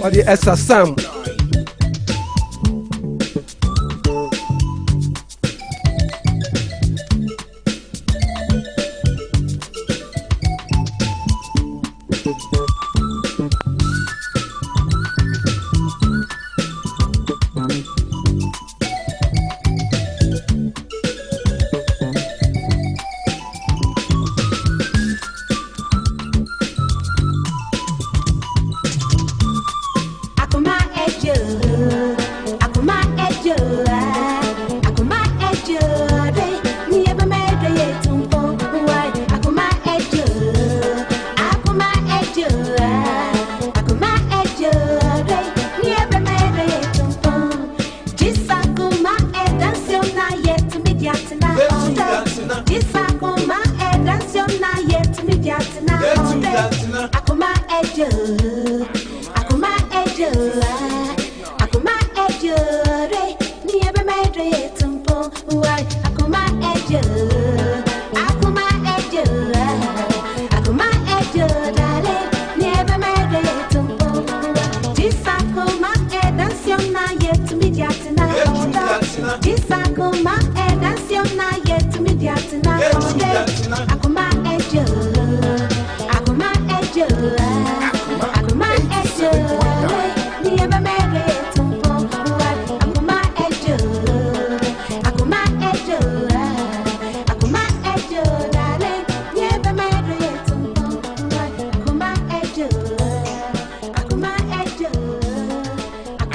Ɔde ɛsasam.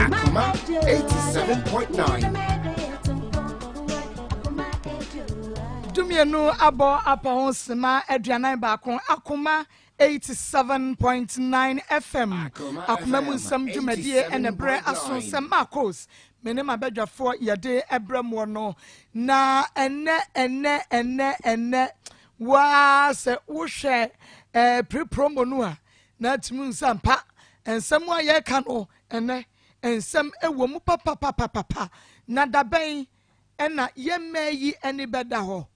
Akuma 87.9. Dumienu abɔ apa ho sima 41, Akoma 87.9 FM. Akoma mu nsɛm dwumadie ɛna berɛ aso sɛ Marcos me ne m'abadwafoɔ yɛde ɛbrɛ moɔ no. Na ɛnɛ ɛnɛ ɛnɛ ɛnɛ waa sɛ wohwɛ ɛɛ pre-promo no a na atumi nsa mpa nsɛm a yɛreka no ɛnɛ nsɛm ɛwɔ mu papapapapa. Na dabɛn ɛna yɛmmɛn yi ani bɛda hɔ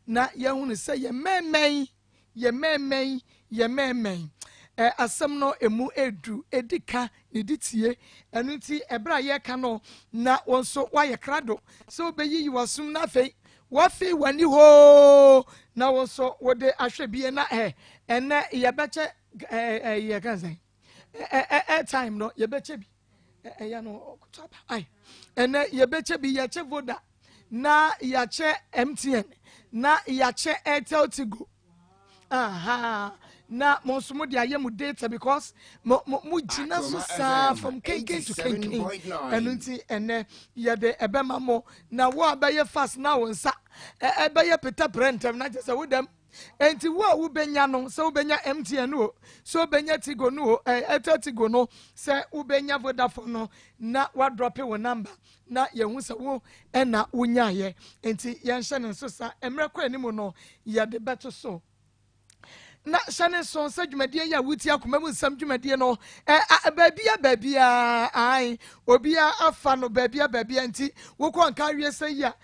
na yɛhunu sɛ yɛmmɛnmɛn yɛmmɛnmɛn yɛmmɛnmɛn ɛ asɛm no emu edu edi ka ne di tie. Ɛno nti ɛberɛ a yɛreka no na wɔn nso wɔayɛ krado sɛ wobɛyiyi wɔsom na afei wɔafi w'ani hoo na wɔn nso wɔde ahwɛ bie na ɛ ɛnɛ yɛbɛkyɛ ɛ ɛ yɛka sɛn ɛ ɛ airtime no yɛbɛkyɛ bi ɛyɛ no ɔkoto aba ai ɛnɛ yɛbɛkyɛ bi, yɛkyɛ Voda na yɛakyɛ MTN na yɛakyɛ Airtel Tigo. Aha, na mo nso mo de ayɛ mo data because mo mo mo gyina so saa from kenken to kenken. Ɛno nti ɛnɛ yɛde ɛbɛma mo na wo a bɛyɛ fast na wo nsa ɛbɛyɛ peta prɛ ntɛm na kyerɛ sɛ wo dɛm. Enti wo a wobɛnya no, sɛ wobɛnya MTN no o, sɛ wobɛnya Tigo no o, Airtel Tigo no, sɛ wobɛnya Vodafone no, na wadrɔpe wo number na yɛhu sɛ wo ɛna wonyaeɛ. Enti yɛnhyɛ ne nso sa mmerɛ kɔ anim no yɛde bɛto so. Na hyɛ ne nso sɛ dwumadie yi a wotie akoma mu nsɛm dwumadie no baabia baabia ae obia afa no baabia baabia. Nti wokɔ nka awie sɛ yi a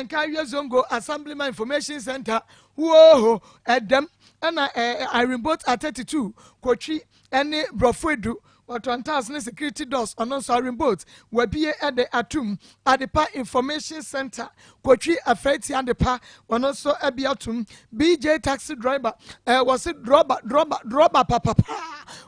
nka awie Zongo Assemblyman Information Center huoho ɛdɛm ɛna Irene Boat at 32 Kotwi ɛne Borɔfo Edu wɔtɔn tiles ne security doors, ɔno nso Irene Boat wabie ɛde atum. Adepa Information Center Kotwi Afɛti Adepa ɔno nso ɛbi atum. BJ taxi driver wɔsi drɔba drɔba drɔba papapa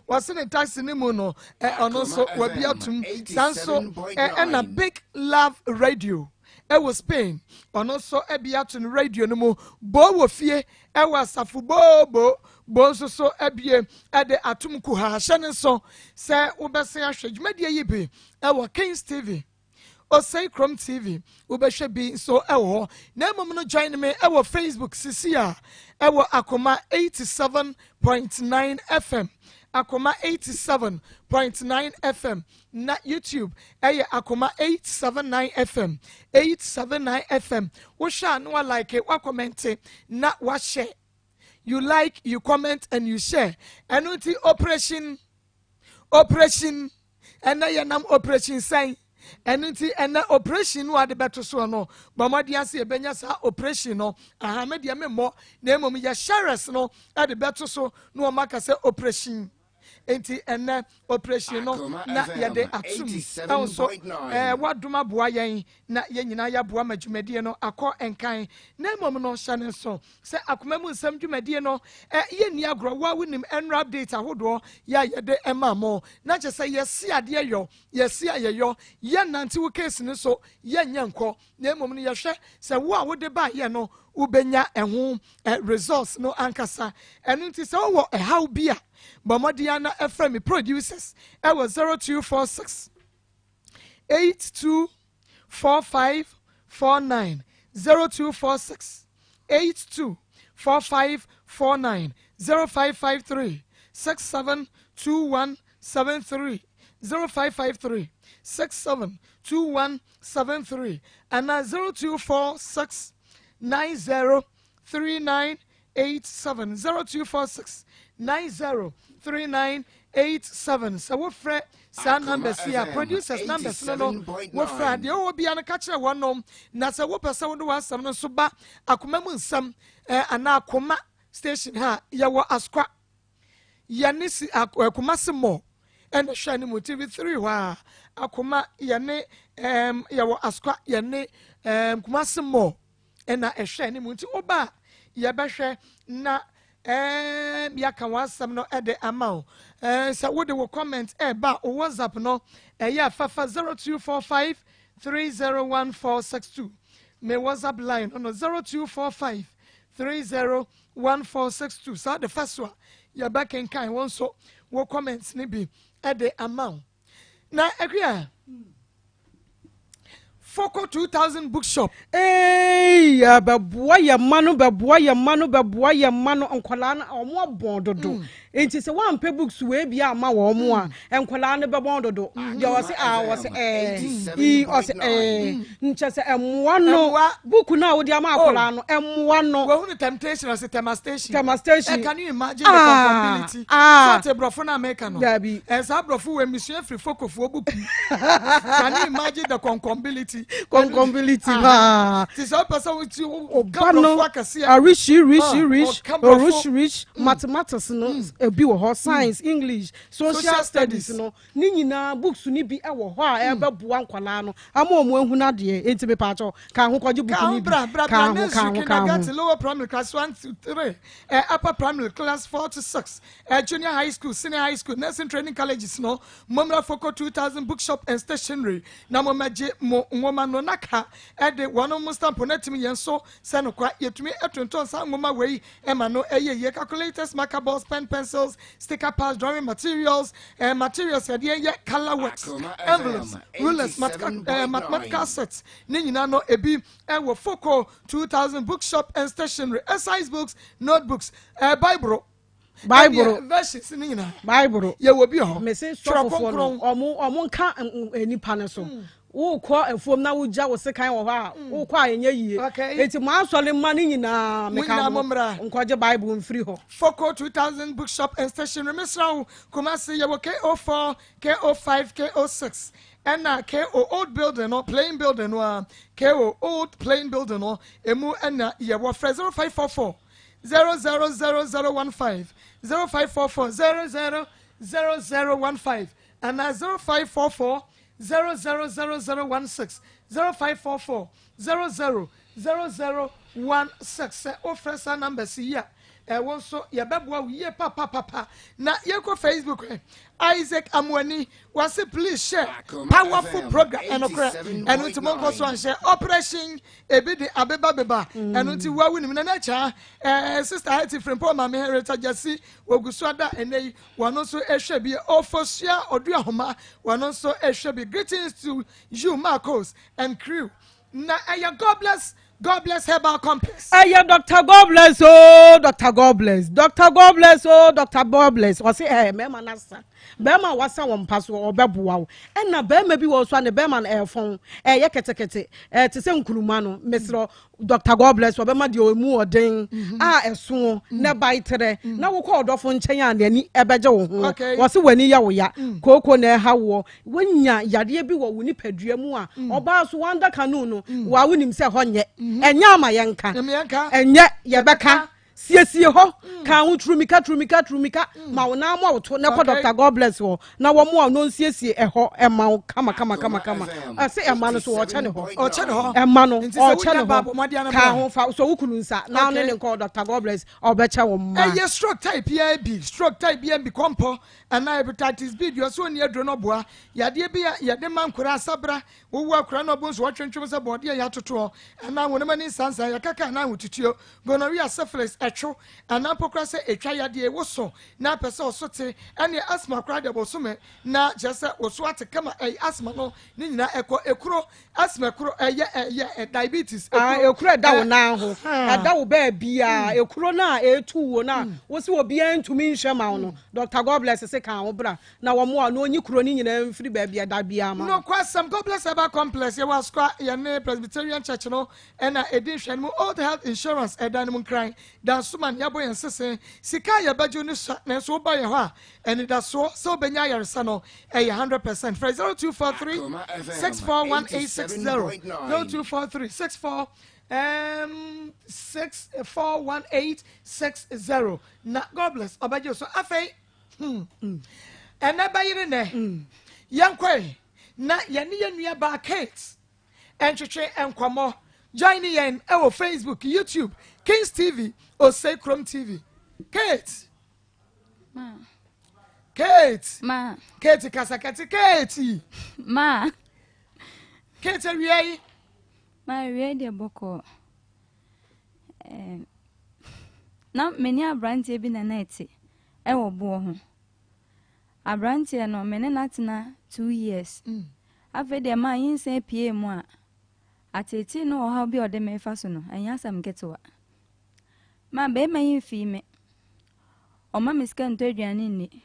wɔsi ne taxi ne mu no ɔno nso wabi atum. Saa nso ɛna Big Love Radio ɛwɔ Spain ɔno nso ɛbi ato no radio no mu. Bo wɔ fie ɛwɔ asafo booboo bo nso so abie ɛde atum kuha. Hyɛ ne nso sɛ wobɛsen ahwɛ dwumadie yi bi ɛwɔ Kings TV, Osei Krom TV, wobɛhwɛ bi nso ɛwɔ hɔ. Na mmom no join me ɛwɔ Facebook sisi a ɛwɔ Akoma 87.9 FM, Akoma 87.9 FM, na YouTube ɛyɛ Akoma 879 FM, 879 FM. Wohwɛ a na walike, wakɔmmɛnte na wahyɛ. You like, you comment and you share. Ɛno nti operation operation ɛnɛ yɛnam operation sɛn. Ɛno nti ɛnɛ operation no ade bɛto soɔ no, bɔ mmɔden ase yɛbɛnya saa operation no. Ahame deɛ memmɔ na mmom yɛ sharers no ɛde bɛto so na wɔn aka sɛ operation. Enti ɛnɛ operation no na yɛde atum ɛwɔ so wadom aboa yɛn na yɛn nyinaa yɛaboa ma dwumadie no akɔ nkan. Na mmom no, hyɛ ne nso sɛ Akoma mu Nsɛm dwumadie no, yɛnni agorɔ. Wo a wonim ɛnra update ahodoɔ yɛ a yɛde ɛma mo na kyerɛ sɛ yɛsi adeɛ yɔ, yɛsi ayɛyɔ, yɛnnante wo case no so, yɛnyɛ nkɔ, na mmom no yɛhwɛ sɛ wo a wode baayɛ no wobɛnya ɛho results no ankasa. Ɛno nti sɛ wowɔ ɛhaw bi a, bɔ mmɔden na ɛfrɛ me producers ɛwɔ 0246 82 45 49, 0246 82 45 49, 0553 67 21 73, 0553 67 21 73 and 0246 90 39 87, 0246 90 39 87. Sɛ wofrɛ saa numbers yi a, producers numbers no, wofrɛ a, deɛ ɔwɔ bia no ka kyerɛ wɔnom. Na sɛ wopɛ sɛ wode w'asɛm no nso ba Akoma mu Nsɛm anaa Akoma station ha, yɛwɔ Asokwa, yɛne si Kumasi mɔ ɛna hwɛ ne mu TV3 hɔ a. Akoma yɛne yɛwɔ Asokwa, yɛne Kumasi mɔ ɛna ɛhwɛ ne mu. Nti woba a, yɛbɛhwɛ na yɛaka w'asɛm no ɛde ama wo. Sɛ wode wo comment ɛɛba wo WhatsApp no, ɛyɛ afafa 0245 301462. Me WhatsApp line no 0245 301462. Saa de fa so a, yɛbɛkenkan wɔn nso wo comments ne bi ɛde ama wo. Na Akua, Foko 2000 Bookshop. Ee, bɛboa yɛ mma no, bɛboa yɛ mma no, bɛboa yɛ mma no. Nkɔlaa no, ɔmo abɔn dodo, nti sɛ wampɛ books wei bi ama wɔn mo a, nkɔlaa no bɛbɔn dodo. Deɛ ɔse a, ɔse ɛɛ i, ɔse ɛɛ nkyɛ sɛ ɛmoa no. Book no a wode ama akɔlaa no, ɛmoa no. Wɔhunu temptation, ɔse Tema Station. Tema Station. Can you imagine the conformability? Ah. So te borɔfo no America no. Dabi. Saa borɔfo wɔ misua firi Fokofoɔ book. Can you imagine the conformability? Conformability paa. Ti sɛ wopɛ sɛ woti ɔba no borɔfo akɛseɛ. A rich rich rich. Ɔka borɔfo. Rich rich mathematics no ebi wɔ hɔ, science, English, social social studies studies no ne nyinaa, books ni bi ɛwɔ hɔ a ɛbɛboa nkwadaa no ama wɔn ehunu adeɛ. Eti mepaakyɛw, ka ho kɔgye book ka ni ho bi. Bra bra Ka bra ho ka nursery, ho ka ho. Kindergarten, lower primary class 1 to 3, upper primary class 4 to 6, junior high school, senior high school, nursing training colleges no, mommra Foko 2000 Bookshop and Stationery na mommɛgye mo nwoma no naka ɛde wɔn mo stamp no atumi yɛn so sɛ nokwa yɛtumi atontɔn saa nwoma wei ɛma no ɛyɛ yie. Calculators, marker boards, pen, pencils, sticker pads, drawing materials, materials yɛde yɛ colour works, envelopes, rulers, mathematical sets ne nyinaa no ebi ɛwɔ Foko 2000 Bookshop and Stationery. Exercise books, notebooks, Bible. Bible. Ɛne versions ne nyinaa. Bible. Yɛwɔ bi hɔ. Mese Twerɛ sɔfofoɔ no Kronkron. ɔmo nka nipa no so. Wokɔ afuom na wogya wo sekan wɔ hɔ a, wokɔ a ɛnyɛ yie. Eti mo asɔre mma no nyinaa, Mo meka nyinaa mo mommra. nkɔgye Bible mfiri hɔ. Foko 2000 Bookshop and Stationery, mesrɛ wo, Kumase yɛwɔ KO4, KO5, KO6 ɛna KO old building no, plain building no a, KO old plain building no emu ɛna yɛwɔ. Frɛ 0544 000015, 0544 000015 ɛna 0544 000016, 0544 000016. Sɛ wofrɛ saa numbers yi a, ɛwɔ nso yɛbɛboa wo yie papapapa. Na yɛkɔ Facebook ɛ, Isaac Amoani wase, "Please share, powerful program." Ɛnokorɛ, ɛno nti monkɔ so anhyɛ operation ebi de abebabeba. Ɛno nti woa wonim na n'akya sister Heti Frimpɔ, Maame Henrietta Gyasi wɔgu so ada ɛnɛ yi, wɔno nso ɛhwɛ bi. Ɔfosua Ɔduahoma, wɔno nso ɛhwɛ bi. Greetings to you, Marcos and crew. Na ɛyɛ God Bless, God Bless Herbal Complex. Ɛyɛ Dr God Bless o, Dr God Bless, Dr God Bless o, Dr God Bless. Ɔsi ɛɛ mɛɛma nasa bɛrima a wasa wɔn mpa so, ɔbɛboa wo. Ɛna bɛrima bi wɔ so a ne bɛrima no ɛɛfɔn, ɛyɛ kɛtɛkɛtɛ, ɛɛ te sɛ nkuruma no, mesrɛ, Dr God Bless ɔbɛma deɛ ɔmu ɔden a ɛso ne ba terɛ na wokɔ ɔdɔfo nkyɛn a n'ani ɛbɛgye wo ho. Wɔsi w'ani yɛ wo ya, kooko na ɛha woɔ, wonya yadeɛ bi wɔ wo nipadua mu a, ɔbaa so wanda kanu no wa, wonim sɛ hɔ nyɛ, ɛnyɛ ama yɛnka. Nyame yɛnka. Ɛnyɛ yɛbɛka. Siesie hɔ, ka ho turumika turumika turumika ma wo nan mo to na kɔ Dr. God bless hɔ na wɔn a no nsiesie ɛhɔ ɛma wo kama kama kama kama. Ɛsɛ ɛma no so ɔkyɛ ne hɔ. Ɔkyɛ ne hɔ. Ɛma no Nti sɛ ɔkyɛ ne wonya ba abɔ mmɔden hɔ. ano Ka bra. ho fa so wo kunu nsa na ne ne nkɔ Dr. God bless ɔbɛkyɛ wo mma. Ɛyɛ stroke type biara bi, stroke type biara bi, kɔmpɔ anaa hepatitis B deɛ ɔsɛ ɔnni aduro no ɔboa. Yadeɛ bi a yɛde ma nkwadaa asabra, wowu akwadaa na ɔbo nso wɔtwentwem sɛ bɔɔdeɛ a yɛatotoɔ anaa honam ani nsansan, yɛkaka anaa ahotutuo, gonorrhea, syphilis, ɛtwo anaa mpo koraa sɛ ɛtwa yadeɛ, woso na apɛ sɛ ɔso te, ɛne asthma koraa deɛ bosome na kyerɛ sɛ woso ate kama, ɛyɛ asthma no ne nyinaa ɛkɔ, ekuro, asthma ekuro, ɛyɛ ɛyɛ diabetes ekuro. Ekuro ɛda wo nan ho, Ah. ɛda wo baabiaa, ekuro no a ɛtu wo no a wo sɛ obiara ntumi nhwɛ ma wo no, Dr. God bless se ka wo bra na wɔn a na onyi kuro no nyinaa mfiri baabi ɛda biara ma wo. Nokwasɛm, God bless Herbal Complex, yɛwɔ Asokwa, yɛne Presbyterian Church no ɛna ɛdi nhwɛ no mu, Old Health Insurance ɛdan no mu, Nkran Dansoman. Yɛabɔ yɛn sese sika a yɛbɛgye no sua, nanso woba yɛn hɔ a, anidasoɔ sɛ wobɛnya ayaresa no ɛyɛ 100%. Frɛ 0243 Akoma FM 641860, 87.9. 0243 64 641860 na God bless ɔbɛgye wo so. Afei ɛnɛ bɛyere nɛ yɛnkɔe na yɛne yɛn nua baa Kate ɛntwetwe nkɔmmɔ. Join yɛn ɛwɔ Facebook, YouTube, Kings TV, Osei Krom TV. Kate. Ma. Kate. Ma. Kate, kasakɛte, Kate. Ma. Kate, awia yi? Ma, awia deɛ bɔkɔɔ. Na me ne aberanteɛ bi na na ɛte ɛwɔ boɔ ho. Aberanteɛ no, me ne no atena 2 years. Afei deɛ, maa nyinsɛn pie mu a, ateetee no ɔhaw bi a ɔde me fa so no, ɛnyɛ asɛm ketewa. Ma bɛrima yi mfii me. Ɔma me sika ntɔ aduane nni.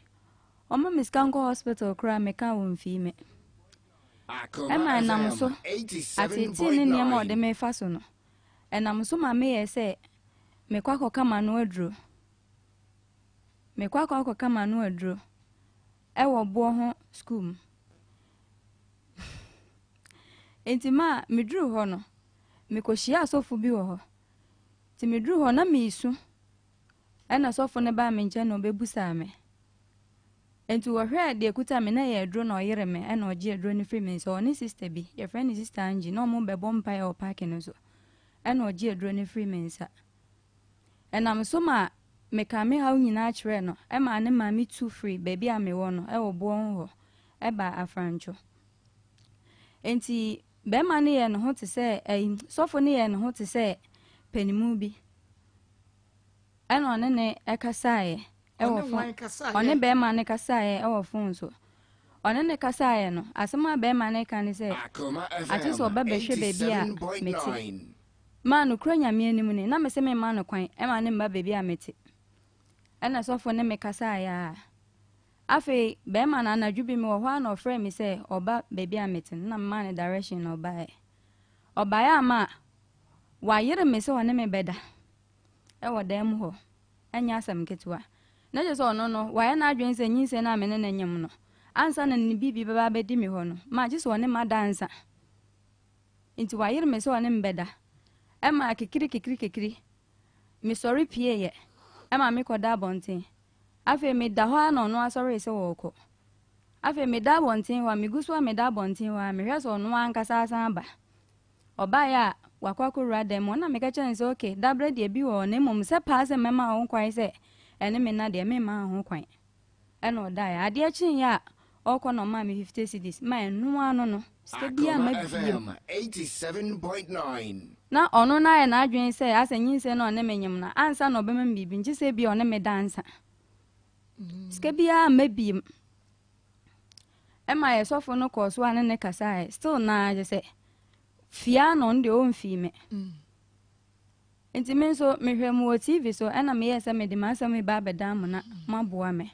Ɔma me sika nkɔ hospital koraa, meka wɔ mfii me. Ɛma ɛnam so ateetee ne nneɛma a ɔde me fa so no, ɛnam so ma meyɛ sɛ mekɔ akɔka m'ano aduro. Mekɔ akɔka m'ano aduro ɛwɔ boɔ ho school mu. Nti ma meduru hɔ no, mekɔhyia asɔfo bi wɔ hɔ. Nti meduru hɔ na meesu. Ɛna sɔfo no baa me nkyɛn na ɔbɛbusaa me. Nti wɔhwɛɛ deɛ kuta me na ɛyɛ aduro na ɔyere me, ɛna ɔgye aduro no firi me nsa. Ɔne sister bi, yɛfrɛ no Sister Angie, na ɔmo bɛbɔ mpaeɛ wɔ park no so. Ɛna ɔgye aduro no firi me nsa. Ɛnam so ma meka me haw nyinaa kyerɛɛ no, ɛma ne maame tu firi baabi a mewɔ no ɛwɔ boɔ ho hɔ ɛba Afrantwo. Nti bɛrima no yɛ ne ho te sɛ ɛyi, sɔfo no yɛ ne ho te sɛ panimu bi. Ɛna ɔne ne ɛkasaeɛ ɛwɔ Ɔne phone. hwan kasaeɛ? Ɔne bɛrima no kasaeɛ ɛwɔ phone so. Ɔne ne kasaeɛ no, asɛm a bɛrima no ka ne sɛ ate sɛ ɔba bɛhwɛ baabi a mete. Maa no kura Nyame anim ni na mese memma no kwan ɛma ne mma baabi a mete. Ɛna sɔfo ne me kasaeɛ a, afei bɛrima no anadwo bi mewɔ hɔ a na ɔfrɛ me sɛ ɔba baabi a mete no, na mema no direction na ɔbaeɛ. Ɔbaeɛ ama a wayere me sɛ ɔne me bɛda ɛwɔ dan mu hɔ. Ɛnyɛ asɛm ketewa. Na kyerɛ sɛ ɔno no wayɛ n'adwene sɛ nyinsɛn no a me ne no nyem no, ansa na ne biribi bɛba abɛdi me hɔ no, ma gye sɛ ɔne ma da ansa. Nti wayere me sɛ ɔne me bɛda. Ɛma kekiri kekiri kekiri mesɔre pieeɛ, ɛma mekɔda abɔnten. Afei meda hɔ a na ɔno asɔree sɛ wɔrekɔ. Afei meda abɔnten hɔ a, megu so a meda abɔnten hɔ a, mehwɛ sɛ ɔno ankasa asan aba. Ɔbaeɛ a wakɔ akɔwura dan mu, ɔna meka kyerɛ no sɛ okay, dabrɛ deɛ bi wɔ hɔ, na mmom sɛ paa sɛ mɛma wo kwan sɛ ɛne me na deɛ, memma wo ho kwan. Ɛna ɔdaeɛ. Adeɛ kyeeɛ a ɔrekɔ na ɔmaa me 50 cedis. Ma ɛno ano no, sika biara Akoma ma bio. FM 87.9. Na ɔno no ayɛ n'adwene sɛ asɛ nyinsɛn na ɔne me nyem no, ansa na ɔbɛma me biribi nkye sɛ bi a ɔne me da ansa. Sika biara mma biem. Ɛma yɛ sɔfo no kɔɔ so a ne ne kasaeɛ, still naa kyɛ sɛ fia na ɔno deɛ ɔmfii me. Nti me nso mehwɛ mu wɔ TV so, ɛna meyɛɛ sɛ mede m'asɛm yi ba abɛdan mo na moaboa me.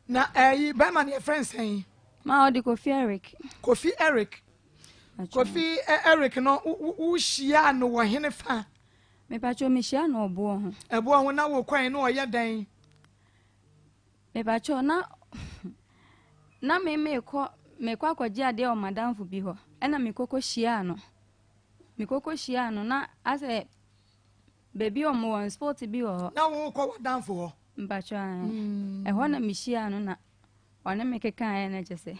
Na ɛyi, bɛrima no yɛfrɛ nsɛn? Ma ɔde Kofi Eric. Kofi Eric. Kofi Eric no, wohyia no wɔ hene fa? Mepatwɛ, mehyia no ɔboɔ ho. Ɛboɔ ho. Na wo kwan no ɔyɛ dɛn? Mepatwɛ, na me mekɔ akɔgye adeɛ wɔ madamfo bi hɔ, ɛna mekɔkɔ hyia no na asɛ Baabi a ɔmo wɔ no sport bi wɔ hɔ. Na wokɔ w'adamfo hɔ? Mpakyɛw ae. Ɛhɔ na mehyiaa no na ɔne me kekaeɛ na kyɛ sɛ.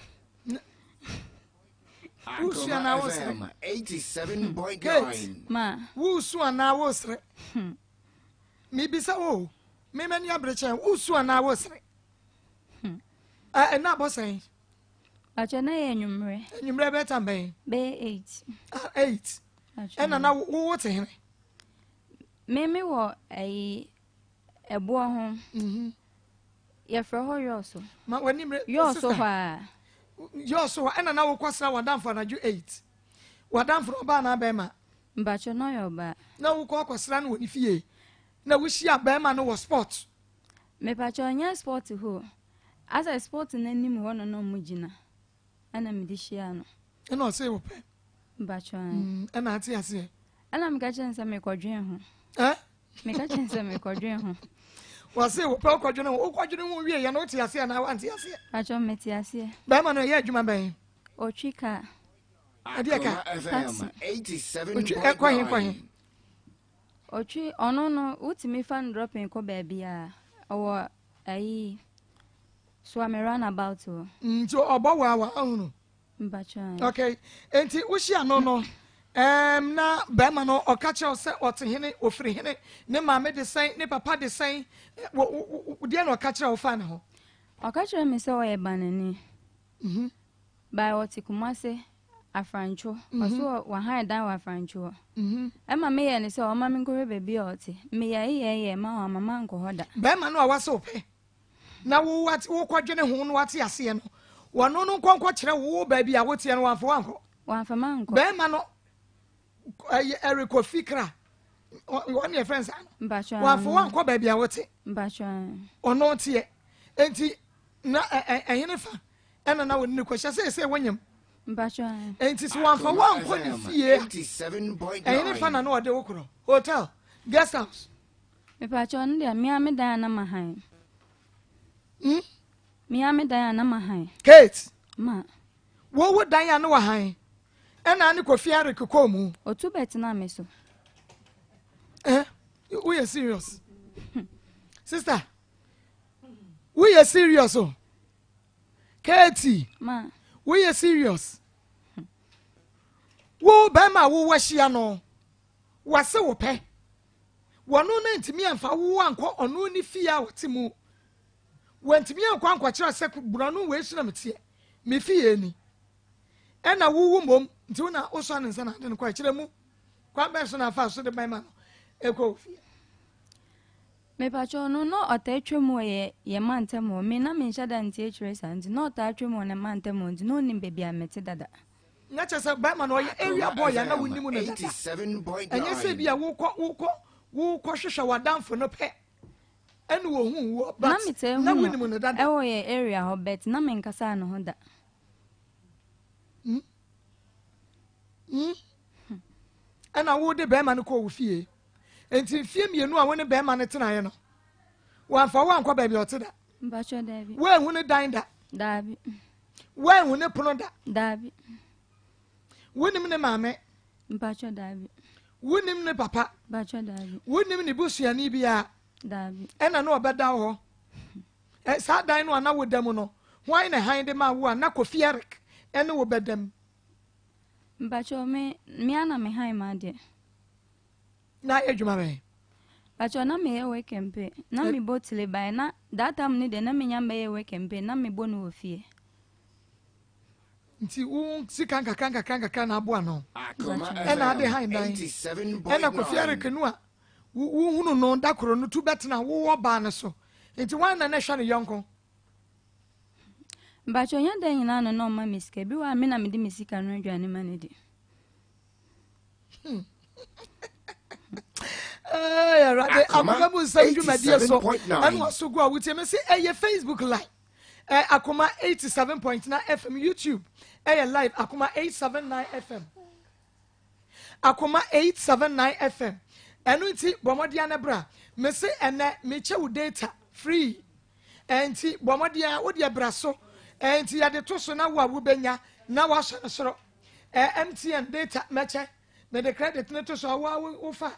Wosu anaa wosere? Kate, Ma. Wosu anaa wosere? Mebisa wo o, me m'ani abere kyɛn, wosu anaa wosere? Ɛna abɔ sɛn? Pakyɛ na yɛ anwummerɛ. Anwummerɛ bɛyɛ tam bɛn? Bɛyɛ 8. Ah, 8. Ɛna na wo te hene? Me me wɔ ɛyi ɛboɔ ho. Mhm. Yɛfrɛ hɔ yɔɔso. Ma w'ani mmerɛ. Yɔɔso hɔ a. Yɔɔso hɔ ɛna na wokɔ sra w'adamfo anadwo 8. W'adamfo no ɔbaa anaa bɛrima? Mpakyɛ na ɔyɛ ɔbaa. Na wokɔ akɔsra no wɔ ne fie. Na wohyia bɛrima no wɔ sport. Mepakyɛ ɔnyɛ sport hɔ o. Asɛ sport no anim hɔ no na ɔmo gyina ɛna mede hyiaa no. Ɛna ɔsee wo pɛ? Mpakyɛ ae. Mm, ɛna ate aseɛ? Ɛna meka kyerɛ no sɛ mekɔdwen ho. Ɛ? Meka kyerɛ no sɛ mekɔdwen ho. Wɔsee wo pɛ wokɔdwene ho, wokɔdwene ho wie yɛ no wote aseɛ anaa woante aseɛ? Mpakyɛ mete aseɛ. Bɛrima no ɛyɛ adwuma bɛn? Ɔtwi kaa. Ɛdeɛ kaa? Taxi. Ɔtwi ɛkɔ he kɔ he? Ɔtwi ɔno no wotumi fa no dropping kɔ baabiara. Ɔwɔ ayi Suame round about hɔ. Nti ɔbɔ wa wa ahunu. Mpakyɛ. Okay. Nti wohyia no no um, na bɛrima no ɔka kyerɛ wo sɛ ɔte hene ofiri hene ne maame de sɛn ne papa de sɛn deɛ na ɔka kyerɛ wo fa ne ho. Ɔka kyerɛ me sɛ ɔyɛ banani. Mm -hmm. By ɔte Kumase Afrantwo. Ɔso wahan dan wɔ Afrantwo hɔ. Ɛma meyɛ ne sɛ ɔma me nkɔhwɛ baabi a ɔte. Meyɛ yɛyɛ ma wama mankɔ hɔ da. Bɛrima no a wase wo pɛ na wo wokɔdwene ho na wate aseɛ no wɔno no nkɔnkɔ kyerɛ wo baabi a woteɛ no wamfa wankɔ. Wamfa mankɔ. Bɛrima no ɛyɛ Eric Kofi Kra wɔn yɛ fɛn saa no. Mpakyɛ. Wamfa wankɔ baabi a wote. Mpakyɛ. Ɔno teɛ nti na ɛhene fa ɛna na wɔne no kɔhyɛ sɛ ɛsɛ wɔnyam. Mpakyɛ. Nti sɛ wamfa wankɔ ne fie a ɛhene fa na na ɔde wo korɔ hotel guest house. Mepakyɛ ɔno deɛ mea me dan a na mahan. Hmm? Mea me dan a na mahan. Kate. Ma. Wo wo dan a na wahan. Ɛna ne Kofi Eric kɔɔ mu. Otu bɛtena me so. Eh, woyɛ serious. Sister, woyɛ serious o. Katie. Ma. Woyɛ serious. Wo bɛrima a wowɔ ahyia no, wase wo pɛ. Wɔno no antumi amfa wo ankɔ ɔno ne fie a ɔte mu. Wantumi ankɔ ankɔkyerɛ sɛ borɔno wei so na meteɛ, me fie ni. Ɛna wowu mmom, nti wo na wosɔ ne nsa na ade no kɔ akyerɛ mu. Kwan bɛn so na afa so de bɛma no ɛkɔ wo fie? Mepakyɛw no na ɔtaa twam wɔ yɛ yɛ mantam hɔ. Me na menhyɛ da nte akyire saa nti na ɔtaa twam wɔ ne mantam hɔ nti na ɔnim baabi a mete dada. Na kyerɛ sɛ bɛrima no ɔyɛ area boy a na wonim no dada. Ɛnyɛ sɛ bi a wokɔ wokɔ wokɔ hwehwɛ w'adamfo no pɛ ɛna ohuu woɔ but Na metaa na hu wonim no no dada. ɛwɔ yɛ area hɔ but na menkasaa ne ho da. Hmm? Hmm? Ɛna wode bɛrima no kɔɔ wo fie. Enti mfie mmienu a wo ne bɛrima no tenaeɛ no, wamfa wo ankɔ baabi a ɔte da. Mpakyɛ daabi. Woanhu ne dan da. Daabi. Woanhu ne pono da. Daabi. Wonim ne maame. Mpakyɛ daabi. Wonim ne papa. Mpakyɛ daabi. Wonim ne busuani biara. Daabi. Ɛna na ɔbɛda wo hɔ. Ɛ saa dan no a na woda mu no, hwan na hann de maa wo a na Kofi Eric ne wo bɛda mu? Mpakyɛ me me ara na me hann m'adeɛ. Na ayɛ adwuma bɛn? Mpakyɛ na meyɛ work and pay. Na mebɔ tile bae na that time no deɛ na menya mbɛyɛ work and pay na mebɔ no wɔ fie. Nti wo sika nkakra nkakra nkakra na aboa no ɛna ade hann dan ɛna Kofi Eric no a wohunu no da koro no tu bɛtena wo ɔbaa no so nti wan na na ɛhwɛ ne yɔnko. Mpakyɛ ɔnyɛ da nyinaa na na ɔma me sika bi wɔ a me na mede me sika no aduane ma no di. Awurade akoma mu nsɛm dwumadie so ɛne waso gu a wotie me se ɛyɛ Facebook live eh, akoma 87.9 FM YouTube ɛyɛ live akoma 879 FM Akoma 879 FM ɛno nti bɔ mmɔden ara bra mese ɛnɛ mekyɛ wo data free ɛnti bɔ mmɔden ara wodeɛ bra so ɛnti yɛde to so na wo a wobɛnya na wahyɛ no soro ɛ MTN data mɛkyɛ mede credit no to so a wo a wofa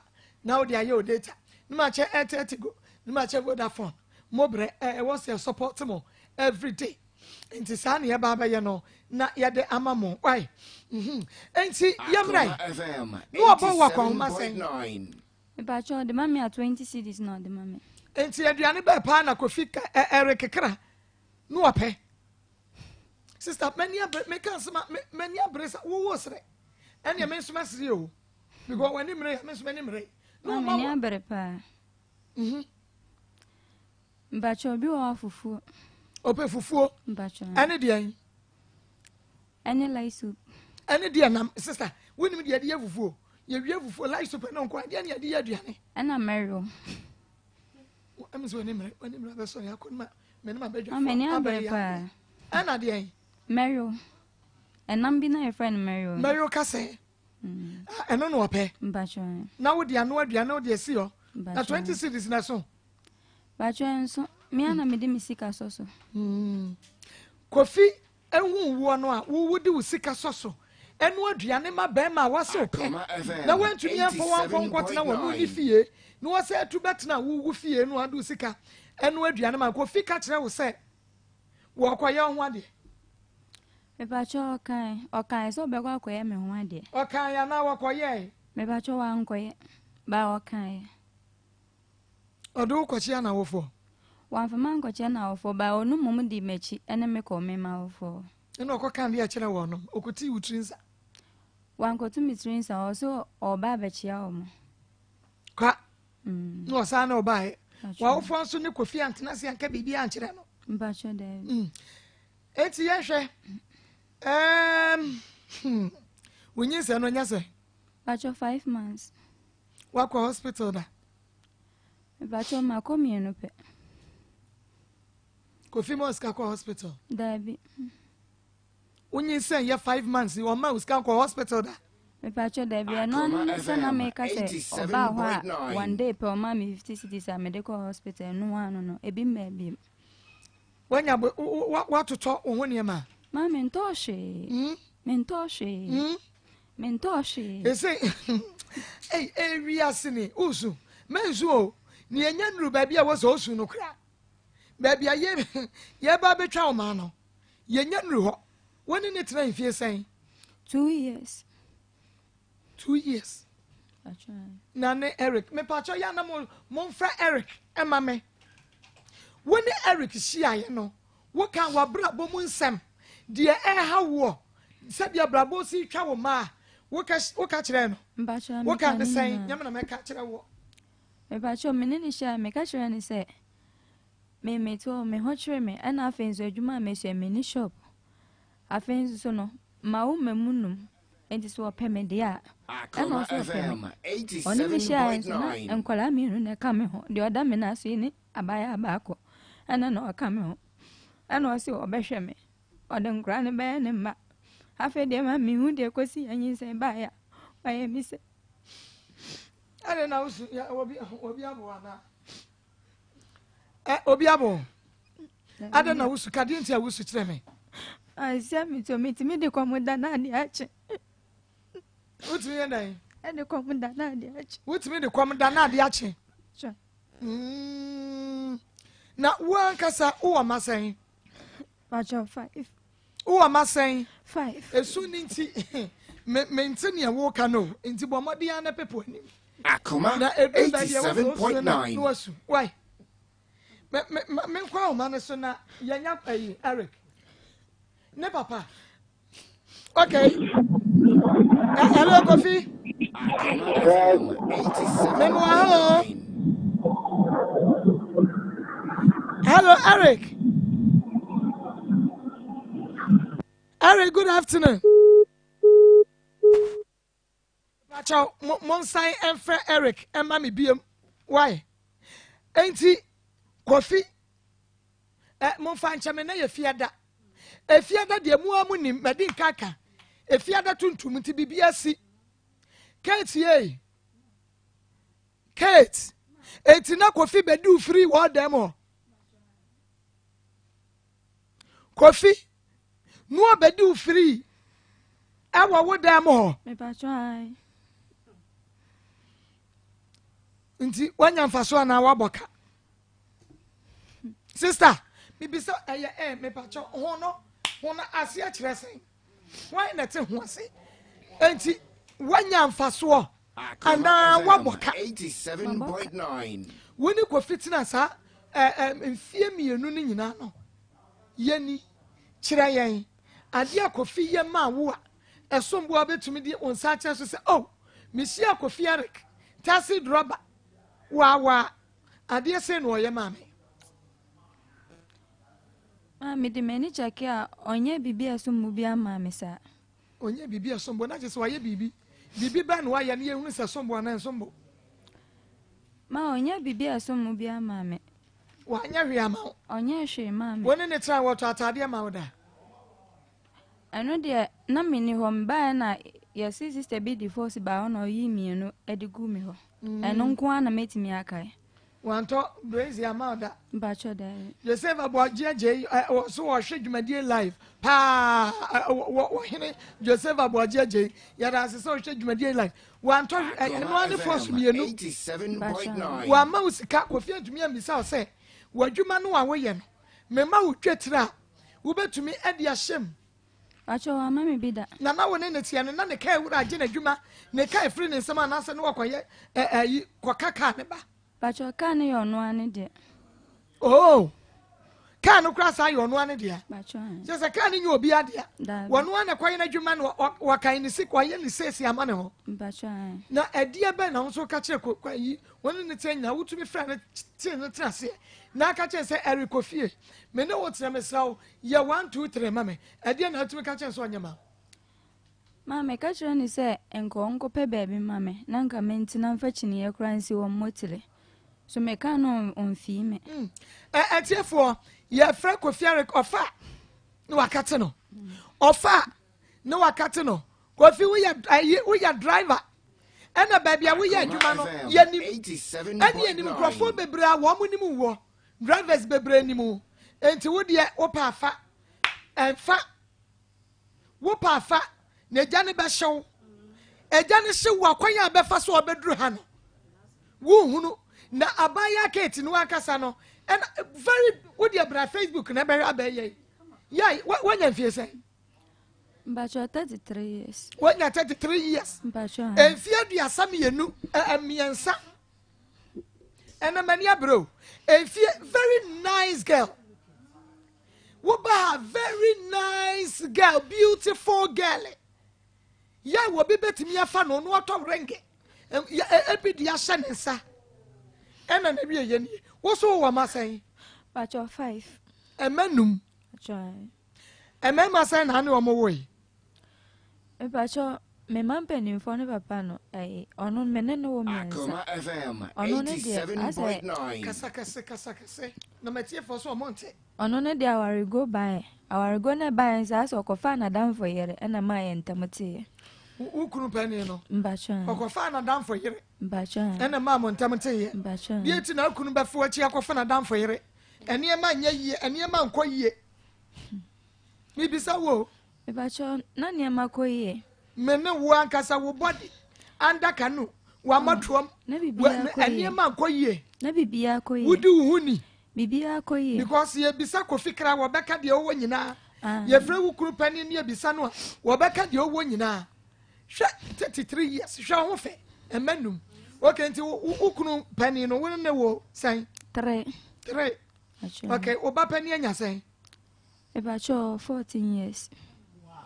Na wode ayɛ wo data. Ne makyɛ Airtel Tigo, ne makyɛ Vodafone. Mo brɛ ɛ ɛwɔ sɛ yɛ support mo everyday. Nti saa na yɛba abɛyɛ no na yɛde ama mo. Wai? Mhm. Nti yɛmmra yi. Na wɔbɔ wo akɔnhoma sɛn? Mepakyɛ ɔde ma me a 20 cedis na ɔde ma me. Nti aduane bɛɛ paa na Kofi ka ɛ ɛrekekra na ɔpɛ. Sister, m'ani abere, meka asɛm a, m'ani abere sa, wo wo sere. Ɛnneɛ me nso mɛsere o. Because w'ani mmere a, me nso m'ani mmere. Na ɔma M'ani abere paa. Mpakyɛ obi wɔ hɔ a fufuo. Ɔpɛ fufuo. Mpakyɛ. Ɛne deɛn? Ɛne light soup. Ɛne deɛ nam sister, wonim deɛ yɛde yɛ fufuo? Yɛwie fufuo, light soup ɛno nko a, deɛ ne yɛde yɛ aduane? Ɛna mɛrew. Ɛmi sɛ w'ani mmere, w'ani mmere abɛsɔre akɔ no ma me ne ma bɛdwa fo M'ani abere paa. Ɛna deɛn? Mɛrew. Ɛnam bi na yɛfrɛ no mɛrew. Mɛrew kasɛɛ. Ah, ɛno na ɔpɛ. Mpakyɛ. Na wode ano aduane wode asi hɔ. Na 20 cedis na so. Mpakyɛ nso, me ana mede me sika sɔ so. Kofi ehu woɔ no a wo wode wo sika sɔ so ɛno aduane ma bɛrima a wase ɔpɛ na wantumi amfa wankɔ nkɔtena wɔn ne fie na wɔsɛ atu bɛtena wo wo fie no ade wo sika ɛno aduane ma Kofi ka kyerɛ wo sɛ wɔkɔyɛ wo ho adeɛ. Mepakyɛw ɔkae, ɔkae sɛ ɔbɛkɔ akɔyɛ me ho adeɛ. Ɔkae anaa wɔkɔyɛe? Mepakyɛw wankɔyɛ, but ɔkae. Ɔde wo kɔkyea n'awofoɔ? Wamfa me ankɔkyea n'awofoɔ, but ɔno mmom dii m'akyi ne me kɔɔ me m'awofoɔ hɔ. Ɛna ɔkɔkaa deɛ kyerɛ wɔnom? Ɔkɔtii wo tiri nsa? Wankɔto me tiri nsa, ɔse ɔreba abɛkyea wɔn. Kwa, na ɔsan ne ɔbaeɛ. W'awofoɔ nso ne Kofi antena ase anka biribi ankyerɛ no? Mpakyɛw daabi. Enti yɛnhwɛ. Um, hmm. Wo nyinsɛn no nyɛ sɛ? Pacho 5 months. Wakɔ hospital da? Pacho makɔ mmienu pɛ. Kofi ma sika kɔ hospital? Daabi. Wo nyinsɛn yɛ 5 months, wɔma wo sika kɔ hospital da? Mepacho daabi, ɛno ano ne sɛ na meka sɛ ɔbaa hɔ a one day pɛ ɔma me 50 cedis a mede kɔ hospital, ɛno ano no ebi mmaa biem. Wanya watotɔ wo ho nneɛma? Ma mentɔɔ hwee. Mentɔɔ hwee. Mentɔɔ hwee. Ese ei ewiase ni wosu mensu o ne yɛnya nnuru baabi a wɔ sɛ osu no kora baabi a yɛ yɛba abɛtwa wo maa no yɛnya nnuru hɔ. Wo ne ne tena mfie sɛn? 2 years. 2 years na ne Eric. Mepakyɛ yɛ na mo momfrɛ Eric ɛma me. Wo ne Eric hyiaeɛ no, woka w'abrabɔ mu nsɛm deɛ ɛha woɔ, sɛdeɛ abrabɔ si twa wo mma a, woka woka kyerɛ no? Mpakyɛ. Woka meka ne ne sɛn? nyinaa. Nyame na mɛka kyerɛ woɔ. Mepakyɛ, me ne ne hyia, meka kyerɛ ne sɛ me mete hɔ, me ho kyerɛ me, ɛna afei nso adwuma a mesua, menni shop. Afei nso so no ma wo ma mu num, nti sɛ ɔpɛ me deɛ a, ɛna ɔso ɔpɛ me. Ɔne me hyiaeɛ nso na nkwadaa mmienu na ɛka me ho, deɛ ɔda me nan so yi ne abaayewa baako ɛna na ɔka me ho. Ɛna ɔse ɔbɛhwɛ me, ɔde nkwadaa no bɛyɛ ne mma. Afei deɛ ma mehu deɛ kɔsi anyinsɛn baeɛ a wayɛ mi sɛ Ɛde na wosu yɛ obi obi abo anaa ɛ obi abo ade na wosu kadeɛ nti a wosu kyerɛ me? Ansia me to metumi de kɔm da na ade akye. Wotumi yɛ dɛn? Ɛde kɔm da na ade akye. Wotumi de kɔm da na ade akye? Kyɛ. Na wo ankasa wowɔ ma sɛn? Pakyɛ, five. Wowɔ ma sɛn? Five. Esu ne nti me mente nea woka no, nti bɔ mmɔden ara na pepo anim. Akoma Na edu baabi a wɔsɛ osu no na 87.9. wasu wai. Me me me menkɔ ahoma no so na yɛnya ayi Eric ne papa. Okay. Hello Kofi. Akoma FM Memoa hello. 87.9. Hello Eric. Eric, good afternoon. Pakyɛw, mo monsan mfrɛ Eric ɛma me biem. Why? Enti Kofi ɛ momfa nkyɛ me na yɛ fiada. Efiada deɛ mu a mo nim mɛdi nka ka. Efiada tuntum nti biribi asi. Kate yei. Kate. Enti na Kofi bɛdi ofiri wɔ dan mu hɔ. Kofi na ɔbɛdi ofiri ɛwɔ wo dan mu hɔ. Mepakyɛ ae. Nti woanya mfaso anaa woabɔ ka? Sister, mebisa ɛyɛ ɛ mepakyɛ ho no ho no aseɛ kyerɛ sɛn? Hwan na ɛte ho ase? Nti woanya mfasoɔ anaa woabɔ ka? Wo ne Kofi tena saa ɛ ɛ mfie mmienu no nyinaa no, yɛni kyerɛ yɛn adeɛ a Kofi yɛ maa wo a ɛsom bo a wobɛtumi de wo nsa akyerɛ so sɛ, oh, mehyiaa Kofi Eric, taxi drɔba, waawaa, adeɛ sei na ɔyɛ maa me. Ah, mede m'ani kyɛke a, ɔnyɛ biribi a ɛsom bo biara maa me saa. Ɔnyɛ biribi a ɛsom bo, na kyerɛ sɛ wayɛ biribi. Biribi bɛn na wayɛ na yɛhunu sɛ ɛsom bo anaa ɛnsom bo? Ma ɔnyɛ biribi a ɛsom bo biara maa me. Wanyɛ hwee ama wo? Ɔnyɛ hwee maa me. Wo ne ne tena wɔtɔ ataadeɛ ma wo da? Ɛno deɛ na menni hɔ, mebaeɛ na yɛse sister bi de force baa hɔ na ɔyii mmienu de guu me hɔ. Ɛno nko ara na mɛtumi akae. Wantɔ brazier ama wo da? Mpakyɛ daabi. Joseph Aboagye Agyei wɔ so wɔhwɛ dwumadie live paa wɔ wɔhene Joseph Aboagye Agyei yɛda ase sɛ ɔhwɛ dwumadie live wantɔ ɛno ara ne force mmienu wamma wo sika Kofi antumi ammisa wo sɛ w'adwuma no a woyɛ no mema wo dwetire a wobɛtumi de ahyɛ mu. Pakyɛ wamma me bi da. Na na wo ne ne teɛ no na ne kaa wura agye n'adwuma ne kaa efiri ne nsam anaasɛ ne wɔkɔyɛ ɛyi kɔka kaa ne ba. Pakyɛ kaa no yɛ ɔno ara ne deɛ. Oh kaa no koraa saa yɛ ɔno ara ne deɛ. Kyerɛ sɛ kaa no nyɛ obi adea. Wɔno ara na ɛkɔyɛ n'adwuma no wɔkan ne sika ɔyɛ ne seesi ama ne ho. Na ɛdeɛ bɛn na wo nso ka kyerɛ kɔ yi wɔne ne teɛ nyinaa wotumi frɛ no tee no tena aseɛ na aka kyerɛ sɛ ɛrekɔ fie me ne wo tena mesrɛ wo yɛ 1 2 3 ma me ɛdeɛ na wotumi ka kyerɛ sɛ ɔnyɛ ma wo. Maa meka kyerɛ no sɛ nka ɔnkɔpɛ baabi mma me na nka mentena mfa kyiniiɛ koraa nsi hɔ mmɔ tire. So meka no ɔmfii me. Mm. Atiefoɔ, yɛfrɛ Kofi Eric ɔfa na wakate no. Ɔfa na wakate no. Kofi woyɛ ayi woyɛ driver. Ɛna baabi a woyɛ adwuma no yɛnim. Ɛne yɛnim nkurɔfoɔ bebree a wɔn nim wɔ. Drivers bebree nim wo. Enti wo deɛ wopɛ afa. Ɛmfa. Wo pɛ afa, na egya no bɛhye wo. Egya no hye wo a, kwan a bɛfa so a ɔbɛduru ha no, wonhunu. Na abaayewa Kate no ankasa no, ɛna very wo deɛ bra Facebook na ɛbɛhwɛ abɛyɛ yi. Yɛ woanya mfie sɛn? Mpatsɔ 33 years. Woanya 33 years. Mpatsɔ. Mfie 32 mmiɛnsa. Ɛna m'ani abere o. Mfie very nice girl. Wo ba ha very nice girl beautiful girl yɛ wɔ bi bɛtumi afa no no ɔtɔ renge ebi de ahyɛ ne nsa ɛna na wie yɛ nie wo so wɔ ma sɛn. Pacho five. Ɛmɛ num. Ɛmɛɛma sɛn na ane wɔn wo yi. Mepakyɛw, me mma mpanimfoɔ no papa no, ɛyi, ɔno me ne no wɔ mmiɛnsa. Akoma FM Ɔno ne deɛ, asɛ. 87.9. Kasa kɛse, kasa kɛse, na m'atiefoɔ nso wɔn nte. Ɔno ne deɛ awarego baeɛ. Awarego no ɛbaeɛ nso, asɛ ɔkɔfaa n'adamfo yere ɛna maa yɛn ntam teeɛ. Wo kunu panin no? Mpakyɛw. Ɔkɔfaa n'adamfo yere. Mpakyɛw. Ɛna maa mo ntam teeɛ. Mpakyɛw. Deɛ ti na kunu bɛfo akyi akɔfa n'adamfo yere. Nneɛma nyɛ yie, nneɛma nkɔ yie. Mebisa wo o. Mepakyɛw, na nneɛma kɔ yie? Me ne wo ankasa, wo body under canoe, w'amɔtoam, Na biribiara kɔ yie. nneɛma nkɔ yie. Na biribiara kɔ yie. Wodi wo ho ni. Biribiara kɔ yie. Because yɛbisa Kofi Kra, wɔbɛka deɛ ɔwɔ nyinaa. Ah. Yɛfrɛ wo kunu panin ne yɛbisa no a, wɔbɛka deɛ ɔwɔ nyinaa. Hwɛ 33 years, hwɛ ho fɛ, ɛmɛ num. Okay, nti wo kunu panin no, wo ne ne wɔ sɛn? Three. Three. Okay, wo ba panin anya sɛn? Mepakyɛw 14 years.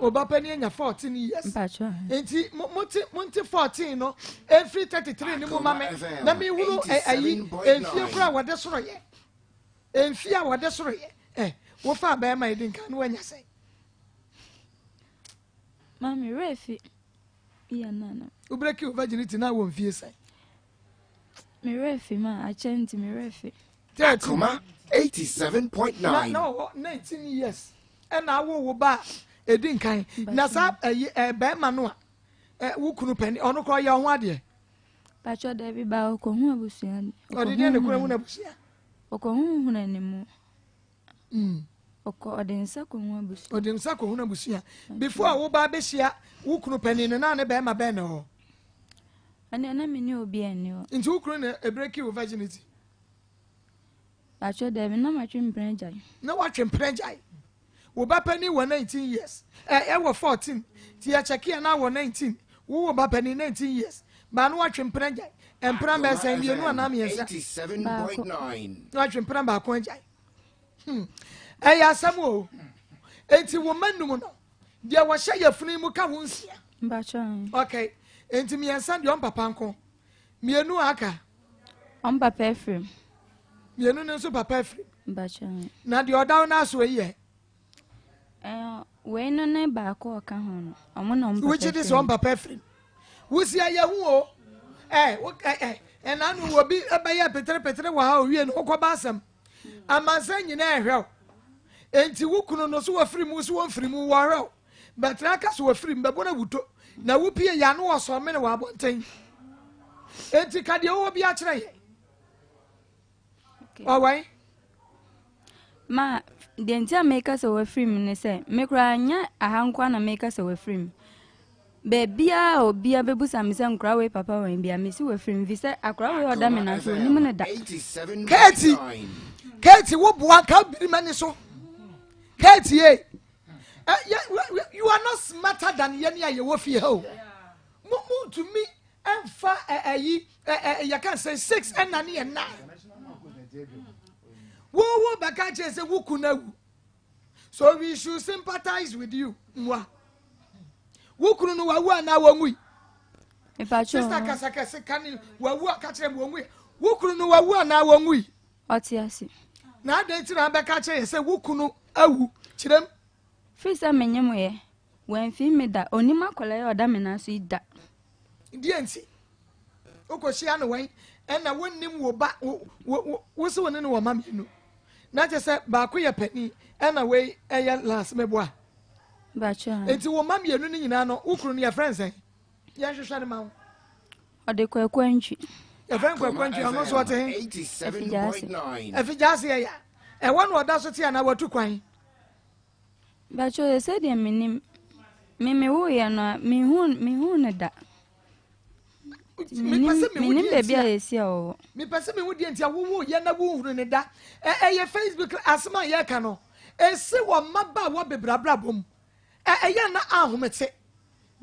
Oba panin anya 14 years. Mpakyɛw. Nti mo mo te mo nte 14 no efiri 33 ne mu ma me na me hunu ayi mfie kura wɔde soro yɛ mfie a wɔde soro yɛ ɛ wofa bɛrima yi di nkan no wanya sɛn. Maame werɛ fi yɛ nana. Wobreaki wo virginity na wɔ mfie sɛn. Me werɛ fi ma akyɛ nti me werɛ fi. Akoma 87.9. Na na ɔwɔ 19 years ɛna awo wo ba a edi nkan na saa ɛyi ɛ bɛrima no a ɛ wo kunu pɛni ɔno kora ɔyɛ ɔho adeɛ. Patro dabi ba ɔkɔ hu abusua. Ɔde deɛ ne kura hu n'abusua. Ɔkɔ hu hu n'animu. Mm. Ɔkɔ ɔde nsa kɔ hu abusua. Ɔde nsa kɔ hu n'abusua. Before a wo ba abɛhyia wo kunu pɛni no na ne bɛrima bɛn na hɔ. Ɛnna na me ne obi nni hɔ. Nti wo kunu na ebreki wo virginity? Atwerɛ daabi, na matwe mpena gyae. Na watwe mpena gyae. Wo ba panin wɔ 19 years, ɛ ɛwɔ 14, nti yɛkyɛke a na wɔ 19. Wo wo ba panin 19 years, baa na watwe mpena gyae. Mpena bɛyɛ sɛn, mmienu anaa mmiɛnsa? Baako. Na watwe mpena baako agyae. Hmm. Ɛyɛ asɛm o. Enti wo mma num no, deɛ wɔhyɛ yafunu yi mu ka ho nsia. Mpakyɛ. Okay. Enti mmiɛnsa deɛ ɔmpapa nko. Mmienu a aka. Ɔmpapa afirim. Mmienu no nso papa afirim. Mpakyɛ. Na deɛ ɔda wo n'aso yi yɛ. Ɛɛ wei no ne baako a ɔka ho no. Ɔmo na ɔmpapa afirim. Wogye di sɛ ɔmpapa afirim. Wosi ayɛ hu o. Ɛ wo ɛ ɛ ɛna no obi bɛyɛ petere petere wɔ ha owie no wokɔba asɛm. Amansan nyinaa ɛhwɛ wo. Enti wo kunu no so wɔfiri mu so wɔmfiri mu wɔhwɛ wo. Bɛtena aka so wɔfiri mu bɛbɔ no awuto na wopie yɛ ano wɔsɔ mene wɔ abɔnten. Enti ka deɛ wowɔ bi akyerɛ yɛn. Ɔwɛn. Ma deɛ nti a meka sɛ wafiri mu ne sɛ me koraa nyɛ aha nkoa na meka sɛ wafiri mu. Baabiara a obiara bɛbusa me sɛ nkora wei papa wɛn bia mesi wafiri mu fi sɛ akora wei ɔda me nan so onim ne da. Keeti Keeti wo boa nka biri m'ani so Keeti ye eh, you are not smarter than yɛn a yɛwɔ fie ha o mo mo ntumi mfa ɛyi yɛka sɛ six ɛna ne yɛ nine wo wo bɛka kyerɛ sɛ wo kun awu. So we should sympathize with you. Mwa. Wo kunu no wawu anaa wɔnwui? Sister kasakɛse ka ne wawu a ka kyerɛ me wɔnwui. Wo kunu no wawu anaa wɔnwui? Ɔte ase. Na adɛn nti na abɛka kyerɛ yɛ sɛ wo kunu awu? Kyerɛm. Firi sɛ menye mo yɛ. Wamfi me da. Onim akwadaa yi a ɔda me nan so yi da. Deɛ nti? Wokɔhyia no wɛn ɛna wonnim wo ba wo se wo ne no wɔ ma mmienu na kyɛ sɛ baako yɛ panin ɛna wei ɛyɛ last meboa nti wo ma mmienu no nyinaa no wo kunu no yɛfrɛ nsɛn yɛnhwehwɛ no ma wo. Ɔde Kwaku Antwi. Yɛfrɛ no Kwaku Antwi ɔno nso ɔte he? Afigyaase. Afigyaase ɛya ɛwɔ na ɔda so te anaa watu kwan? Mpakyɛw yɛ sɛdeɛ menim. Me me woeɛ no a menhu menhu no da. Mepɛ sɛ mehu Menim deɛ baabi nti a a yɛsi a ɔwɔ. Mepɛ sɛ mehu deɛ nti a wowoeɛ na wonhunu no da. Ɛ ɛyɛ Facebook asɛm a yɛreka no. Ɛsi wɔ mmabaawa bebree abrabɔ mu. Ɛ ɛyɛ a na ahomete.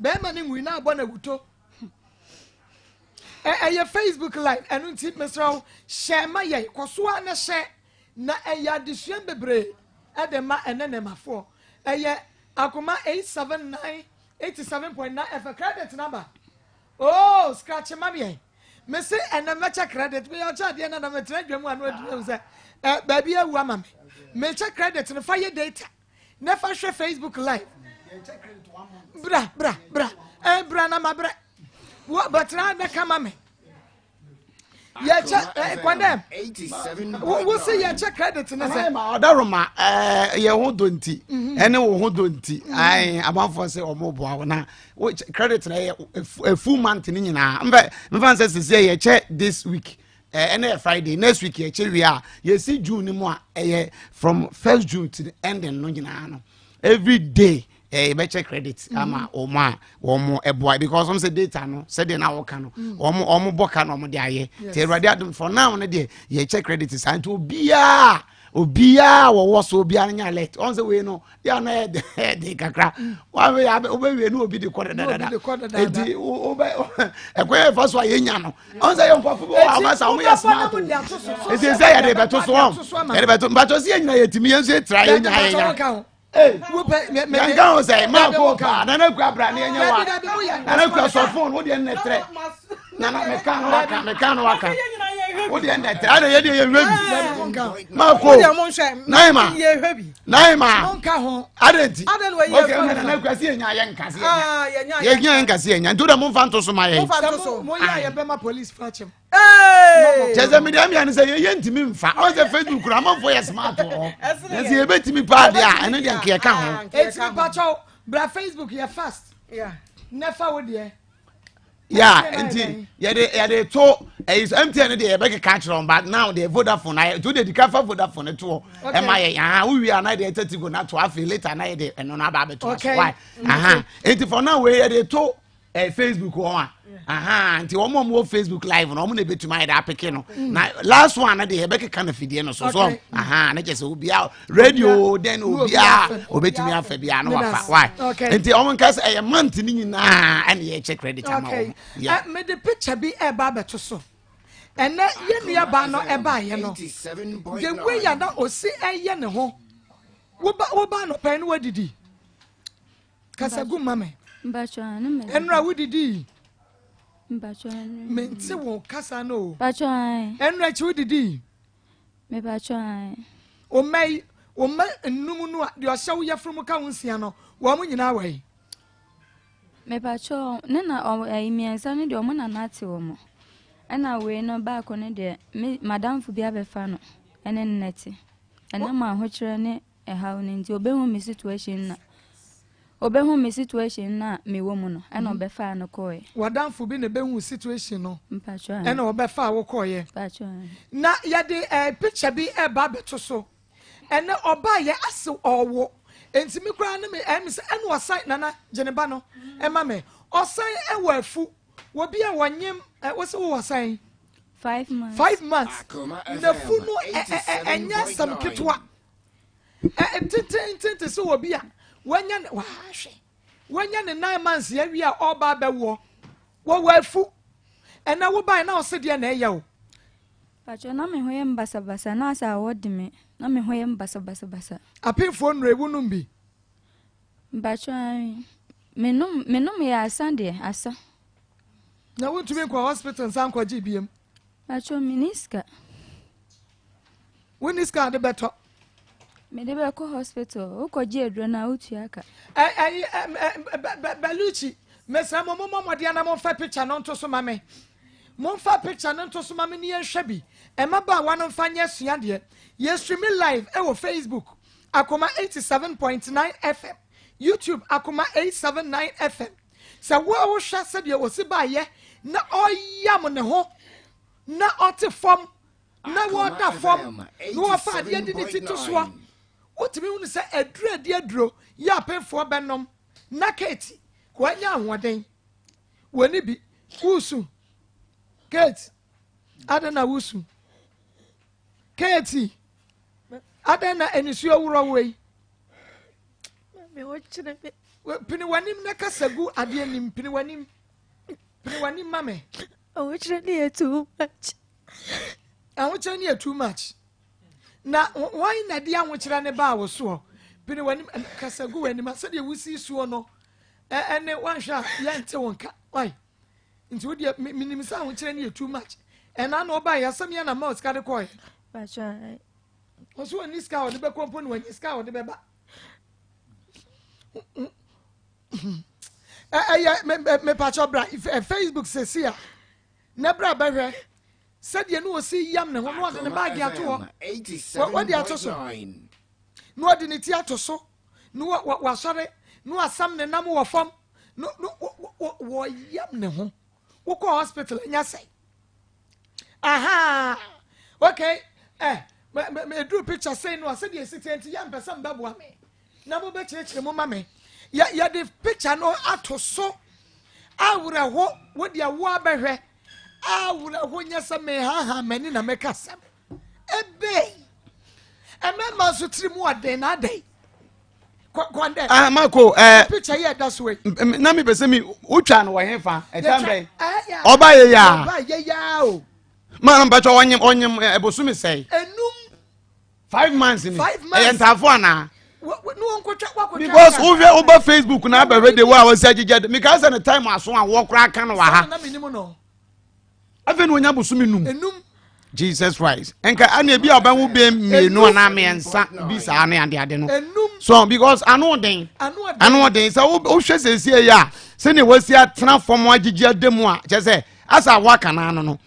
Bɛrima no nwui na abɔ no awuto. Ɛ ɛyɛ Facebook live ɛno nti mesrɛ wo hyɛ ma yɛn kɔ so ara na hyɛ Na ɛyɛ adesua bebree de ma ɛnɛ nnɛɛmafoɔ. Ɛyɛ Akoma 879 87.9 FM. Credit no aba. Oh, scratch ma meɛ. Me se ɛnɛ mɛkyɛ credit. Meyɛ ɔkyɛ adeɛ na na metena adwa mu ano adwuma mu sɛ eh, baabi awu ama me. Mekyɛ credit no fa yɛ data. Na fa hwɛ Facebook live. Bra, bra, bra. Eh, bra na ma brɛ. Bɛtena na ka ma me. yɛkyɛ eh, kɔndɛm wo se yɛkyɛ credit ne sɛ ɔdaroma eh, yɛ ho dɔ nti mhm. ɛne wo ho dɔ nti mhm. amanfoɔ sɛ ɔmo boa wo na credit na ɛyɛ full month ne nyinaa mfɛ mfa nsɛ sisi yɛkyɛ this week ɛnɛ yɛ friday next week yɛkyɛ wie a yɛsi june no mu a ɛyɛ from first june to the ending no nyinaa no every day eh, yɛbɛkyɛ credit mm. ama wɔn a wɔn ɛboa because wɔn sɛ data no sɛdeɛ na wɔka no mm. wɔn wɔn bɔ ka na wɔn de ayɛ te awurade adum for now no deɛ yɛkyɛ credit saa nti obiara obiara wɔwɔ so obiara nya alert wɔn sɛ wei no yɛ ana yɛ de de kakra mm. wɔn yɛ wobɛwie ne obi de kɔ dadadada eti wobɛ ɛkwan yɛ fa so a yɛnya no wɔn sɛ yɛ nkɔfo bi wɔ hɔ a wɔn sɛ wɔn yɛ smart o eti sɛ yɛde bɛto so wɔn yɛde bɛto mpatɔ si yɛ nyina yɛ timi yɛn nso yɛ tira yɛ nya yɛ nya. Yanka ho sɛ maa ko paa nana kura bra ne ɛnyɛ wa nana kura sɔ fon wo deɛ nnɛ trɛ nana meka no waka meka no waka wo deɛ nnɛ trɛ adɛ yɛ deɛ yɛ hwɛ bi maa ko naima naima adɛ nti ok ɛnna nana kura si yɛ nya yɛ nka si yɛ nya yɛ nya yɛ nka si yɛ nya nti o de mo nfa nto so ma yɛ. Mo yɛ a yɛ bɛ ma police fa kyɛm. Kyɛ sɛ mede amea no sɛ yɛyɛ ntumi mfa ɔn sɛ facebook no amanfoɔ yɛ smart wɔ hɔ na sɛ yɛbɛtumi paa deɛ a ɛno deɛ nka yɛka ho. Ɛtumi pakyɛw bra facebook yɛ fast na fa wo deɛ. Ya nti yɛde yɛde to ɛyi so mtn deɛ yɛbɛkeka akyerɛ wɔn but now deɛ vodafone ayɛ nti wode dika fa vodafone to hɔ ɛma yɛ aha wowie a na yɛde ɛtɛ tigo na to afei later na yɛde ɛno no aba abɛto aso why aha nti for now wei yɛde to. eh, Facebook wɔn a aha nti wɔn a wɔwɔ Facebook live no wɔn na ebetumi ayɛ de apeke no mm. na last one no deɛ yɛbɛkeka no fidie no so so aha ne kyɛ sɛ obiara radio den obiara obetumi afɛ biara no wafa why nti wɔn nka sɛ ɛyɛ month ne nyinaa ɛna yɛkyɛ credit ama wɔn. Yeah. Mede picture bi ɛba abɛto so ɛnɛ yɛn nua baa no ɛbaayɛ no the way yɛ na osi ɛyɛ ne ho woba woba anɔpɛ no wadidi. Kasa gu ma me. Ɛnora wodidii? Mente wo kasa no o. Ɛnora akyi wodidii? Wo mma yi, wo mma nnum no a deɛ ɔhyɛ wo yafunu mu ka wo nsia no, wɔn mo nyinaa wɔ yi? Mepakyɛ ne na ɛyi mmiɛnsa no deɛ ɔmo na nate wɔn. Ɛna wei no baako no deɛ me madamfo bi abɛfa no ɛne no nɛte. Ɛnam ahokyerɛ ne ɛhaw no nti obehu me situation na obehu me situation na mewɔ mu no ɛna mhm. ɔbɛfaa no kɔɔɛ. W'adamfo bi na ebehu situation no ɛna ɔbɛfaa wo kɔɔyɛ. Na yɛde ɛɛ eh, picture bi ɛɛba abɛto so ɛnɛ ɔbaa yɛ ase ɔwɔ nti mi koraa ne mi ɛmi sɛ ɛna ɔsan nana gyene ba no ɛma mi ɔsan ɛwɔ afu wɔ bi a wɔnyem ɛ wɔsɛ wɔ ɔsan. Five months. 5 months nafu no ɛnyɛ asɛm ketewa tententen te sɛ obi a wanya ne wahwɛ wanya ne 9 months awie a ɔreba abɛwoɔ wɔwɔ afu ɛnɛ wobae na ɔse deɛ na ɛyɛ o. Pakyɛ na me ho yɛ mbasabasa na asɛ awɔ de me na me ho yɛ mbasabasabasa. Apemfoɔ nnuro ewu nom bi. Mpakyɛ menom menom yɛ asa deɛ asa. Na wontumi nkɔ hospital nsa nkɔgye biem. Pakyɛ menni sika. Wonni sika a de bɛtɔ. Mede bɛkɔ hospital wokɔgye aduro no a wotua ka. Ɛyi Baluchi mesrɛ mo mommɔ mmɔden na momfa picture no nto so ma me. Momfa picture no nto so ma me ne yɛnhwɛ bi. Mmabaawa no mfa nyɛ suadeɛ. Yɛ stream live ɛwɔ Facebook Akoma 87.9 FM, YouTube Akoma 879 FM. Sɛ wo a wohwɛ sɛdeɛ ɔsi baayɛ na ɔyam ne ho na ɔte fam na wɔda fam na wɔfa adeɛ de ne ti to soɔ, wotumi hunu sɛ aduro adi aduro yɛ apemfoɔ bɛnom na Kate wanya ahoɔden. Wɔni bi wusu. Kate, adɛn na wusu? Kate, adɛn na anisuo worɔ wo yi? Pini w'anim na kasa gu adeɛ nim. Pini w'anim. Pini w'anim ma me. Ahokyerɛ ne yɛ too much. Ahokyerɛ ne yɛ too much. Na wɔn na de ahokyerɛ ne baa wo soɔ. Pini w'anim kasa gu w'anim sɛdeɛ wosi soɔ no ɛne wanhwɛ a yɛnte wo nka. Why? Nti wo deɛ menim sɛ ahokyerɛ ne yɛ too much. Ɛna na ɔbaa yɛ asɛm yɛ na ma sika de kɔɛ. Ɔso ɔni sika a ɔde bɛkɔ mpo na wanya sika a ɔde bɛba. Ɛyɛ mepakyɛ bra Facebook sɛsi a na bra bɛhwɛ sɛdeɛ ne ɔsi yam ne ho na ɔde ne baage ato hɔ wɔde ato so na ɔde ne ti ato so na wasɔre na wasam ne nam wɔ fam na wɔyam ne ho wokɔ hospital anya sɛe aha okay eh meduru picture sei no a sɛdeɛ ɛsi teɛ nti yɛ mpɛ sɛ mbɛboa me na mobɛkyerɛkyerɛ mu ma me yɛde picture no ato so awerɛho wo deɛ wo abɛhwɛ awerɛho nyɛ sɛ mehaha m'ani na meka sɛm ebei ɛmɛma nso tiri mu ɔden na adɛn kɔndɛ. ah mako ɛɛ eh, picture yɛ ɛda so yi. na mi pɛ sɛ mi wotwa no wɔ he fa ɛtan bɛn ɔba yɛ yaa ɔba yɛ yaa o. maa no mpɛtɛ ɔnyem ɔnyem ɛbosomi sɛn. Enum. 5 months ni 5 months ɛyɛ ntaafo anaa. Because wohwɛ woba Facebook na abɛhwɛ de wo a wɔsi agyegya de mika sɛ ne time aso a wɔkora ka no wɔ ha. Afei na onya bosomi num. Enum. Jesus Christ. Nka ana ebi a ɔbɛwo bɛ mmienu anaa mmiɛnsa bi saa ne ade ade no. So because ano den. Ano den sɛ wohwɛ sɛsie yi a sɛnea wasi atena fam agyegye ada mu a kyerɛ sɛ asa awo aka n'ano no.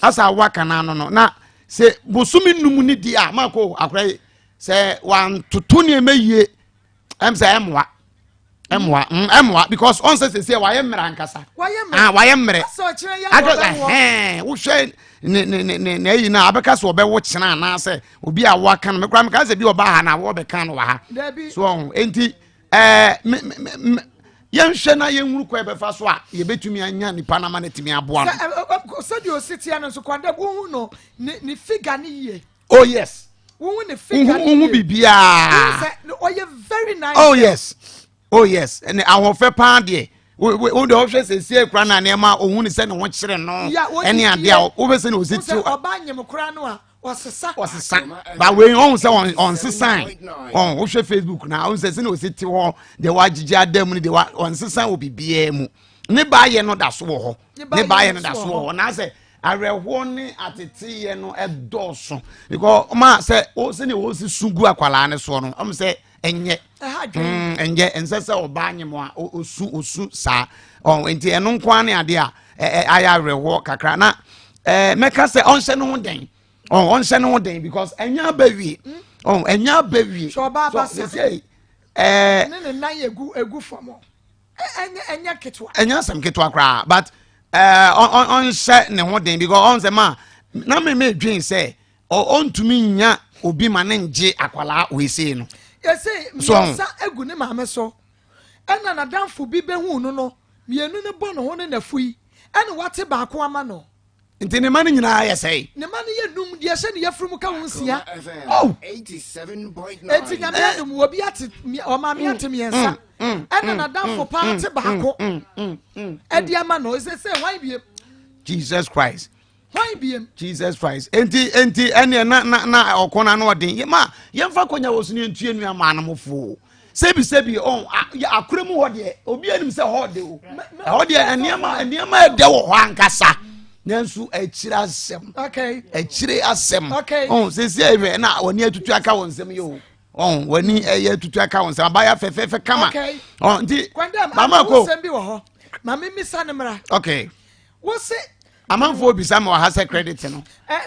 Asa awo aka n'ano no na sɛ bosomi num ne di a mako akora yi sɛ wantoto nneɛma yie ɛm sɛ ɛmmoa ɛmmoa mm, ɛmmoa because ɔn sɛ sɛsɛ wayɛ mmerɛ ankasa ah wayɛ mmerɛ akɔ ɛhɛn wohwɛ ne ne ne ne n'ayi na abɛka sɛ ɔbɛwo kyena anaasɛ obi a waka no mekora meka sɛ bi ɔba ha na wɔbɛka no wɔ ha so ɔho enti ɛɛ me me me. Yɛnhwɛ na yɛnhunu kwan yɛbɛfa so a yɛbɛtumi anya nipa no ama no atumi aboa no. Sɛdeɛ ɔsi teɛ no nso kwandam wohu no ne ne figure ne yie. Oh yes. Wohu ne figure ne yie. Wohu biribiara. Sɛ ɔyɛ very nice. Oh yes. Oh yes. Ɛne ahoɔfɛ paa deɛ wo deɛ ɔhwɛ sɛsie kura na nneɛma ohun sɛ ne ho kyerɛ no ɛne adeɛ a wobɛ sɛ ne ɔsi ti. Ɔbaa nyem kora no a ɔsesa. Ɔsesa ba wei ɔhun sɛ ɔnsesan ɔn wohwɛ Facebook na ɔhun sɛ sɛ ne ɔsi ti hɔ deɛ wagyegye ada mu ne deɛ wa ɔnsesan wɔ biribiara mu ne baayɛ no da so wɔ hɔ ne baayɛ no da so wɔ hɔ n'asɛ awerɛhoɔ ne ateteyɛ no ɛdɔɔso because ɔma sɛ sɛnea wɔsi su gu akwadaa no soɔ no ɔmo sɛ ɛnyɛ ɛnyɛ ɛnsɛ sɛ ɔbaa nyem a osu osu saa ɔn nti ɛno nko ara ne adeɛ a ɛɛ ayɛ awerɛhoɔ kakra na ɛɛ mɛka sɛ ɔnhyɛ ne ho den ɔn ɔnhyɛ ne ho den because ɛnyɛ aba wie ɔn ɛnyɛ aba wie so sɛ ɛɛ ne ne nan egu egu fam ɛnyɛ ɛnyɛ ketewa ɛnyɛ asɛm ketewa koraa but ɛɛ ɔnhyɛ ne ho den because ɔn sɛ ma na mi mi dwen sɛ. Ɔntumi nnya obi ma ne ngye akwadaa wei sei no. Yɛse mmiɛnsa agu ne maame so ɛna nadamfo bi bɛhuu no no mmienu no bɔ ne ho ne nafui ɛna wate baako ama no. Nti ne mma no nyinaa yɛ sɛe? Ne mma no yɛ num deɛ ɛhyɛ ne yafunu mu ka ho nsia. Oh! Enti nyame adom obi ate ɔmaame ate mmiɛnsa ɛna nadamfo paa te baako ɛde ama no ɛsɛ sɛ hwan biem? Jesus Christ. Hwan biem? Jesus Christ. Enti enti ɛneɛ na na na ɔko na no ɔden. Yɛ ma yɛmfa konya wɔ so ne yɛntua nua maa no mo fo. Sɛbi sɛbi ɔn akora mu hɔ deɛ obi anim sɛ hɔ de o. Ɛhɔ deɛ nneɛma nneɛma ɛdɛ wɔ hɔ ankasa. Nanso akyire asɛm. Okay. Akyire asɛm. Okay. Ɔn sɛsi ɛhwɛ na wɔne atutu aka wɔn nsɛm yɛ o. Ɔn wɔne ɛyɛ atutu aka wɔn nsɛm abaya fɛfɛɛfɛ kama. Okay. Ɔn nti. Kwandam, Mama ko. Asɛm bi wɔ hɔ. Maame misa ne mmra. Okay. Wose amanfoɔ bisa ma ɔha sɛ credit no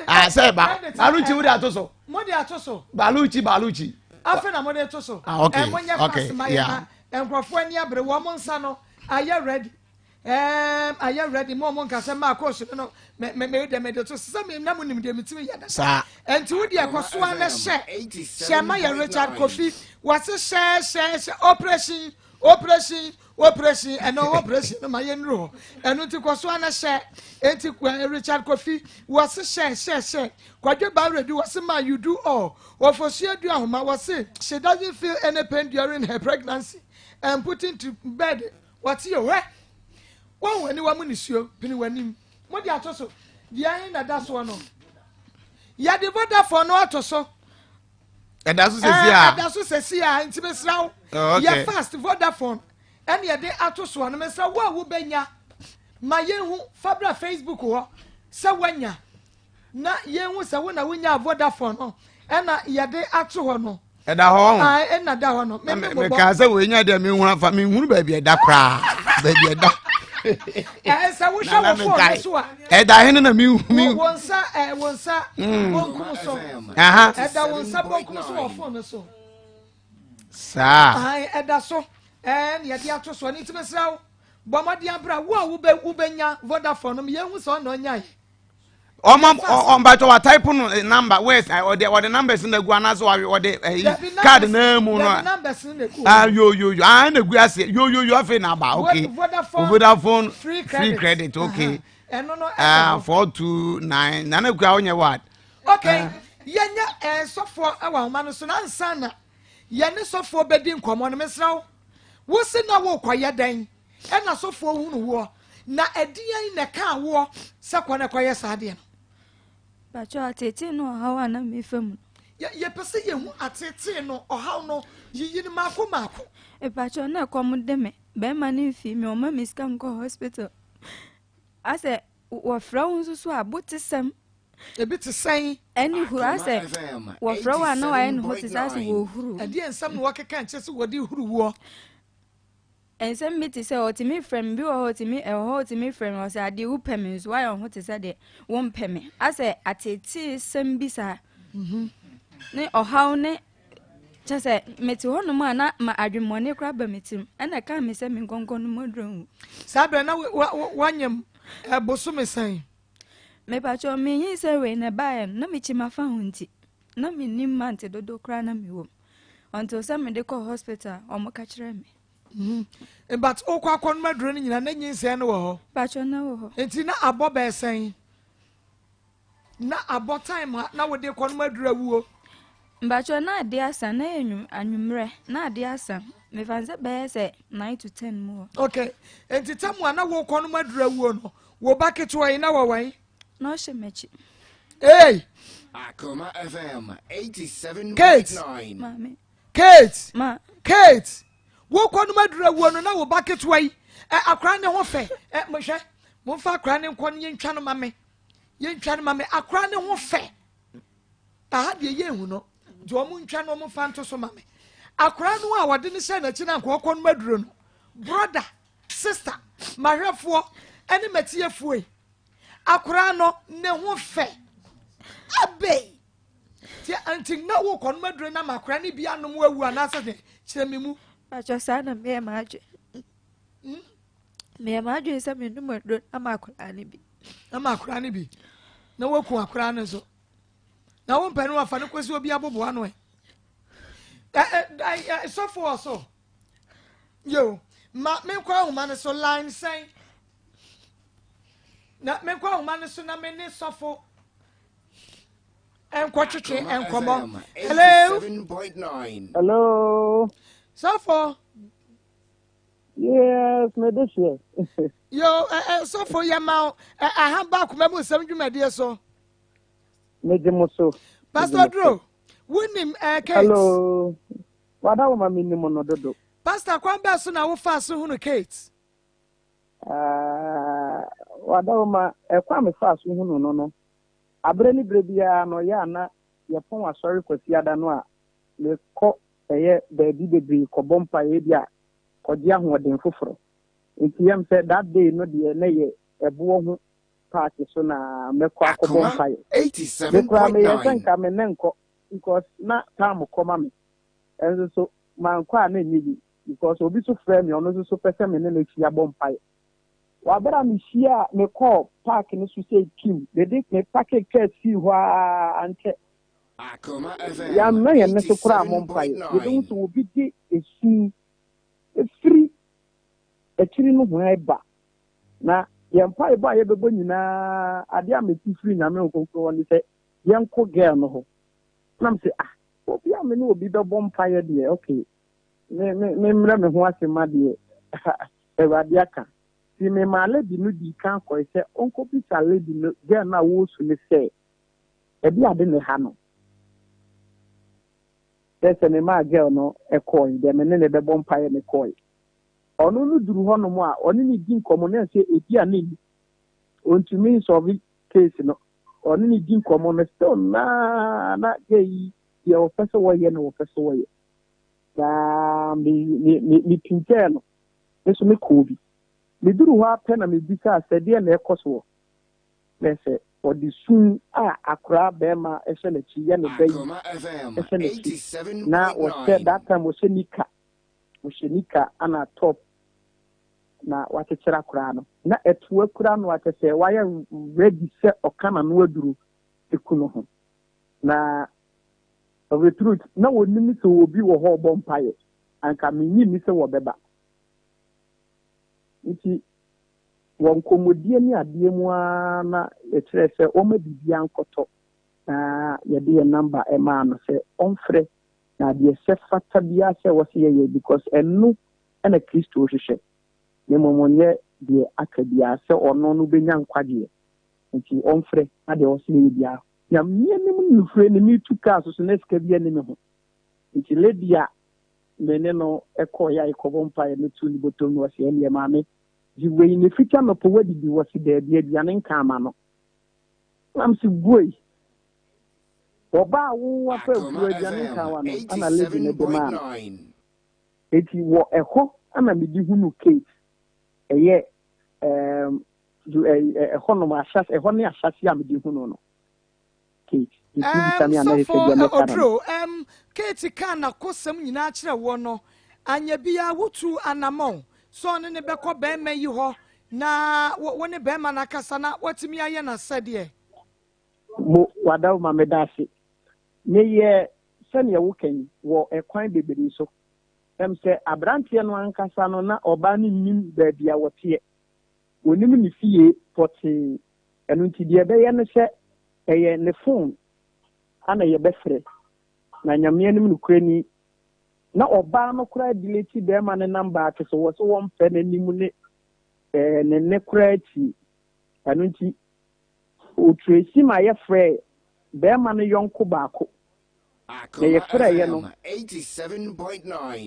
ah sɛ ba baluchi wode ato so mode ato so baluchi baluchi afei na mode to so ah okay eh, monyɛ okay fast ma yeah yɛ nkurɔfoɔ ani abere wɔn nsa no ayɛ ready ɛɛm ayɛ ready mo ɔmo nka sɛ maa kɔɔso no no mɛ mɛ mɛ deɛ mɛ de to so sɛ mɛ na mo nim deɛ mɛ timi yɛ dada saa ɛnti wo deɛ kɔ so ara hyɛ hyɛ ma yɛ Richard Kofi wɔse hyɛ hyɛ hyɛ operation operation operation ɛnɛ operation no ma yɛ nuru hɔ ɛno nti kɔ so ana hyɛ eti eh, Richard Kofi wɔse hyɛ hyɛ hyɛ Kwadwo Bawredu wɔse ma you do all Ofosu Adu Ahoma wɔse she doesn't feel any pain during her pregnancy and putting to bed wɔte yɛ hwɛ wɔn wɔn aniwa mu nisuo pini wɔn anim mo de ato so deɛ ɛhe na ɛda soɔ no yɛde Vodafone no ato so. ɛda so sɛsi a ɛda so sɛsi a nti mesrɛ wo oh, yɛ fast Vodafone ɛne yɛde ato soɔ no mesrɛ wo a wobɛnya ma yɛnhu fa bra Facebook hɔ sɛ woanya na yɛnhu sɛ wo na wonya Vodafone no ɛna yɛde ato hɔ no ɛda hɔ ho ɛna da hɔ no mekaa sɛ wɔnya deɛ menhunu afa menhunu baabi ɛda koraa baabi ɛda ɛɛ sɛ wohwɛ wɔ fon no so a ɛda hene na mehu wo nsa ɛɛ wo nsa mm. bonkum so ɛda wo nsa bonkum so wɔ fon no so saa ɛda so ɛɛ na yɛde ato so ɛne ntumi srɛ wo bɔ mmɔden abira wo a wobɛ wobɛnya Vodafone no yɛn ho sɛ ɔna ɔnya yɛ ɔma ɔmbatɔ wa type no eh, number west eh, ɔde ɔde numbers na gu anaasɛ ɔde ɔde ɛyi eh, card na mu no ah yo yo yo ah na gu ase yo yo yo afei na aba okay Vodafone free credit, credit okay ah 429 nana kura ɔnyɛ what. okay yɛnyɛ ɛɛ sɔfoɔ ɛwɔ ahoma no so na nsa na yɛne sɔfoɔ bɛdi nkɔmɔ no mesrɛ wo wosi na wokɔyɛ dɛn. Ɛna sɔfoɔ hunu woɔ, na ɛdeɛn na ɛkaa woɔ sɛ kɔ na kɔyɛ saa adeɛ no? Pakyɛ ateetee no ɔhaw a na mefa mu no. Yɛ yɛpɛ sɛ yɛhu ateetee no ɔhaw no yiyi no maako maako. Mepakyɛ na ɛkɔm de me, bɛrima no mfii me, ɔmma me sika nkɔ hospital. Asɛ wɔfrɛ wo nso so a botesɛm. Ebi te sɛn? Ɛne huru asɛ wɔfrɛ wo a na wayɛ ne ho te sɛ asɛ wɔhuru. Ɛdeɛ nsɛm na wɔkeka nkyerɛ sɛ wɔde huru woɔ? Nsɛm bi te sɛ ɔtumi frɛ me, bi wɔ hɔ ɔtumi ɛwɔ hɔ ɔtumi frɛ me ɔsɛ adeɛ wopɛ me nso woayɛ wo ho te sɛ deɛ wompɛ me asɛ ateeteesɛm bi saa mhm. ne ɔhaw ne kyɛ sɛ mete hɔnom a na ma adwemmɔne koraa ba me tirim ɛna ɛkaa me sɛ me nkɔnkɔn no mu aduro nwu. Saa berɛ na woanyem bosome sɛn? Mepakyɛ menyi sɛ wei na ɛbaeɛ no na mekyi mafa ho nti na mennim mante dodo koraa na mewɔ mu until sɛ mede kɔ hospital a wɔka kyerɛ me. Mm -hmm. But wokɔ akɔnom aduro no nyina na nyinsɛn no wɔ hɔ? Mpakyɛ na wɔ hɔ. Nti na abɔ bɛɛ sɛn? Na abɔ time a na wode kɔnom aduro awuo? Mpakyɛ na ade asa na yɛ anwummerɛ na ade asa mefa sɛ bɛyɛ sɛ 9 to 10 mu hɔ. Okay nti tam a na wokɔnom aduro awuo no wo ba ketewa yi na wɔ wɛn? Na ɔhyɛ m'akyi. Hey! Akoma FM 87.9. Kate! Maame. Kate! Ma. Kate! Wokɔ nom aduru awuo no na wo ba ketewa yi ɛ akora ne ho fɛ ɛ mohwɛ momfa akora ne nkɔ no yɛntwa no ma me yɛntwa no ma me akora ne ho fɛ aha deɛ yɛnhu no nti wɔn ntwa no wɔn fa nto so ma me akora no a wɔde ne hyɛ n'akyi na nka ɔkɔ nom aduro no broda sister mahwɛfoɔ ɛne matiefoɔ yi akora no ne ho fɛ abɛyi Ti nti na wo kɔ nom aduro na ma akora ne bi anom awu anaasɛ dɛ kyerɛ me mu. Pakyɛ saa na meyɛ m'adwe. Hmm? Meyɛ m'adwene sɛ menom aduro na ma akora ne bi. Na ma akora ne bi. Na woku akora no nso. Na wo mpɛ no wafa no kɔsi obi aboboa no ɛ. Sɔfo wɔ so. Yo, ma menkɔ ahoma no so line sɛn. Na menkɔ ahoma no so na me ne sɔfo nkɔtwetwe nkɔmmɔ hello hello sɔfo yes me de hyɛ yo ɛ ɛ sɔfo yɛ ma ɛ aha ba akoma mu nsɛm dwumadie so megye mo so pastor duro wonim ɛ kate hello wada wo ma menim no dodo pastor kwan bɛɛ so na wofaa so hunu kate Ah, wada wo ma ɛkwan a mefaa so hunu no no Aberɛ ne berɛ biara no ɔyɛ a na yɛpɔn asɔre Kwasiada no a, mekɔ ɛyɛ baabi bebree kɔbɔ mpaeɛ ebia kɔgye ahoɔden foforɔ. Nti yɛm sɛ that day no deɛ na ɛyɛ ɛboɔ ho park so na mɛkɔ akɔbɔ Akoma mpaeɛ. Me koraa meyɛɛ sɛ 87.9. nka me ne nkɔ because na time kɔ ma me. Ɛnso so mankɔ a na ɛnyɛ yie because obi nso frɛɛ me ɔno nso so pɛ sɛ me ne no hyia bɔ mpaeɛ. Wɔ aber a mihyiaa, mekɔɔ park no so sei kim, mede me pake kaa sii hɔ ara ankyɛ Akoma FM yɛamma hɛn no so koraa ammɔ mpae. Yebohu 87.9. sɛ obi de esu firi akyiri nohoa reba, na yɛn mpaebɔ a yɛbɛbɔ nyinaa, adeɛ a mete firi Nyame Honhom Kronkron hɔ ne sɛ yɛnkɔ girl no hɔ. Na mese ah, obi a me ne obi bɛbɔ mpaeɛ deɛ, okay, me, me, memmrɛ me ho ase ma deɛ Awurade aka. Nti memaa lady no dii kan kɔe sɛ ɔnkɔbisa lady no, girl no a ɔresu no sɛ, ɛde ade na ɛha no? Kyerɛ sɛ memaa girl no kɔe, deɛ me ne no bɛbɔ mpaeɛ no kɔe. Ɔno no duru hɔnom a, ɔne no di nkɔmmɔ na ɛsɛ ebi a na ɛni. Ɔntumi nsɔlve case no. Ɔne no di nkɔmmɔ no still naa na girl yi deɛ ɔpɛ sɛ wɔyɛ na wɔpɛ sɛ wɔyɛ. Na me me me mepinkyɛɛ no, me nso mekɔɔ bi. Meduruu hɔ ara pɛ na mebisaa sɛ deɛn na ɛrekɔ soɔ. Na sɛ ɔde su a akoraa barima hyɛ n'akyi yɛ ne ba yi Akoma FM hyɛ n'akyi. Na wɔhyɛ 87.9. that time wɔhyɛ nika, wɔhyɛ nika ana top na wakyekyere akoraa no. Na ɛtoa kura no a kyerɛ sɛ wayɛ ready sɛ ɔka n'ano aduro ku no ho. Na of the truth, na wɔnim sɛ obi wɔ hɔ ɔbɔ mpaeɛ, anka mennye nni sɛ wɔbɛba. Nti wɔ nkɔmmɔdie ne adeɛ mu ara na yɛkyerɛɛ sɛ ɔmma biribiara nkɔtɔ, na yɛde yɛn number maa no sɛ ɔmfrɛ, na deɛ ɛsɛ fata biara sɛ ɛwɔ sɛ yɛyɛ because ɛno na Kristo hwehwɛ, na mmom ɔnyɛ deɛ aka biara, sɛ ɔno no bɛnya nkwagyeɛ. Nti ɔmfrɛ na deɛ ɛwɔ sɛ yɛyɛ biara Nyame anim nufire ne metu kaa so so na sika bi ani me ho nti lady a me ne no kɔɔ yɛ a yɛkɔbɔ mpaeɛ no tuu ne bɔtɔm no ɔse ɛneɛ maame gye wei na fiti anɔpa wadidi wɔse daabi aduane nka ama no na mese buei ɔbaa wo wafa Akoma afuo aduane FM nka wa no ana lady no de maa no 87.9. eti wɔ ɛhɔ ana mede hunu Kate ɛyɛ ɛɛm ɛhɔnom ahyɛse ɛhɔ ne ahyɛse a mede hunu no Kate nti wobisa Ɛɛm, me a na ɛsɛ sɔfo deɛ ɛ, mɛka no no. Oduro, ɛɛm, Kate kaa n'akosɛm nyinaa kyerɛ woɔ no, anyɛ biaa wotuu anamɔn sɛ ɔne no bɛkɔ bɛɛma yi hɔ na wo, wo ne bɛɛma no akasa na watumi ayɛ n'asɛdeɛ? Mo, w'adaworoma meda ase. Meyɛɛ sɛdeɛ woka yi wɔ ɛkwan bebree so. Ɛm sɛ aberanteɛ no ankasa no na ɔbaa no nnim baabi a wɔteɛ. Ɔnim ne fie pɔtee. Ɛno nti deɛ ɛbɛyɛ ne sɛ ɛyɛ ne phone ana yɛbɛfrɛ. Na Nyame anim nokorɛ ni, na ɔbaa no koraa delete bɛɛma no number kyesɛ wɔse wɔmpɛ n'anim ne ne nne koraa tie. Ɛno nti ɔtrace ma yɛfrɛɛ bɛɛma no yɔnko baako. Na yɛfrɛeɛ no,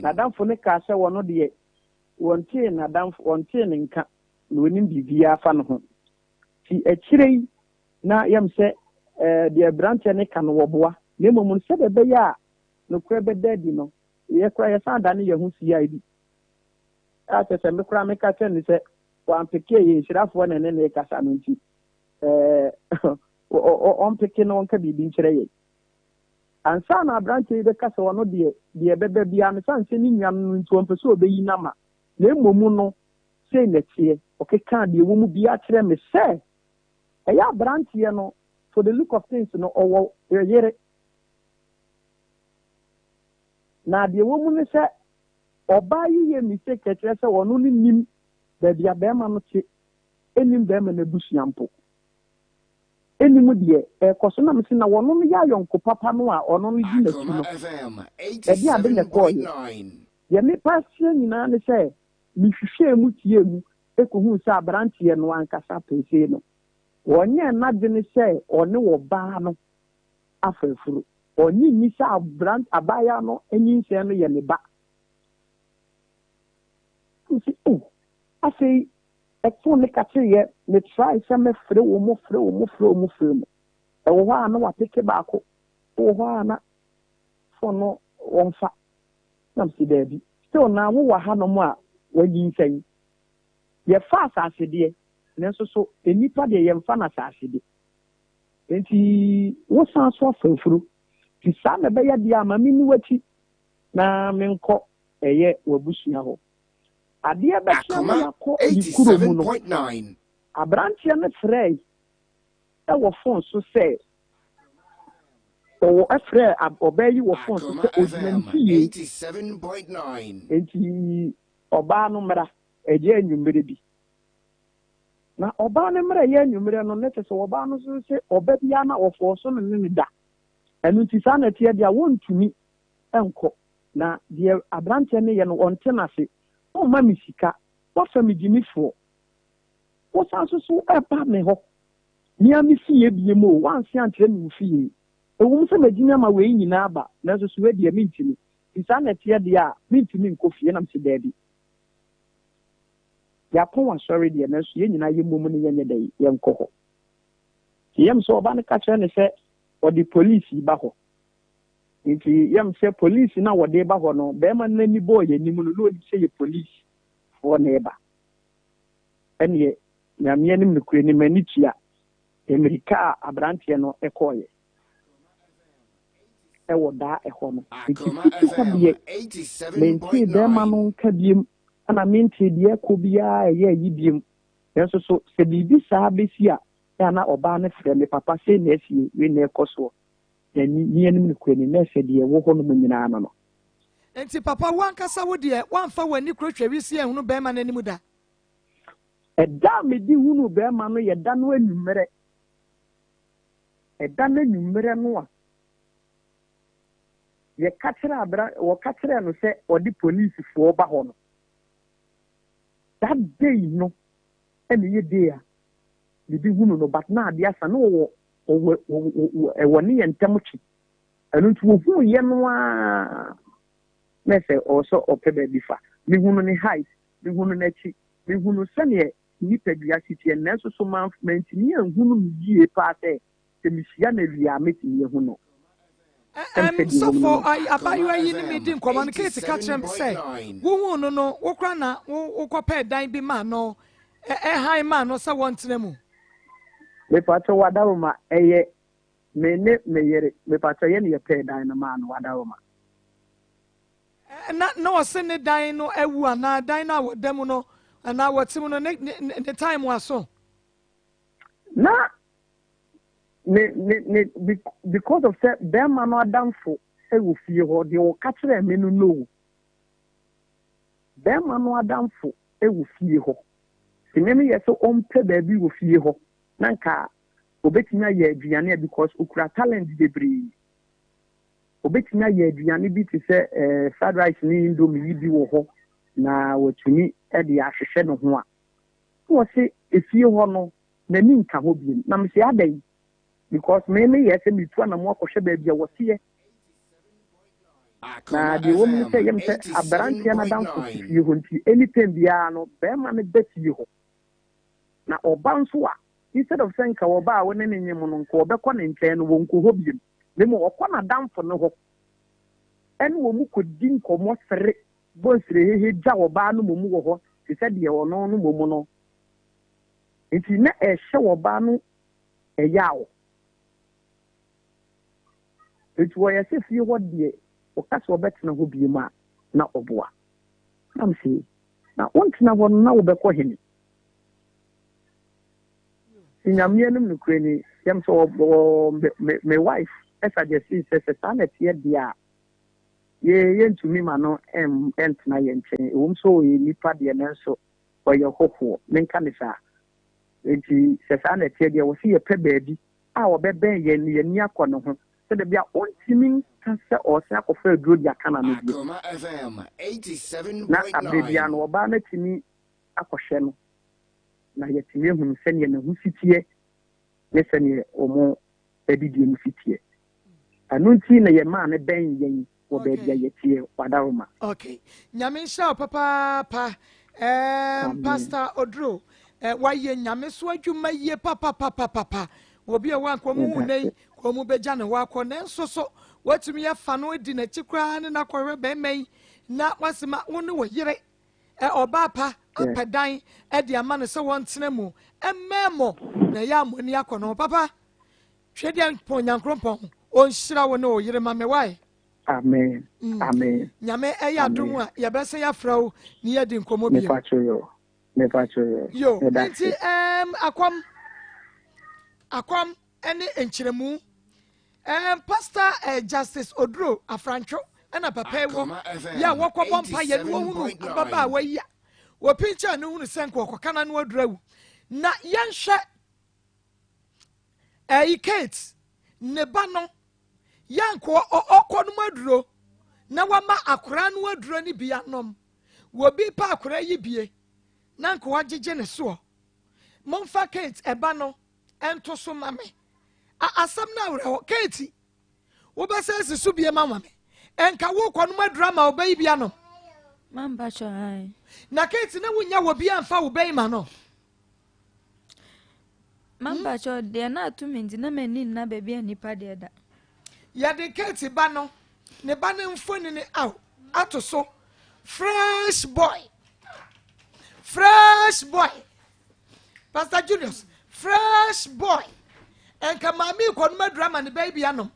n'adamfo no kaa sɛ ɔno deɛ wɔntee n'adamfo, wɔntee ne nka na ɔnim biribiara fa ne ho. Nti akyire yi na yɛm sɛ eh, deɛ aberanteɛ no ka no wɔboa, na mmom no sɛdeɛ ɛbɛyɛ a nokorɛ bɛda adi no, yɛ koraa yɛsan dane yɛn ho CID. A kyerɛ sɛ me koraa meka kyerɛ no sɛ wampeke yɛ nhyirafoɔ na ɛne no rekasa no nti eh, ɔmpeke na ɔnka biribi nkyerɛ yɛn. Ansa na aberanteɛ yi bɛka sɛ ɔno deɛ, deɛ ɛbɛba biara no, ɛsiane sɛ ne nua no no nti ɔmpɛ sɛ ɔbɛyi no ama, na mmom no, sei na ɛteɛ, ɔkekaa deɛ ɛwɔ mu biara kyerɛɛ me sɛ, ɛyɛ aberanteɛ no, for the look of things no, ɔwɔ yere. Na deɛ ɛwɔ mu ne sɛ, ɔbaa yi yɛ mistake ɛkyerɛ sɛ ɔno no nim baabi a barima no te, ɛnnim barima no abusua mpo. Nnim deɛ ɛrekɔ so na mese na wɔno no yɛ ayɔnko papa no a ɔno no di n'akyi no ɛdeɛn ade na ɛkɔɔeɛ? Deɛ mepa aseɛ nyinaa ne sɛ mehwehwɛɛ mu tiee mu kɔhuu sɛ aberanteɛ no ankasa pɛsei no ɔnyɛɛ n'adwene sɛ ɔne ɔbaa no afa afuro. Ɔnnye nni sɛ aberant abaayewa no nyinsɛn no yɛ ne ba. Mese oh afei Ɛtoo ne kakyereɛ, me try sɛ mɛ frɛ wɔ mo frɛ wɔ mo frɛ wɔ mo frɛ mo. Ɛwɔ hɔ a na wapeke baako, ɛwɔ hɔ a na phone no wɔnfa. Na mese daabi, still naa wo wɔ ha nom a wanyinsɛn. Yɛfa asase deɛ, nanso so nnipa deɛ yɛnfa no asase de. Enti wo san so afa afuro. Nti saa na ɛbɛyɛ deɛ a ma menni w'akyi na menkɔ ɛyɛ w'abusua hɔ. Adeɛ bɛkye ama Akoma yɛakɔ ne kuro mu no, 87.9. aberanteɛ no frɛɛe wɔ fon so sɛ ɔwɔ frɛɛ ɔbaa yi wɔ fon so Akoma sɛ ɔgyina ne FM fie 87.9. nti ɔbaa no mmra ɛyɛ anwummerɛ bi. Na ɔbaa no mmra ɛyɛ anwummerɛ no, na kyerɛ sɛ ɔbaa no nso sɛ ɔba biara na ɔfɔɔ so no ne no da. Ɛno nti saa na ɛteɛ deɛ a wɔntumi nkɔ. Na deɛ aberanteɛ no yɛ no ɔnte no ase. Womma me sika, woafa me gyimifoɔ. Wosan nso so ba me hɔ, me ara me fie bio o, woanse ankyerɛ me wo fie. Ɛwom sɛ magyimi ama wei nyinaa aba, nanso so wei deɛ mentumi. Nti saa na ɛteɛ deɛ a, mentumi nkɔ fie. Ɛna mese daabi. Yɛapɔn asɔre deɛ, nanso yɛn nyinaa yɛmmom ne yɛnyɛ dɛn? Yɛnkɔ hɔ. Nti yɛm sɛ ɔba no ka kyerɛ no sɛ ɔde polisi ba hɔ. Nti yɛm sɛ police no a wɔde ba hɔ no, bɛɛma no n'ani bɔɔ yɛn anim no, na onim sɛ yɛ police foɔ na ɛba. Ɛneɛ, Nyame anim nokorɛ ni, m'ani tua mmirika a abranteɛ no kɔɔeɛ ɛwɔ daa ɛhɔ no. Nti Akoma fiti hɔ FM deɛ, mentee bɛɛma 87.9. no nka biom, ɛna mentee deɛ ɛkɔ biara a ɛyɛ ayi biom. Nanso so, sɛ biribi saa bɛsi a, ɛyɛ a na ɔbaa no frɛ me, papa sei na asie, wei na ɛkɔ soɔ. Na ni anim nokorɛ ni, na ɛsɛ deɛ ɛwɔ hɔ nom nyinaa no no. Enti papa, wo ankasa wo deɛ, woamfa w'ani koro hwɛ wisie anhunu barima no anim da? Ɛda a mede hunuu barima no yɛ da no anwummerɛ. Ɛda no anwummerɛ no a yɛka kyerɛɛ abra, wɔka kyerɛɛ no sɛ ɔde polisifoɔ ba hɔ no, that day no na ɛyɛ day a mede hunu no, but na adeɛ asa, na ɔwɔ Ɔwɔ wɔ ɛwɔ ne yɛn ntam twe. Ɛno nti ohuu yɛ no ara na ɛsɛ ɔwɔ sɛ ɔpɛ baabi fa. Mehunu ne height, mehunu n'akyi, mehunu sɛdeɛ ne nipadua si teɛ, nanso so mantumi anhunu no yie paa sɛ sɛ mehyia no awia a mɛtumi ahu no. Ɛm Ɛm, sɛ deɛ ɛwɔ mu no sɔfo, no. ayi, Akoma abaayewa yi ne me FM di nkɔmmɔ no, Kate ka kyerɛɛ me sɛ 87.9. wohuu no no, wo koraa na wo, wokɔpɛɛ dan bi maa no, ɛ, ɛhan maa no sɛ wɔntena mu. Mepakyɛw Wadaroma ɛyɛ me ne me yere mepakyɛw yɛne yɛpɛɛ dan no maa no Wadaroma. Na na ɔse ne dan no awu anaa dan no a wɔda mu no anaa wɔte mu no ne ne ne time aso. Na ne ne ne because of sɛ bɛrima no adamfo wɔ fie hɔ deɛ ɔka kyerɛɛ me no no. Bɛrima no adamfo wɔ fie hɔ. Nti me meyɛ sɛ ɔmpɛ baabi wɔ fie hɔ na nka ɔbɛtumi ayɛ aduane a because ɔkura talent bebree. Ɔbɛtumi ayɛ aduane bi te sɛ eh, fried rice ne indomie yi bi wɔ hɔ na watumi de ahwehwɛ ne ho a. Na ɔse efie hɔ no n'ani nka hɔ biom. Na mese adɛn? Because me meyɛ sɛ metu anamo akɔhwɛ baabi a wɔteɛ. Na deɛ ɛwɔ mu ne sɛ, ɛyɛ me sɛ aberanteɛ no adamfo te fie hɔ nti, anytime biara no, barima no ba fie hɔ. Na ɔba nso a, instead of sɛ nka ɔba a wo ne no nyem no, nka ɔbɛkɔ ne nkyɛn no, wɔnkɔ hɔ biom. Na mmom ɔkɔ n'adamfo no hɔ ɛne wɔn kɔdi nkɔmmɔ sere, bɔ nserehehe gya ɔbaa no mmom wɔ hɔ te sɛ deɛ ɔno no mmom no. Nti na ɛhyɛ ɔbaa no ɛyaw. Enti wɔyɛ sɛ fie hɔ deɛ ɔka sɛ ɔbɛtena hɔ bio a, na ɔboa. Na mese, Na wontena hɔ no na wobɛkɔ hene? Nti Nyame anim nokorɛ ni, yɛm sɛ ɔ, me, me wife suggestee sɛ, sɛ saa na ɛteɛ deɛ a, yɛ, yɛntumi ma no ɛntena yɛn nkyɛn. Ɛwom sɛ ɔyɛ nipa deɛ nanso ɔyɛ hɔhoɔ, menka ne saa. Enti sɛ saa na ɛteɛ deɛ, wɔse yɛpɛ baabi a ɔbɛbɛn yɛn na yɛn ani akɔ ne ho sɛdeɛ ɛbɛyɛ a ɔntumi nka sɛ ɔresan akɔfa aduro de aka n'ano bio. Na aberɛ biara no ɔbaa no atumi akɔhwɛ no na yɛatumi ahunu sɛdeɛ ne ho si teɛ ne sɛdeɛ wɔn adidie mu si teɛ. Ɛno nti na yɛmaa no bɛn yɛn wɔ baabi a yɛteɛ Wadaroma. Okay. Nyame nhyira wo papaapa. Um, Pastor Oduro, eh, wayɛ nyame so adwuma yie papapapapa. Obi a wanka ɔmu hu nɛ yi, ka ɔmu bɛgya ne hɔ akɔ. Nanso so, watumi afa no adi n'akyi koraa ne n'akɔhwɛ bɛrima yi na wasema wo ne wo yere eh, ɔbaa pa apɛ dan de ama no sɛ wɔntena mu. Ɛmmɛn mo na ɛyɛ a mo ani akɔ no ho. Papa, Twedeɛmpɔn Nyankrompɔn ɔnhyira wo ne wo yere ma me wae. Amen. Mm. Amen. Nyame ɛyɛ adom a yɛbɛsɛ yɛafrɛ wo ne yɛadi nkɔmmɔ bio. Mepa kyerɛ yo. Mepa kyerɛ yo. Yo. Nti um, akɔm akɔm ɛne nkyerɛmu um, Pastor uh, Justice Oduro Afrantwo ɛna papa yi wɔ yɛ a wɔkɔbɔ mpa yɛ ne wɔhunu ababaawa yi a wɔpinkyɛn no hunu sɛ nka ɔkɔka n'ano aduru awu na yɛnhwɛ Ɛyi Kate ne ba no yɛ nkoa ɔkɔ nom aduro na wama akora no aduro no bi anom. Wɔbi pa akora yi bie na nkoa gyegye ne soɔ. Momfa Kate ɛba no ɛnto so ma me. A asɛm no awerɛhɔ. Kate, wobɛsɛ asi so bie ma ma me. Ɛnka wokɔ nom aduro ama wo ba yi bi anom. Mampa kyɛ ae. Na Kate na wonya wɔ bi amfa wo ba yi ma no. Mampakyɛw, deɛ na ato me nti na m'ani nna baabi a nnipa deɛ da. Yɛde Kate ba no ne ba no mfonini aw ato so fresh boy fresh boy Pastor Julius fresh boy nka maame kɔ nom aduru ama ne ba yi bi anom.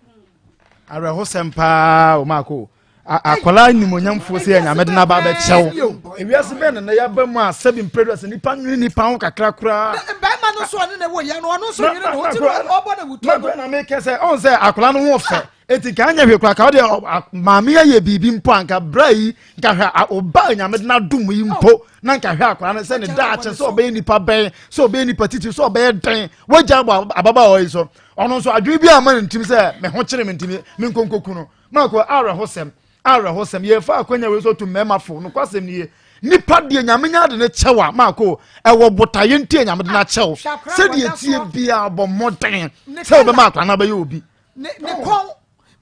Awerɛhosɛm paa o maako. Akwadaa nimonyamfoɔ sɛ yɛ nyame de n'aba abɛkyɛw. Ewiase bɛn na na yɛaba mu a sɛbi mpere sɛ nipa nwene nipa ho kakra koraa. Bɛrima no nso ɔne na ɛwɔ yɛ no ɔno nso nwene ne ho ti no ɔbɔ na wutɔ no. Na mekɛ sɛ ɔn sɛ akwadaa no ho fɛ eti nka anyɛ hwee koraa ka ɔde maame ayɛ biribi mpo anka bra yi nka hwɛ ɔba nyame de n'adom yi mpo na nka hwɛ akwadaa no sɛ ne daakye sɛ ɔbɛyɛ nipa bɛn sɛ ɔbɛyɛ nipa titiri sɛ ɔbɛyɛ dɛn wagya abɔ ababaawa yi so ɔno nso adwene bi ama ne ntim sɛ me ho kyere me ntimi me nkonkoku no Marko, awerɛhosɛm, awerɛhosɛm, yɛfa akwanya wei so tu mmarima fo, nokwasɛm nie, nipa deɛ nyame nya de ne kyɛw a, Marko, ɛwɔ botaeɛ nti a nyame de no akyɛw, sɛdeɛ tie biara bɔ mmɔden sɛ wobɛma akora no abɛyɛ obi. Ne kɔn,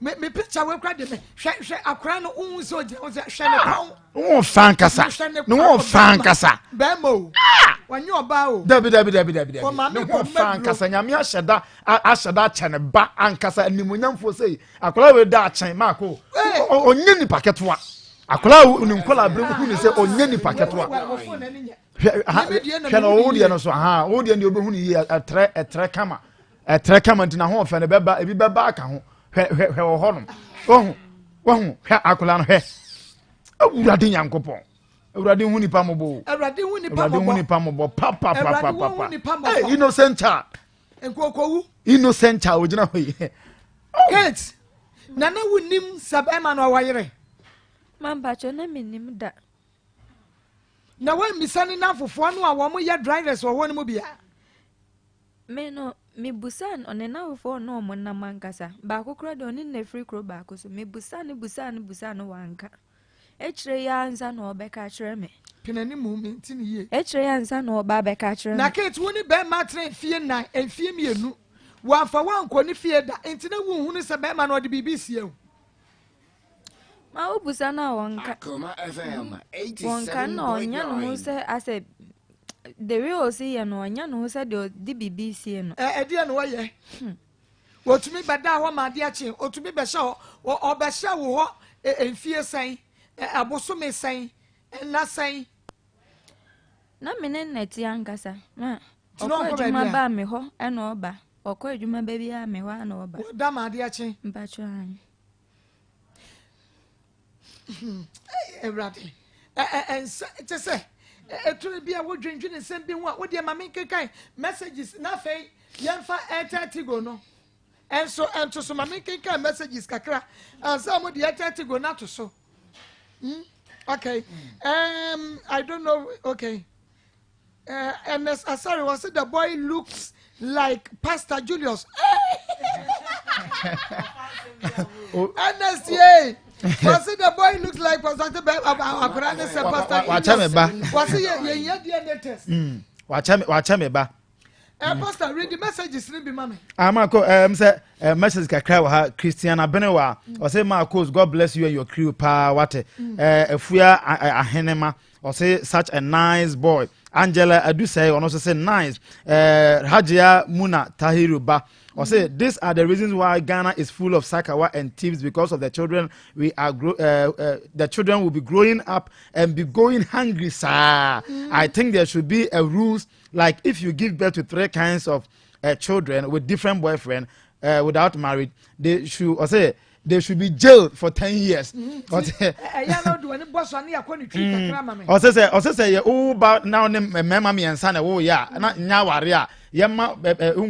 me me picture wei kura de me hwɛ hwɛ akora no ohun sɛ ogyina ho sɛ hwɛ ne kɔn. Wɔn fa ankasa, ne wɔn fa ankasa. Bɛrima o, wɔnyɛ ɔbaa o. Dabi dabi dabi dabi dabi, ne wɔn fa ankasa, nyame ahyɛ da ahyɛ da akyɛ ne ba ankasa, animuonyamfoɔ sɛ yi. Akwadaa wei da akyɛn maako ɔnyɛ nipa ketewa akwadaa wo ne nkwadaa abiri hu ne sɛ ɔnyɛ nipa ketewa hwɛ hwɛ na ɔwɔ deɛ no so aha ɔwɔ deɛ no deɛ ɔbɛhu ne yie ɛtrɛ ɛtrɛ kama ɛtrɛ kama nti na ho ɔfɛ no bɛba ebi bɛba aka ho hwɛ hwɛ hwɛ wɔ hɔ nom wɔho wɔho hwɛ akwadaa no hwɛ awurade nyankopɔn awurade hu nipa mɔbɔ o awurade hu nipa mɔbɔ awurade hu nipa mɔbɔ papapapapa hey innocent child. Nkokowu. Innocent child ogyina hɔ yi. Oh. Kate, na na wonim sɛ bɛrima no ɔwɔ yere? Mampakyɛ na menim da. Na woammisa ne nnamfofoɔ no a wɔn yɛ drivers wɔ hɔ no mu biara? Me no, mebusaa no, ne nnamfofoɔ a ɔne wɔn nam ankasa. Baako koraa deɛ ɔne no na ɛfiri kuro baako so. Mebusaa no busaa no busaa no wanka. Akyire yi ara ansa na ɔrebɛka akyerɛ me. Pene ne mu, mente no yie. Akyire yi ansa na ɔreba abɛka akyerɛ me. Na Kate, wo ne barima atena mfie nnan, mfie mmienu. Wamfa wo ankɔ ne fie da, enti na wonhunu sɛ barima no ɔde biribi resie wo. Ma wobusa no a wɔnka. Wɔnka na ɔnyɛ ne ho sɛ asɛ the way ɔsi yɛ no ɔnyɛ ne ho sɛ deɛ ɔde biribi sie no. Ɛ ɛdeɛ na ɔyɛ. Hmm. Wɔtumi bɛda hɔ ma adeɛ kye ɔtumi bɛhyɛ hɔ ɔbɛhyɛ wo hɔ mfie sɛn abosome sɛn nna sɛn. Na me ne nna ti ankasa ma ɔkɔ adwuma ba me hɔ ɛna ɔba ɔkɔ adwuma ba biara me hɔ ɛna ɔba. Wɔda ma adeɛ kye. Mpakyɛ ayi. Awurade ɛnsa kyɛ sɛ ɛtumi bi a wodwendwene nsɛm bi ho a wodeɛ ma menkenkan messages na afei yɛmfa airtel tigo no ɛnso ɛnto so ma menkenkan messages kakra ansa mo de airtel tigo no ato so hmm? okay I don't know okay Ernest Asare was the boy looks like Pastor Julius. Ernest yay. Was it the boy looks like Pastor Akora ne sɛ Pastor Julius. Was it yɛ yɛ DNA test. Wakyɛ me ba. Eh, Pastor, read the messages ni bi ma me. Ah, Marco, eh, sɛ eh, message kakra wɔ ha Christian Abenewa ɔsɛ Marcos God bless you and your crew paa wate eh, Afua Ahenema Ɔse such a nice boy. Angela Adusei ɔno nso se nice. Eh, Hajia Muna Tahiru ba. Ɔse these are the reasons why Ghana is full of sakawa and thieves because of the children we are grow, the children will be growing up and be going hungry saa. I think there should be a rules like if you give birth to three kinds of children with different boyfriend without marriage they should ɔse they should be jailed for 10 years. Ɔsɛ sɛ ɔsɛ sɛ yɛ wo ba na ne mmarima mmiɛnsa na ɛwɔ yɛ a na nya aware a yɛma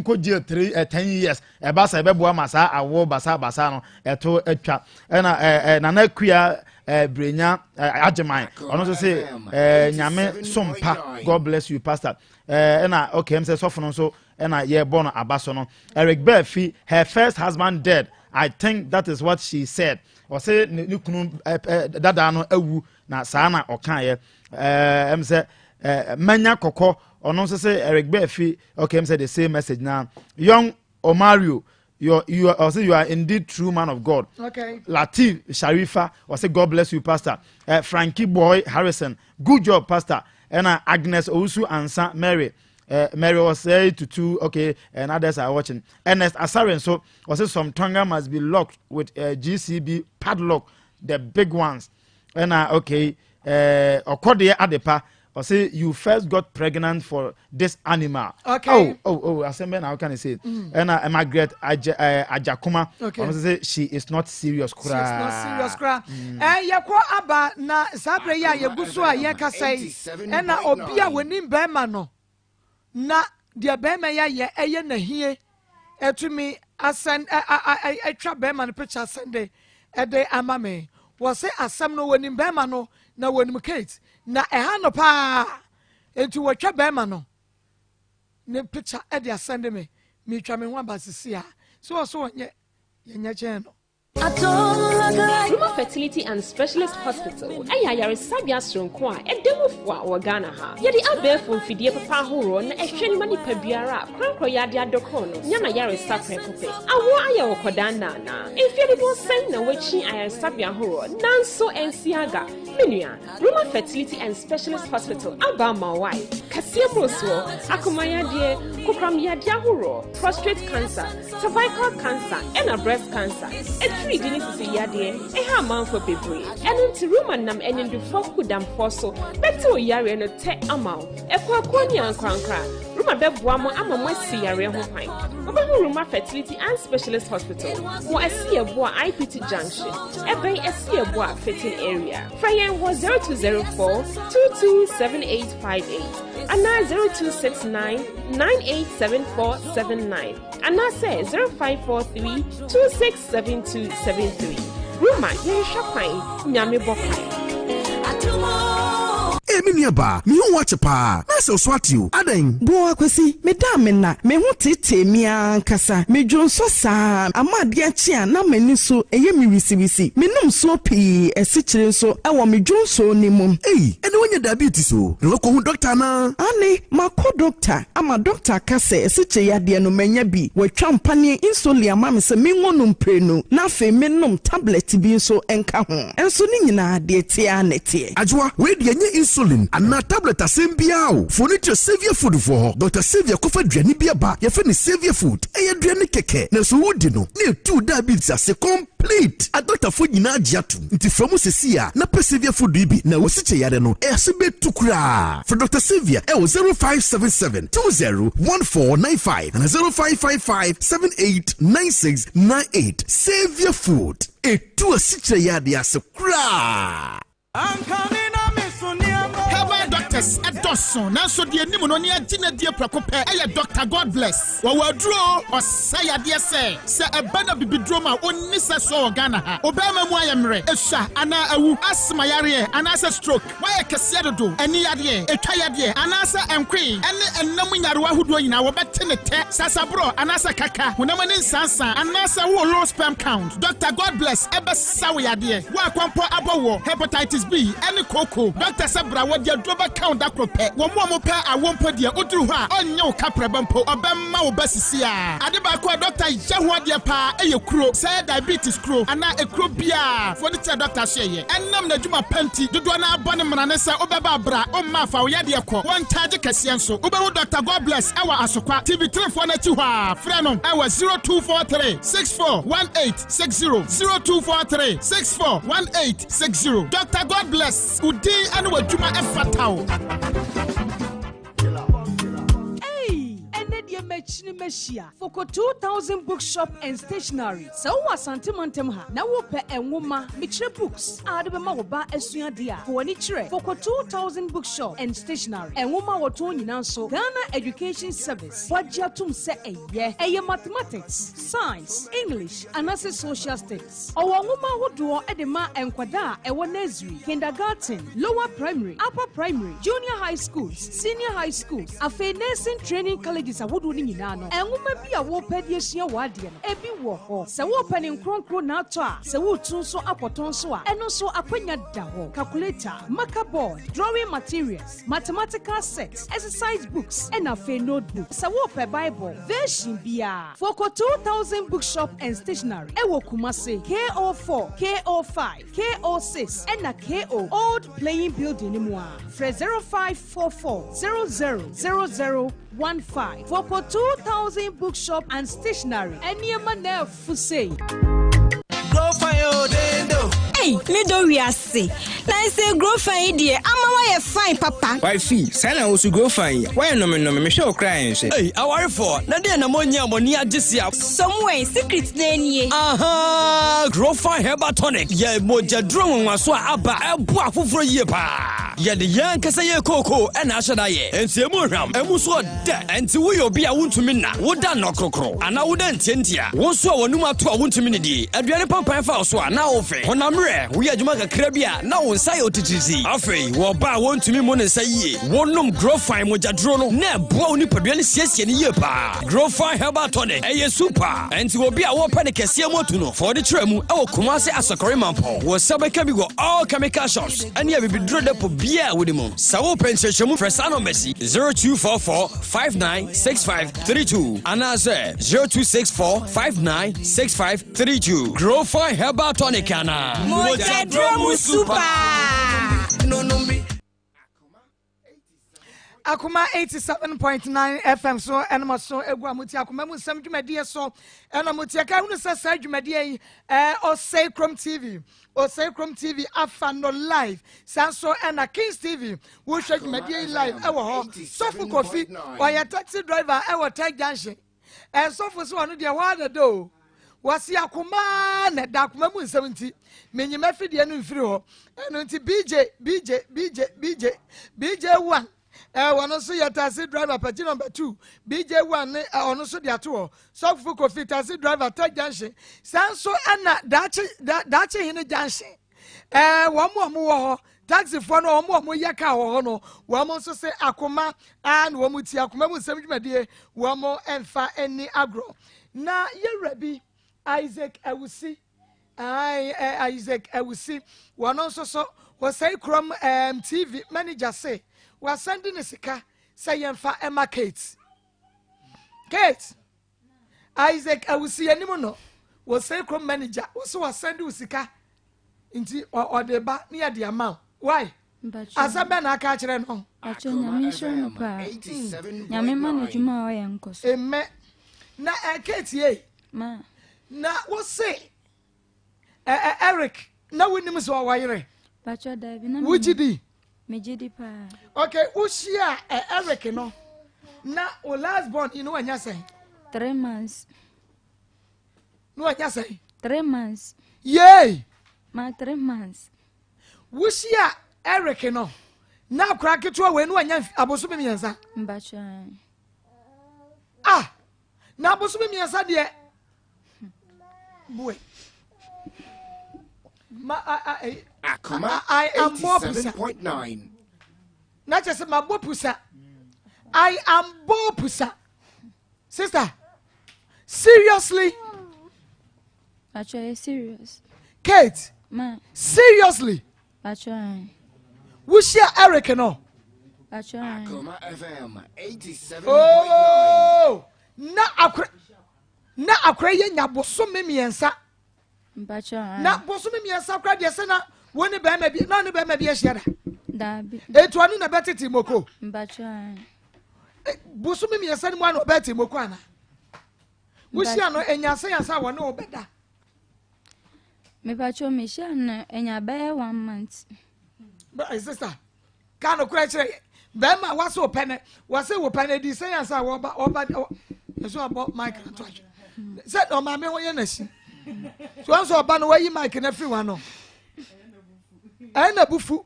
nkɔ jail 3 10 years ɛba sɛ ɛbɛboa ma saa awo basa basa no ɛto atwa ɛna ɛɛ nana akua ɛɛ brenya ɛɛ agyeman ɔno nso sɛ ɛɛ nyame sompa god bless you pastor ɛɛ ɛna okay ɛm sɛ sɔfo no nso ɛna yɛbɔ no aba so no Eric Bɛɛfi her first husband dead I think that is what she said ɔse ne ne kunu ɛɛ dadaa no awu na saa na ɔkaeɛ ɛɛ ɛm sɛ ɛɛ manya kɔkɔ ɔno nso sɛ Eric Bɛɛfi okay ɛm sɛ the same message na young Omario you you are ɔse you are indeed true man of God okay. Latif Sharifa ɔse God bless you pastor uh, Frankie Boy Harrison good job pastor ɛna Agnes Owusu Ansa Mary Mary Osei Tutu, okay, and others are watching. Ernest Asare nso, ɔsɛ some tonga must be locked with GCB padlock, the big ones. Ɛna okay, ɔkɔdeɛ adepa, ɔsɛ you first got pregnant for this animal. Okay. Oh, oh, oh, asɛm bɛn na ɔka ne say. Ɛna Margaret Ajakuma, Okay. ɔno nso sɛ she is not serious She is not serious koraa. koraa. Eh, yɛkɔ aba na saa berɛ yi a yɛgu so a yɛkasa yi ɛna obi a wɔnim bɛrima no na deɛ bɛrima yi ayɛ ɛyɛ n'ahie ɛtumi asɛn atwa bɛrima no picture asɛn de ɛde ama me wɔse asɛm no wɔnim bɛrima no na wɔnim Kate na ɛha no paa enti wɔtwa bɛrima no ne picture ɛde asɛn de me metwa me ho aba sisi a so wɔ so wɔnyɛ yɛnyɛ kyɛn no. Ruma Fertility and Specialist Hospital yɛ ayaresabea soronko a ɛda mu fua wɔ Ghana ha. Yɛde abɛɛfo mfidie papa ahoroɔ na ɛhwɛ ma nipa biara a korankorɔ yadeɛ adɔkɔɔ no nya n'ayaresa prɛko pɛ. Awoɔ ayɛ wo kɔdaa nna anaa? Mfeɛ dodoɔ sɛn na woakyin ayaresabea ahoroɔ nanso ɛnsi aga? Me nua, Roma Fertility and Specialist Hospital aba ama wo ae. Kɛseɛ mmorosoɔ, akoma yadeɛ, kokoram yadeɛ ahoroɔ, prostate cancer, cervical cancer, ɛna breast cancer, atiridii ne sisi yadeɛ, ɛha amanfoɔ bebree. Ɛno nti Roma nam animdefoɔ akukudamfoɔ so bɛte wo yareɛ no tɛ ama wo. Akuakuo ne ankorankora, Roma bɛboa mo ama moasi yareɛ ho kwan. Mobɛhu Roma Fertility and Specialist Hospital wɔ Asiaboa IPT Junction, ɛbɛn Asiaboa Fitting Area. Frɛ yɛn wɔ 0204 227858 anaa 0269 987479 anaasɛ 0543 267273. Roma, yɛnhwɛ kwan, Nyame bɔ kwan. Ee me nua baa, me ho wo akye paa, na sɛ wo so ate o, adɛn? Boa Kwasi, me da a me nna, me ho teetee me ara ankasa, me dwonsɔ saa ara, ama adeɛ akye a na m'ani so yɛ me wisiwisi, me nom nsuo pii, asikyire nso wɔ me dwonsɔ no mu. Ei, ɛnde woanya diabetes o, na woakɔhu dɔkta anaa? Aane, makɔ dɔkta ama dɔkta aka sɛ asikyire yadeɛ no manya bi, watwa mpaneɛ insulin ama me sɛ mengo no mprenu na afei mennom tablet bi nso nka ho. Nso ne nyinaa deɛ ɛteɛ ara na ɛteɛ. Adwoa, wei deɛ ɛnyɛ insulin anaa tablet asɛm biara o. Fo no kyerɛ Saviour Food foɔ hɔ. Doctor Saviour kɔfa aduane bi aba, yɛfrɛ no Saviour Food. Ɛyɛ aduane kɛkɛ, nanso wodi no na ɛtu wo diabetes ase complete. Adɔktafoɔ nyinaa gye atom. Nti fra mu seesei ara na pɛ Saviour Food yi bi na wo sikyeyareɛ no ase bɛtu koraa. Frɛ Doctor Saviour ɛwɔ 0577 20 1495 anaa 0555 78 9698. Saviour Food. Etu asikyire yadeɛ ase koraa. Herbal doctors dɔso nanso deɛ nim no ne agye no adie prɛko pɛ yɛ Doctor Godbless. Wɔwɔ aduro ɔsa yadeɛ sɛ sɛ ɛba no abibiduro ma ɔnni sɛ soɔ wɔ Ghana ha. Obɛɛma mu ayɛ mmerɛ, esua anaa awu, asthma yareɛ anaasɛ stroke. Woayɛ kɛseɛ dodo, ani yadeɛ, etwa yadeɛ, anaasɛ nkoe ne ɛnna mu nyarewa ahodoɔ nyinaa, wɔbɛte ne tɛ, sasaborɔ anaasɛ kaka, honam ani nsansa, anaasɛ wowɔ low sperm count. Dɔkta Godbless bɛsa wo yadeɛ. Wo a kɔmpɔ abɔ woɔ, hepatitis B, ne kooko, dɔkta sɛ bra, wɔde aduro bɛka wo da koro pɛ. Wɔn a wɔpɛ awoɔ mpo deɛ, woduru hɔ a, ɔnnye wo kaprɛba mpo, ɔbɛma wo ba sisiaa. Ade baako a dɔkta yɛ ho adeɛ paa yɛ kuro, sɛ diabetes kuro anaa ekuro biara, fo no kyerɛ dɔkta so ɛyɛ. Ɛnam n'adwuma pa nti, dodoɔ no ara bɔ no mmara ne sɛ wobɛba a bra, womma a fa wo yadeɛ kɔ. Wɔnkyagye kɛseɛ nso. Wobɛhu Dɔkta Godbless wɔ Asokwa, TV Three-foɔ no akyi hɔ ara. Frɛ no wɔ 0243 64 1860, 0243 64 1860. Dɔkta Godbless, wo din ne w'adwuma fata wo. Ei! Ɛnnɛ deɛ makyini mahyia Foko 2000 Bookshop and Stationery. Sɛ wowɔ Asante mantam ha na wopɛ nwoma, mekyerɛ books, a wode bɛma wo ba asua adeɛ a, fa w'ani kyerɛ Foko 2000 Bookshop and Stationery. Nwoma a wɔtɔn nyinaa nso, Ghana Education Service agye atom sɛ ɛyɛ. Ɛyɛ Mathematics, Science, English anaasɛ Social Studies. Ɔwɔ nwoma ahodoɔ de ma nkwadaa a ɛwɔ nursery, kindergarten, lower primary, upper primary, junior high schools, senior high schools, afei nursing training colleges ahodoɔ no nyinaa no. Nwoma bi a worepɛ de asua w'adeɛ no, ebi wɔ hɔ. Sɛ worepɛ ne nkronkron na atɔ a, sɛ woretu nso akɔtɔn nso a, ɛno nso akwanya da hɔ. Calculator, marker board, drawing materials, mathematical sets, exercise books, ɛna afei notebook. Sɛ worepɛ Bible, version biara, Foko 2000 Bookshop and Stationery ɛwɔ Kumasi, KO4, KO5, KO6 ɛna KO Old Playing Building no mu a, frɛ 0544 00 00 15. Foko 2000 Bookshop and Stationery, nneɛma na afu sei. Ei, me dɔ wiase. Na nsɛ grow fine yi deɛ ama woayɛ fine papa. Wifey, saa na wo so grow fine yi, woayɛ nome nome, mehwɛ wo koraa ɛnhwɛ. Ei, awarefoɔ, na deɛn na moanya a mo ani agye sea? Samuel, secret no nie. Ahaa, Grow Fine Herbal Tonic yɛ mogyaduro nwonwaso a aba a ɛboa afoforɔ yie paa. Yɛde yɛn ankasa yɛn kookoo na ahyɛ da yɛ, enti emu hwam, emu nso ɔdɛ. Enti woyɛ obi a wontumi nna, woda nnɔkrokro, anaa woda ntiantia, wo nso a w'anum ato a wontumi nnidie, aduane pampan fa wo so a na wofe, honam werɛ, woyɛ adwuma kakra bi a na wo nsa yɛ otitiritii. Afei, wɔ ɔbaa a wontumi mmu ne nsa yie, wonom Growfine mogyaduro no na ɛboa wo nipadua no siesie no yie paa. Growfine Herbal Tonic, ɛyɛ super. Enti obi a wɔpɛ ne kɛseɛ mu atu no, fa ɔde kyerɛ mu wɔ Kumasi Asɔkɔre Mampɔn. Wo nsa bɛka bi wɔ all chemical shops ne abibiduro depot biara a wode mu. Sɛ wopɛ nkyerɛkyerɛmu frɛ saa nɔmba yi, 0244 596532 anaasɛ 0264 596532. Growfine Herbal Tonic anaa? Mogyaduro mu super. Akoma 87.9 FM so ɛna mo so egu a mo ti akoma mu nsɛm dwumadie so ɛna mo ti ɛka hunu sɛ saa dwumadie yi ɛɛ Osei Krom TV Osei Krom TV afa no live saa nso ɛna Kings TV wohwɛ dwumadie yi live ɛwɔ hɔ Sɔfo Kofi ɔyɛ taxi driver ɛwɔ Tech Junction Ɛsɔfo so ɔno deɛ hɔ ara na ɛda o. Wɔsi akoma na ɛda akoma mu nsɛm nti menyi m'afidie no mfiri hɔ. Ɛno nti BJ BJ BJ BJ BJ one ɛɛ wɔn nso yɛ taxi driver pɛgye number two BJ one ne ɔno nso de ato hɔ. Sɔfo Kofi taxi driver Tech Junction saa nso ɛna daakye daakye hene junction ɛɛ wɔn a wɔwɔ hɔ. Taxifoɔ no wɔn a wɔyɛ kaa wɔ hɔ no wɔn nso se akoma a na wɔn ti akoma mu nsɛm dwumadie wɔn mfa nni agorɔ. Na yɛwura bi Isaac Awusi ae Isaac Awusi wɔn nso so wɔsɛe kurom um, TV manager se wasan di ne sika sɛ yɛmfa ɛma Kate. Kate Isaac Awusi anim no wɔsɛe kurom manager wɔsɛ wasan di wo sika nti ɔde ba ne yɛde ama wo why asɛm bɛn na aka akyerɛ no Pacho nyame nhyira no paa nyame ma no adwuma a ɔyɛ nkɔ so Amen na Kate yei ma na wo se Eric na wonim sɛ ɔwɔ yere Pacho daabi na wogye di megye di paa okay wohyia Eric no na o last born yi no wanya sɛn 3 months na wanya sɛn 3 months yay ma 3 months Wohyia Eric no, na akora ketewa wei no wanya abosome mmiɛnsa. Mbakyɛ. Ah, na abosome mmiɛnsa deɛ. Boy. Ma I I Akoma I am bɔ pusa. 87.9. Na kyerɛ sɛ ma bɔ pusa. I am bɔ pusa. Sister, seriously? Pacho, serious. Kate. Ma. Seriously. Pacho. Wushia Eric no. Pacho. Akoma FM 87.9. Oh, na akora na akora yɛ nya bosome mmiɛnsa. Pacho. Na bosome mmiɛnsa kora deɛ sɛ na wo ne bɛrima bi na ne bɛrima bi ahyia da. Daabi. Etu ɔno na bɛtete moko. Pacho. Bosome mmiɛnsa ni mu ana ɔbɛtete moko ana? Wohyia no enya sɛ yansa wɔne wo bɛda. Mepacho mehyia no enya bɛyɛ one month. Bɛ sister ka no korɛ kyerɛ yɛ bɛrima wase wo pɛ ne wɔse wo pɛ ne di sɛ yansa wɔba wɔba ɛso abɔ mic no to ahwɛ sɛ ɔmaame ho yɛ n'asi so wɔn nso ɔba no wɔayi mic no afiri wɔn ano ɛna bufu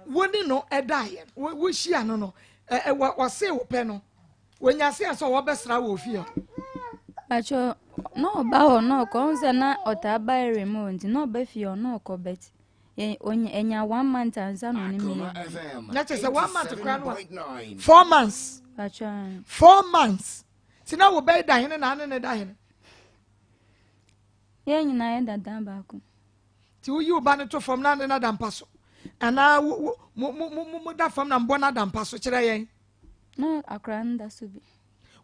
wo ne no ɛdaeɛ wohyia no no wɔse wo pɛ no wɔnya se sɛ wɔbɛsra wɔ fie hɔ Pacho, na ɔba hɔ na ɔkɔ ɔhu sɛ na ɔtaa ba area mu hɔ nti na ɔba fie hɔ na ɔkɔ but ɛnya one month ansa na ɔne me yɛ na kyerɛ sɛ one month koraa no a 4 months. Pacho. 4 months nti na wo bɛyɛ da hene na ane ne da hene? Yɛn nyinaa yɛ dada baako. Nti woyi wo ba no to fam na ne no da mpa so anaa wo mo mo mo mo da fam na mbɔ no ada mpa so kyerɛ yɛn? Na akwaraa no da so bi.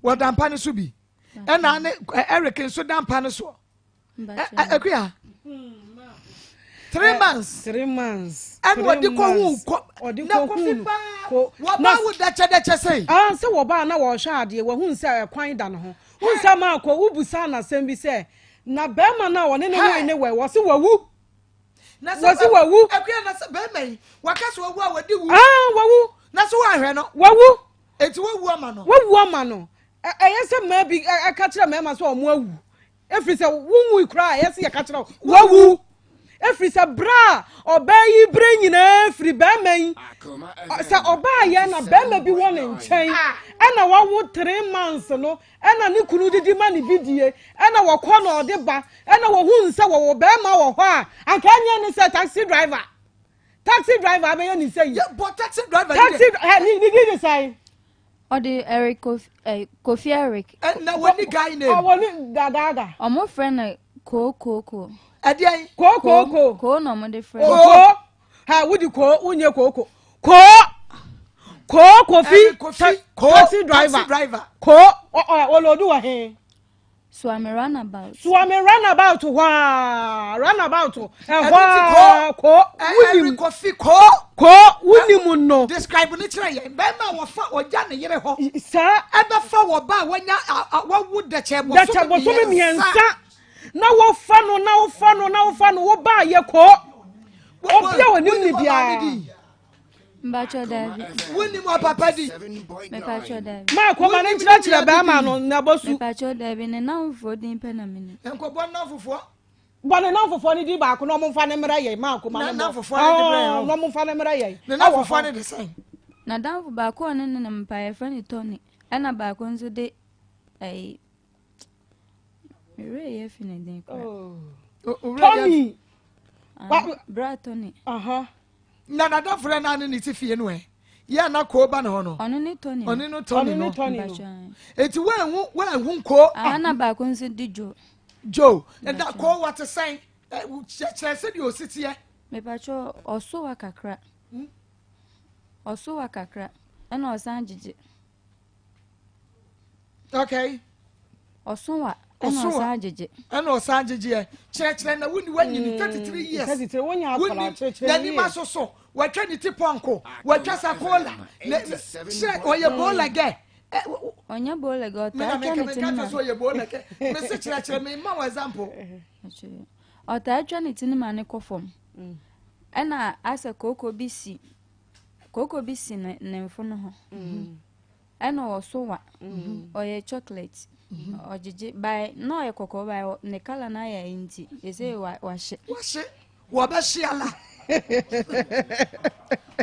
Wɔda mpa no so bi ɛna ne Eric nso da mpa no soɔ. Akuya, 3 months. 3 months. Ɛna ɔde kɔ hu kɔ na kofi paa wɔba wo dɛkyɛdɛkyɛ sɛyi. Ah, sɛ wɔba na wɔhwɛ adeɛ wɔhu sɛ ɛkwan da ne ho hu sɛ maa kɔ wobusa n'asɛm bi sɛ na bɛrima no a wɔne ne woe ne wɛ wɔse wawu. Wɔsi wawu. Akuya, na sɛ bɛrima yi waka sɛ wawu a wɔde wu. Ah, wawu. Na so wɔahwɛ no. Wawu. Eti wawu ama no. Wawu ama no. Ɛyɛ sɛ mmaa bi ɛka kyerɛ mmarima sɛ wɔn awu efiri sɛ wonwui koraa ɛyɛ sɛ yɛka kyerɛ wawu efiri sɛ bere a ɔbaa yi bere nyinaa firi bɛrima yi sɛ ɔbaa yɛ na bɛrima bi wɔ ne nkyɛn ɛna wawo 3 months no ɛna ne kunu didi ma ne bi die ɛna wɔkɔ na ɔde ba ɛna wɔhu sɛ wɔwɔ bɛrima wɔ hɔ a anka ɛnyɛ ne sɛ taxi driver taxi driver abɛyɛ ne sɛ yi. Bɔ taxi driver. Taxi ɛ ne ne di de sɛn. Ɔde Eric Kofi, Kofi Eric. Na wɔni guy name. Ɔwɔ ni dadaada. Ɔmo frɛ no Koo Koo Koo. Ɛdeɛn? Koo Koo Koo. Koo na ɔmo de frɛ no. Koo ha wodi koo wonye kooko koo koo Kofi. Kofi taxi driver. Taxi driver. Koo ɔ ɔ ɔlɔdu wɔ he. Suame runabout. Suame runabout hɔ a runabout ɛhɔ a koo wunim Kofi koo. Koo wunim no. Describe ne kyerɛ yɛn bɛrima a wɔfa ɔgya ne yere hɔ. Saa. Ɛbɛfa wɔ ba a wɔnya wɔwo dɛkyɛ dɛkyɛ bosome mmiɛnsa na wɔfa no na wɔfa no na wɔfa no wɔba yɛ koo obi a wɔnim ne biara. Mpacho daabi. Wonim ɔpapa di. Mepacho daabi. Maa kɔma ne nkyerɛkyerɛ bɛrima no na bɔ su. Mepacho daabi, ne namfoɔ din pɛ na menim. Nkɔbɔ namfofoɔ. Bɔ ne namfofoɔ ne din baako na ɔmo nfa ne mmerɛ yɛn maa kɔma ne mɔ. Namfofoɔ ne de brɛ yɛn. Na ɔmo nfa ne mmerɛ yɛn. Ne namfofoɔ ne de sɛn. N'adamfo baako a ɔne ne nam mpa yɛfrɛ no Tony ɛna baako nso de ɛyi mewerɛ yɛ fi ne din koraa. Tony. Ah, bra Tony. Na n'adamfo no na ne ne te fie no ɛ. Yɛ na koo ba ne hɔ no. Ɔno ne Tony. Ɔne no Tony no. Eti wɔnhu wɔnhu koo. Ah, na baako nso di Joe. Joe. Na koo wɔte sɛn? Kyerɛ sɛdeɛ ɔsi teɛ. Mepakyɛ ɔsowa kakra. Hmm? Ɔsowa kakra. Ɛna ɔsan gyegye. Okay. Ɔsowa ɛna ɔsan gyegye. Ɛna ɔsan gyegyeɛ. Kyerɛkyerɛ na wonni wanyini 33 mm, years. 33 wonya akwadaa kyerɛkyerɛ N'anim asoso. Watwa ne ti pɔnko. Watwa sakola. Kyerɛ ɔyɛ bola gɛ. Ɔnyɛ bola gɛ ɔtaa twa ne ti ma. Mena meka ɔyɛ bola gɛ. Mese kyerɛkyerɛ me ma wɔ example. Ɔtaa twa ne ti no ma ne kɔ fam. Mm. Ɛna asɛ kooko bi si kooko bi si ne ne mfono ho. Mm. Ɛna ɔso wa. Mm-hmm. Ɔyɛ chocolate. Mm-hmm. Ɔgyegye by na ɔyɛ kɔkɔɔ by ne colour no ayɛ nti ɛsɛ wahye. Wahye wɔbɛhye ala.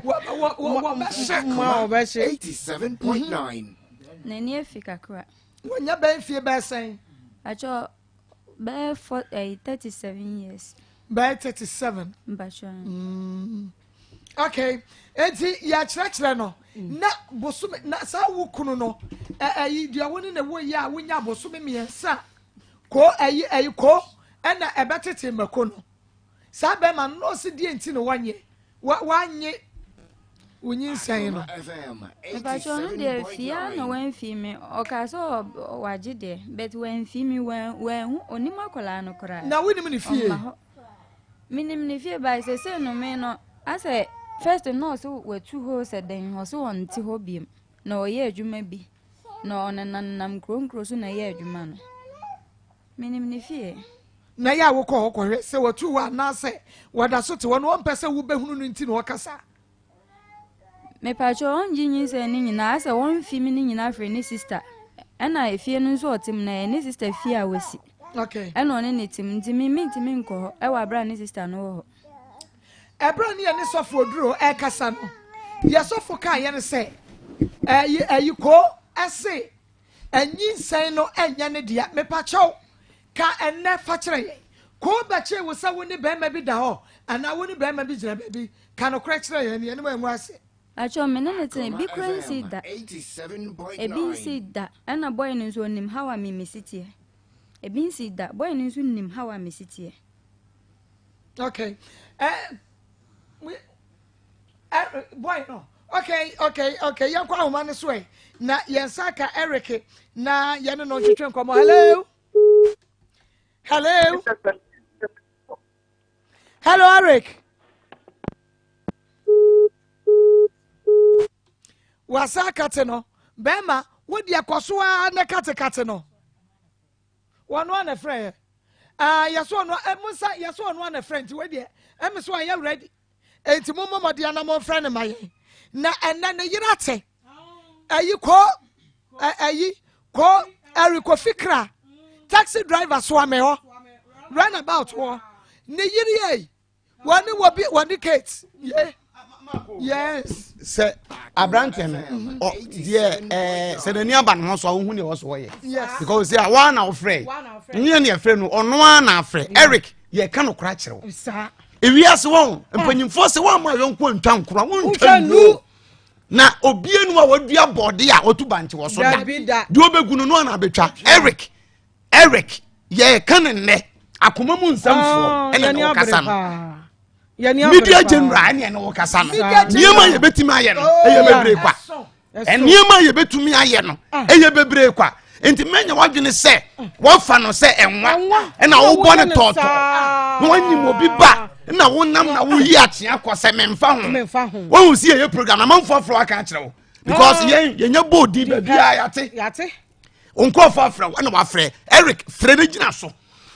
Wɔbɛhye. Ma wɔbɛhye. 87.9. N'ani afi kakra. Wɔnya bɛn fie bɛɛ sɛn? Atwɔ bɛyɛ fɔ ɛyi 37 years. Bɛyɛ 37. Mpatsɔ. Mm. Okay, eti yɛkyerɛkyerɛ no na bosome na saa wo kunu no ɛyi deɛ wo ne na wo yɛ a wonya bosome mmiɛnsa ko ɛyi ɛyi ko ɛna ɛbɛtete mako no saa bɛrima no na ɔsi deɛ nti na wɔnyɛ wanye wonyinsɛn no. Mepakyɛ ɔno deɛ fie a na wamfii me ɔkaa sɛ wagye deɛ but wamfii me wanhu onim akwadaa no koraa. Na wonim ne fie? Ɔmma hɔ. Menim ne fie by sesei no me no asɛ first no ɔse watu hɔ sɛ dɛn ɔse ɔnte hɔ biom na ɔyɛ adwuma bi na ɔnenanenam nkuro nkuro so na ɛyɛ adwuma no menim ne fie. Na ɛyɛ a wokɔ hɔ kɔhwɛ sɛ watu hɔ anaasɛ wɔda so te hɔ no ɔmpɛ sɛ wobɛhunu no nti na ɔkasa. Mepakyɛw ɔngye nyinsɛn no nyinaa asɛ wɔnfi me no nyinaa firi ne sister ɛna efie no nso ɔte mu no ɛyɛ ne sister fie a wasi okay. ɛna ɔne ne te mu nti me mentumi nkɔ hɔ ɛwɔ abere a ne sister no wɔ hɔ. Ɛberɛ ne yɛne sɔfo oduro ɛkasa no yɛ sɔfo kaa yɛn sɛ ɛyi ɛyi koo ɛse ɛnyinsɛn no ɛnyɛ ne dea mepakyɛw ka ɛnɛ fa kyerɛ yɛn koo bɛkyee wo sɛ wo ne bɛrima bi da hɔ anaa wo ne bɛrima bi gyina baabi Ka nokorɛ kyerɛ yɛn, yɛne mo angu ase. Pakyɛw me ne no tena ebi kura nsii da ebi nsii da ɛna boy no nso onim how a me mesi teɛ ebi nsii da boy no nso nim how a mesi teɛ. Okay. Uh, we, uh, boy no. Okay, okay, okay. Yɛnkɔ ahoma no so ɛ. Na yɛn nsa ka Eric na yɛne no ntwetwe nkɔmmɔ. Hello. Hello. Hello, Eric. Wasa kate no, bɛrima, wo deɛ kɔ so ara ne katekate no. Wɔn ano na frɛ yɛ. Ah, yɛso ɔno, eh, mo nsa yɛso ɔno ana frɛ nti wei deɛ, ɛmi so ayɛ ready. Enti mo mmɔ mmɔden ana mo mfrɛ no ma yɛn. Na ɛnɛ ne yere ate. Ɛyi kɔ, ɛyi kɔ ɛrekɔfi kra. Taxi driver soa me hɔ. Runabout hɔ. Ne yere yɛ wɔne wɔ bi wɔne Kate. Ye. Yes. Sɛ aberanteɛ no ɔ deɛ ɛɛ sɛ n'ani aba ne ho so a wohu deɛ ɔwɔ so ɔyɛ. Yes. Because sɛ waa na ɔfrɛ. Nyɛ ne ɛfrɛ no ɔno ara na afrɛ. Eric yɛ ka no kora kyerɛ wo. Ewiase wɔn mpanyinfoɔ sɛ wɔn ama yɔnko ntwa nkora wɔn ntwa nnuo na obie nu a wadua bɔɔde a ɔtu bankye wɔ so da deɛ ɔbɛgu no no ana abɛtwa Eric Eric yɛka ne nnɛ akoma mu nsɛmfoɔ ah, ɛna ne wɔkasa no media general ɛne ɛne wɔkasa no nneɛma yɛbɛtumi ayɛ no ɛyɛ oh, bebree kwa nneɛma a yɛbɛtumi ayɛ no ah. ɛyɛ bebree kwa nti mɛnya wadwene sɛ wɔfa no sɛ ɛnwa ɛna wobɔ no tɔɔtɔɔ na wanyim obi ba na wonam na woyi akyea kɔ sɛ memfa ho wohu si yɛyɛ program na manfoɔ afrɛ waka akyerɛ wo because ah. yɛn yɛnyɛ bɔɔ din baabiaa yɛate nkurɔfoɔ afrɛ wo ɛna wafrɛ Eric frɛ no gyina so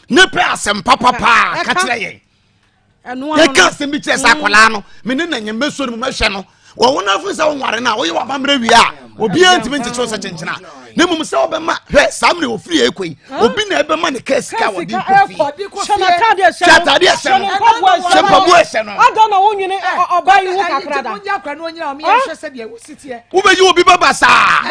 ne pɛ asɛm papapaa ka kyerɛ yɛn yɛka asɛm bi kyerɛ sɛ mm. akwadaa no me ne na nyɛ mɛsuo no mu mɛhwɛ no wɔn no afei sɛ wɔnware no a woyɛ w'amammerɛ wie a obiara ntumi nkyekye wo sɛ kyenkyena na mmom sɛ wobɛma hwɛ saa mmerɛ wɔfiri ɛkɔ yi obi na ɛbɛma ne kaa sika a wɔde kɔ fie hyɛ n'ataadeɛ hyɛ no hyɛ mpaboa ɛhyɛ no adɔn na wonwene ɔbaa yi ho kakra da wobɛyi obi bɛba saa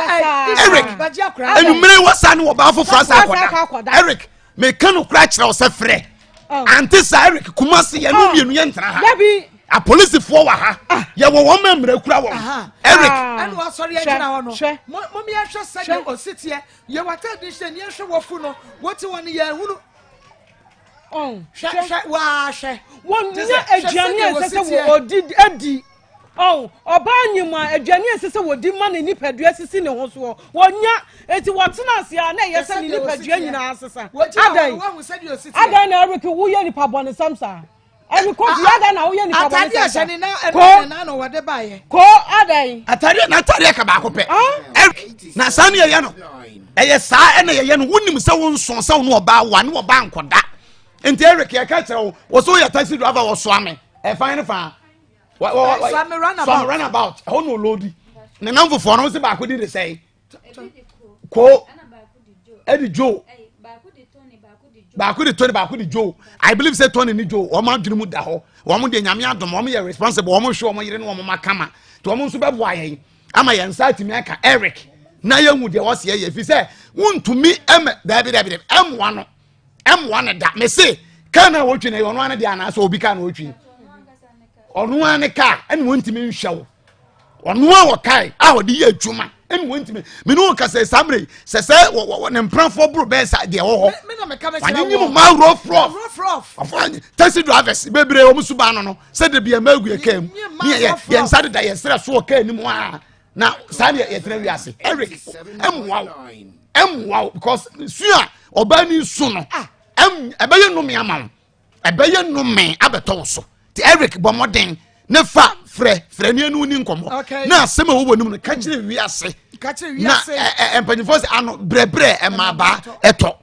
Eric anwummere wɔ saa ne wɔbaa foforɔ asa akɔda Eric meka no kora kyerɛ wo sɛ frɛ. Ante saa Eric Kumasi yɛn no mmienu yɛn ntena ha. Dabi. Apolisifoɔ wɔ ha. Yɛwɔ wɔn ma mmerɛ kura wɔn. Eric. Ɛna wasɔre agyina hɔ no. Mo mo yɛn hwɛ sɛdeɛ ɔsi teɛ. Yɛ wata di hyɛ ni yɛn hwɛ wɔfu no. Wɔte wɔn yɛn hunu. Hwɛ hwɛ waa hwɛ. Wɔn nyɛ aduane a ɛsɛ sɛ wɔdi adi. Ɔn, ɔbaa nyem a, aduane a ɛsɛ sɛ wɔdi ma ne nipadua sisi ne ho soɔ, wɔnya. Enti wɔtena ase a, na ɛyɛ sɛ ne nipadua nyinaa asesa. Adɛn? Adɛn na Eric woyɛ nipa bɔnesɛm saa? Eric Kofi, adɛn na woyɛ nipa bɔnesɛm saa? Ko, ko, adɛn? Atadeɛ na atadeɛ ka baako pɛ. Eric, na saa ne yɛyɛ no. Ɛyɛ saa ɛna yɛyɛ no. Wonim sɛ wo nso sɛ wo ne ɔbaa wa ne ɔbaa nkɔda. Nti Eric yɛka kyerɛ wo, wɔ sɛ woyɛ taxi driver wɔsoa me. Ɛfan ne faa. Swami runabout. Swami runabout. Ɛhɔ na olodi. Ne nam fofoɔ no sɛ baako di de sɛn. Ko ɛdi Joe. Baako di Tony baako di Joe. I believe say Tony ni Joe. Wɔn adwene mu da hɔ. Wɔn de nyame adom. Wɔn yɛ responsible. Wɔn hwɛ wɔn yere ne wɔn ma kama. Nti wɔn nso bɛboa yɛn ama yɛn nsa atumi aka Eric na yɛhu deɛ wɔsi yɛ fi sɛ wuntumi ɛmɛ dɛbi dɛbi dɛbi ɛmoa no ɛmoa no da mese kaa na wɔtwi no ɛyɛ ɔno ano deɛ anaasɛ obi kaa na wɔtwi ɔno ara ne kaa ɛna wɔntumi nhwɛ wo ɔno a wɔkae a ɔde yɛ adwuma ɛna wɔntumi mene wo kasa saa mmerɛ yi sɛ sɛ ne mprafoɔ boro bɛɛ sa deɛ ɛwɔ hɔ wanyinyi mu ma rɔfrɔf ɔfɔ taxi drivers bebree wɔn suban no no sɛ de bia mɛgu yɛ kaa mu ne yɛ yɛn nsa deda yɛn serɛ so wɔ kaa anim a na saa deɛ yɛtena wiase Eric ɛmmoa wo ɛmmoa wo because su a ɔbaa ni su no ɛbɛyɛ nnome ama wo ɛbɛyɛ nnome abɛtɔ wo so nti Eric bɔ mmɔden ne fa frɛ frɛ ne ɛnu ni nkɔmmɔ na asɛm a wɔwɔ no mu no ka kyerɛ wiase na mpanyinfoɔ sɛ ano brɛbrɛ ɛma abaa ɛtɔ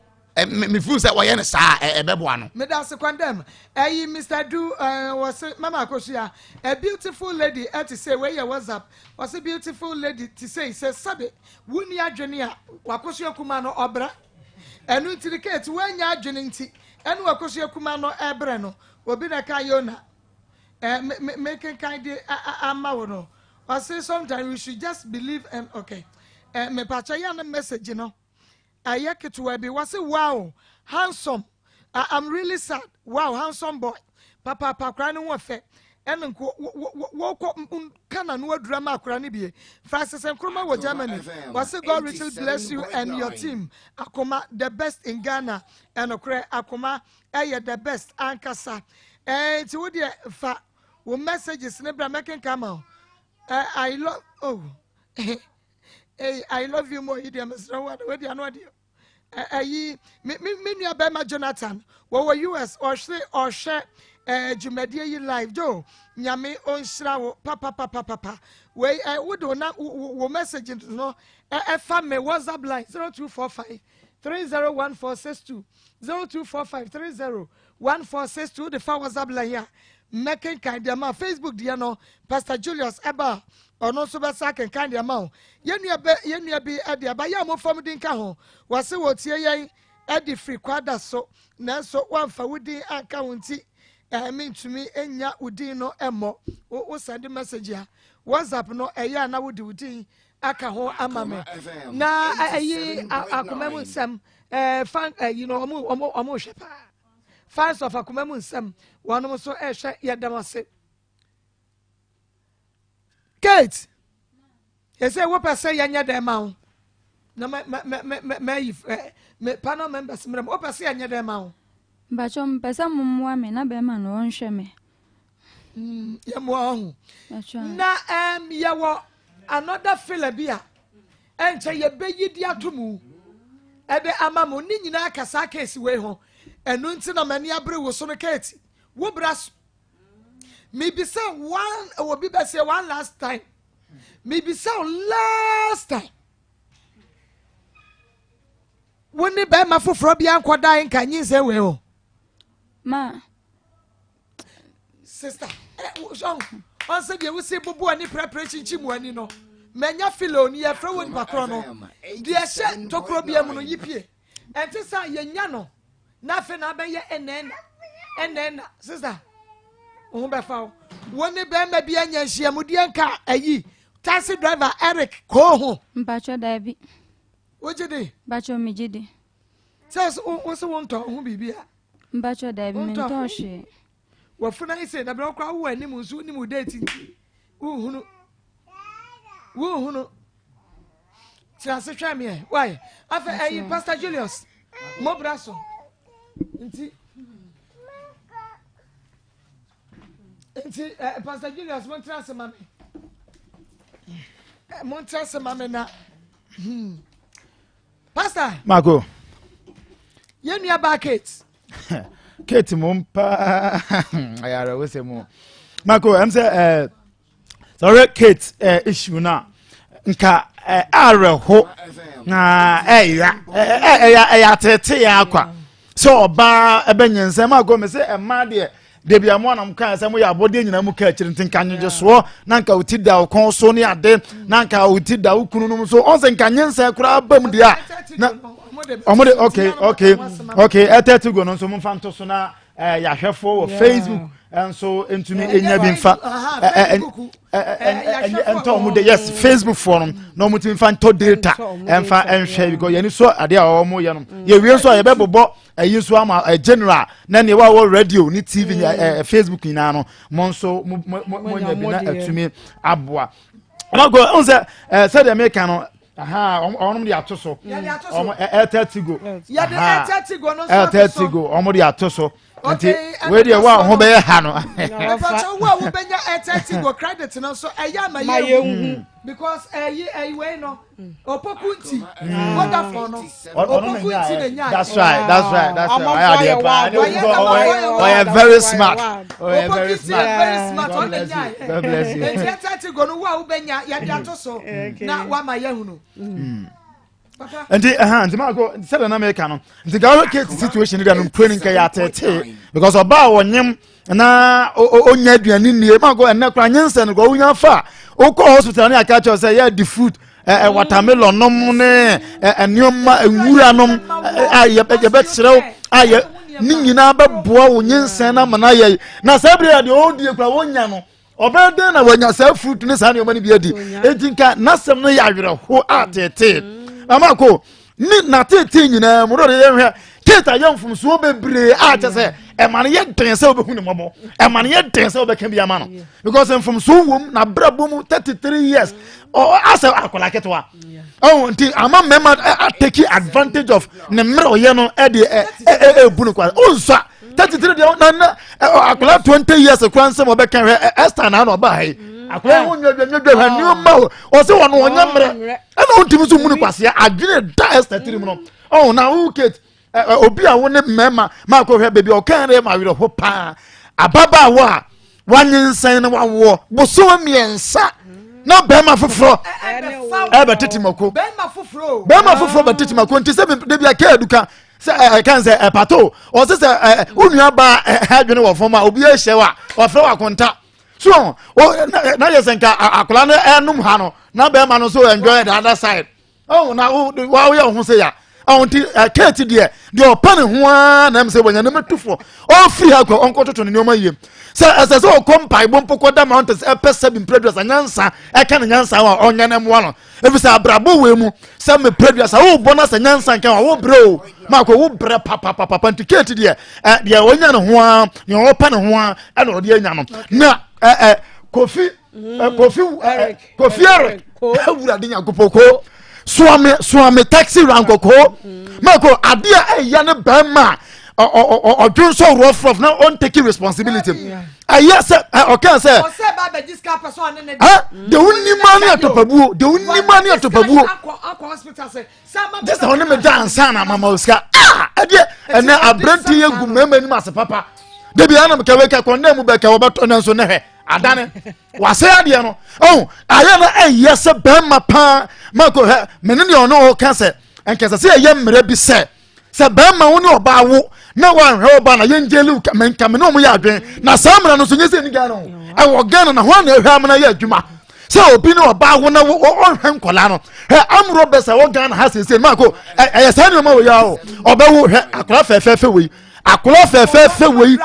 me feel sɛ wɔyɛ no saa ɛbɛboa no. Medase kwandam ɛyi Mister Du ɛɛ wɔse mama akosua a beautiful lady ɛte sei wei yɛ whatsapp wɔse beautiful lady te sei sɛ sɛbe wonni adwene a wakosua kuma no ɔbrɛ ɛno nti no Kate woanya adwene nti ɛne wakosua kuma no ɛbrɛ no obi na ɛka Yona ɛɛ me me mekenkan de ama wo no ɔse sometimes we should just believe and okay ɛɛ mepakyɛ yɛ ne message no Ɛyɛ ketewa bi wɔse wow handsome I am really sad wow handsome boy papaapa akwadaa no ho ɔfɛ ɛna nko wɔkɔ ka na no adura ma akwadaa no bie Francis Nkrumah wɔ Germany wɔse God richly bless you and your team akoma the best in Ghana ɛnokorɛ akoma ɛyɛ the best ankasa ɛɛ nti wo deɛ fa wo messages ne bra mɛkenka ma wo I love oh Ei, I love you more yi deɛ mesrɛ wo ada wadi ano adeɛ ɛyi me me me nua bɛrima Jonathan wɔwɔ US ɔhwere ɔhwɛ ɛɛ dwumadie yi live jo nyame ɔnhyira wo papapapapa wei ɛ wode wo na wo message no ɛfa me WhatsApp line 0245 301462 0245 30 1462 wode fa WhatsApp line a mɛkenkan deɛ ma Facebook deɛ no Pastor Julius ɛba a Ɔno nso bɛsa akenkan de ama wo. Yɛn nua bɛ, yɛn nua bi de aba. Yɛ a momfa mo din nka ho. Wɔse wɔretie yɛn de firi kwada so, nanso woamfa wo din anka ho nti, eh, mentumi nnya wo din no mmɔ. Wo, wo send message a, WhatsApp no, ɛyɛ a na wode wo din aka ho ama me. Na ɛyi akoma mu nsɛm, eh, fan, eh, you know, ɔmo, ɔmo, ɔmo hwɛ paa. Fans of akoma mu nsɛm, wɔnom nso ɛhwɛ yɛda mo ase. Kate, ɛsɛ wopɛ sɛ yɛnyɛ dɛn ma wo na mayi me panel members mmerɛ mu wopɛ sɛ yɛnyɛ dɛn ma wo mpakyɛ mpɛ sɛ mommoa me na bɛrima no ɔnhwɛ me mm, yɛmmoa ɔho na um, yɛwɔ another filler bi a ɛnkyɛ yɛbɛyi de ato mu ɛde ama mo ne nyinaa ka saa case wei ho ɛno nti na m'ani abere wo so no Kate wo bra so mebisa one obi bɛsɛ one last time mebisa last time wo ne bɛrima foforɔ bi ankɔda nka nyinsɛn wei o ma sister ɔn sɛ deɛ wosi bobo ani prɛprɛ kyinkyim w'ani no manya filo ni yɛfrɛ wɔ nipa korɔ no deɛ ɛhyɛ tokuro bia mu no yi pie ɛnte sɛ yɛnya no na afei na abɛyɛ ɛnɛɛna ɛnɛɛna sista wo ho bɛfa wo wo ne bɛrima bi anya nhyiamudeɛ nka ayi taxi driver Eric koo ho. Mpatsɔ daabi. Wogye di? Mpatsɔ megye di. Sɛ wo se wo ntɔ ho biribi a. Mpakyɛ daabi mentɔn hwee. Wafunu ayi sɛ dabrɛ koraa wowɔ anim nso wonim wo date nti wonhunu wonhunu tena ase hwɛ meɛ why afei ɛyi Pastor Julius mobra so nti nti eh, Pastor Julius montena ase ma me eh, montena ase ma me na hmm. Pastor. Mako. Yɛn nua baa Kate. Kate mu paa ɛyɛ awerɛhosɛm mu. Mako ɛm sɛ ɛɛ sɛ ɔhwɛ Kate ɛɛ issue no a nka ɛɛ awerɛho na ɛya ɛyɛ ɛyɛ atete yɛ akwa sɛ ɔbaa ɛbɛnyɛ nsɛm Mako mɛ sɛ ɛmaa deɛ. Dabi a mo anam kaa sɛ moyɛ abɔdeɛ nyinaa mu ka akyiri nti nka nyegyesoɔ na nka wo ti da wo kɔn so ne ade na nka wo ti da wo kunu nom so ɔn sɛ nka nyensɛn koraa ba mu deɛ a na ɔmo de okay okay okay ɛtɛ ti go no nso momfa nto so na ɛɛ yɛahwɛfoɔ wɔ Facebook nso ntumi enya bi nfa ɛɛ ɛɛ ɛntɔ ɔmo de yes Facebook foɔ no na ɔmo tumi nfa ntɔ data ɛnfa ɛnhwɛ because yɛn ani so adeɛ a ɔmo yɛ no yɛwie nso a yɛbɛbobɔ. ɛyi nso ama ɛ general na nea wawɔ radio ne tv ɛ ɛ facebook nyinaa no mo nso mo mo mo nya bi na atumi aboa ɔmako ɛhu sɛ ɛ sɛdeɛ meka no aha ɔnom de ato so ɔmo airtel tigo airtel tigo ɔmo de ato so nti wei deɛ wo a ho bɛyɛ ha no. ɛfɔtɔ wo a wobɛnya airtel tigo credit no nso ɛyɛ ama yɛ hu because ɛyi ɛyi wei no. Opoku nti Vodafone no Opoku nti na nya. That's right that's right that's right ɔyɛ adeɛ paa ne obi sɛ ɔyɛ very smart ɔyɛ very smart very smart ɔna nya yɛ. God bless you. Eti ɛtɛ ti go no wo a wobɛnya yɛde ato so na wama yɛhunu. Nti ɛhan nti maa ko sɛdeɛ na meka no nti nka ɔhwɛ Kate situation deɛ no mpue no nka yɛ atetee because ɔbaa ɔnyem na ɔnya aduane nnie maa ko ɛnɛ koraa nyinsɛn no koraa wonya fa a wokɔ hospital ne aka kyerɛ sɛ yɛ di fruit ɛ watermelon nom ne ɛ nneɛma nwura nom a yɛbɛkyerɛw a yɛ ne nyinaa bɛboa wo nyinsɛn no ama no ayɛ na saa bere a deɛ ɔredie koraa wonya no Ɔbɛyɛ dɛn na wanya saa fruit ne saa nneɛma no bi adi? Enti nka n'asɛm no yɛ awerɛho a teetee. Mama ko ne n'ateetee nyinaa mu no de yɛhwɛ Kate ayɛ mfomsoɔ bebree a kyɛ sɛ ɛma no yɛ den sɛ wobɛhu ne mmɔbɔ ɛma no yɛ den sɛ wobɛka bi ama no because mfomsoɔ wom na brabɔ mu 33 years asɛ akwadaa ketewa ɔho nti ama mmarima atake advantage of ne mmerɛ ɔyɛ no ɛde ɛbu no kwa ɔnsua 33 deɛ na na akwadaa 20 years kura nsɛm ɔbɛka hwɛ Esther na ano ɔba ha yi mm. akwadaa yi ho nyɛ nyɛ hwɛ nneɛma o ɔsɛ wɔn ɔnyɛ mmerɛ ɛna ɔntumi nso mu no kwaseɛ adwene da Esther tirim no ɔho na wo Kate obi a wo ne mmarima maa kɔ hwɛ baabi a ɔka yɛn ma awerɛho paa ababaawa a wanyinsɛn na wawoɔ bosom mmiɛnsa na bɛrima foforɔ ɛbɛtete mako bɛrima foforɔ bɛtete mako nti sɛ debi a kɛɛ duka sɛ ɛ kan sɛ ɛpato ɔsɛ sɛ ɛ wo nua ba ɛ adwene wɔ fam a obi ahyɛ wa ɔfrɛ wa konta so o na yɛ sɛ nka akwadaa no ɛnum ha no na bɛrima no so enjoy the other side ɔn na wo wa woyɛ wo ho sɛ ya ɔn ti ɛ keeti deɛ deɛ ɔpɛ ne ho ara na ɛm sɛ wɔnya ne mɛtufoɔ ɔfiri ha kɔ ɔnkɔtoto ne nneɛma yie sɛ ɛsɛ sɛ ɔkɔ mpaebɔ mpo kɔda mountains ɛpɛ sɛ bi mprɛduasa nyansa ɛka ne nyansa a ɔnyɛ ne mmoa no efisɛ abrabɔ wei mu sɛ mepɛ dua sɛ wobɔ no sɛ nyansa nka wa wobrɛ o maakɔ wobrɛ papapapa nti keeti deɛ ɛ deɛ ɔnya ne ho ara deɛ ɔpɛ ne ho ara ɛna ɔde anya no na ɛ ɛ kofi ɛ kofi ɛ kofi eric awurade nyankopɔn ko soame soame taxi rank ko maakɔ adeɛ a ɛyɛ ne bɛrima ɔdwen sɛ rɔfrɔf na ɔntake responsibility ɛyɛ sɛ ɔka sɛ deɛ wonim ne atɔpabuo deɛ wonim ne atɔpabuo gye sɛ ɔne me da ansa na mama wo sika ɛdeɛ ɛnɛ aberante yɛ gu mmarima anim ase papa dabi anam kɛwɛ kɛ kɔndɛ mu bɛkɛ wɔbɛtɔ ne nso ne hwɛ adane wasɛ adeɛ no ɔho ayɛ no ɛyɛ sɛ bɛrima paa mako hɛ mene deɛ ɔne ɔka sɛ nkɛsɛ sɛ ɛyɛ mmerɛ bi sɛ sɛ bɛrima wo ne ɔbaa wo na wanhwɛ ɔbaa na yɛn gyeli wo nka me ne ɔmo yɛ adwene na saa mmara no nso nyɛ sɛ ɛni Ghana o ɛwɔ Ghana na hɔn na ɛhwɛ amena yɛ adwuma sɛ obi ne ɔbaa wo na ɔnhwɛ nkɔlaa no hwɛ amuro bɛ sɛ wɔ Ghana ha sese maako ɛyɛ saa nneɛma wɔ yɛ o ɔbɛwo hwɛ akɔla fɛfɛɛfɛ wei akɔla fɛfɛɛfɛ wei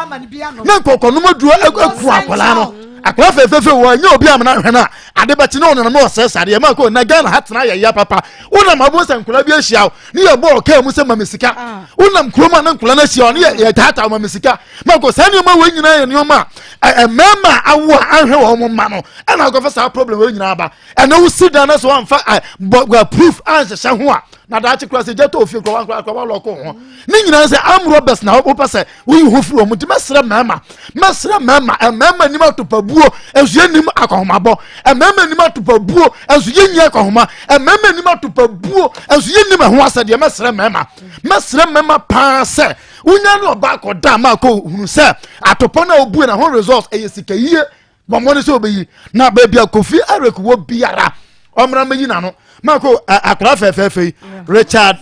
ne nkɔkɔnom aduro eku akɔlaa no. Akwadaa fɛfɛɛfɛ wɔ nyɛ obi amena hwɛ no a ade bɛkye ne ɔnenam na ɔsɛe sadeɛ ma kɔ na Ghana ha tena yɛ ya papa. Wonam abo sɛ nkwadaa bi ahyia wo ne yɛ bɔɔ kaa mu sɛ ma me sika. Ah. Wonam kurom a ne nkwadaa no ahyia wo ne yɛ yɛ taataa ma me sika. Ma kɔ saa nneɛma wɔ nyinaa yɛ nneɛma a mmarima awo a anhwɛ wɔn mma no ɛna akɔfa saa problem wɔ nyinaa ba. Ɛna wosi dan na so wɔamfa bɔ proof anhyehyɛ ho a na daakye kora sɛ gya tɔ ofie kora wankora kora walɔko ho ne nyinaa sɛ arm robbers na wopɛ sɛ woyi ho firi wɔn nti mɛsrɛ mmarima mɛsrɛ mmarima mmarima nim atopabuo nso yɛnim akɔhomabɔ mmarima nim atopabuo nso yɛnyi akɔhoma mmarima nim atopabuo nso yɛnim ɛho asɛdeɛ mɛsrɛ mmarima mɛsrɛ mmarima paa sɛ wonya ne ɔba akɔda ma akɔ hunu sɛ atopɔ no a wobue na ho results ɛyɛ sika yie bɔ mmɔden sɛ ɔbɛyi na baabi a kofi eric wɔ biara ɔmmra mmɛyi n'ano mako akwadaa fɛfɛɛfɛ yi richard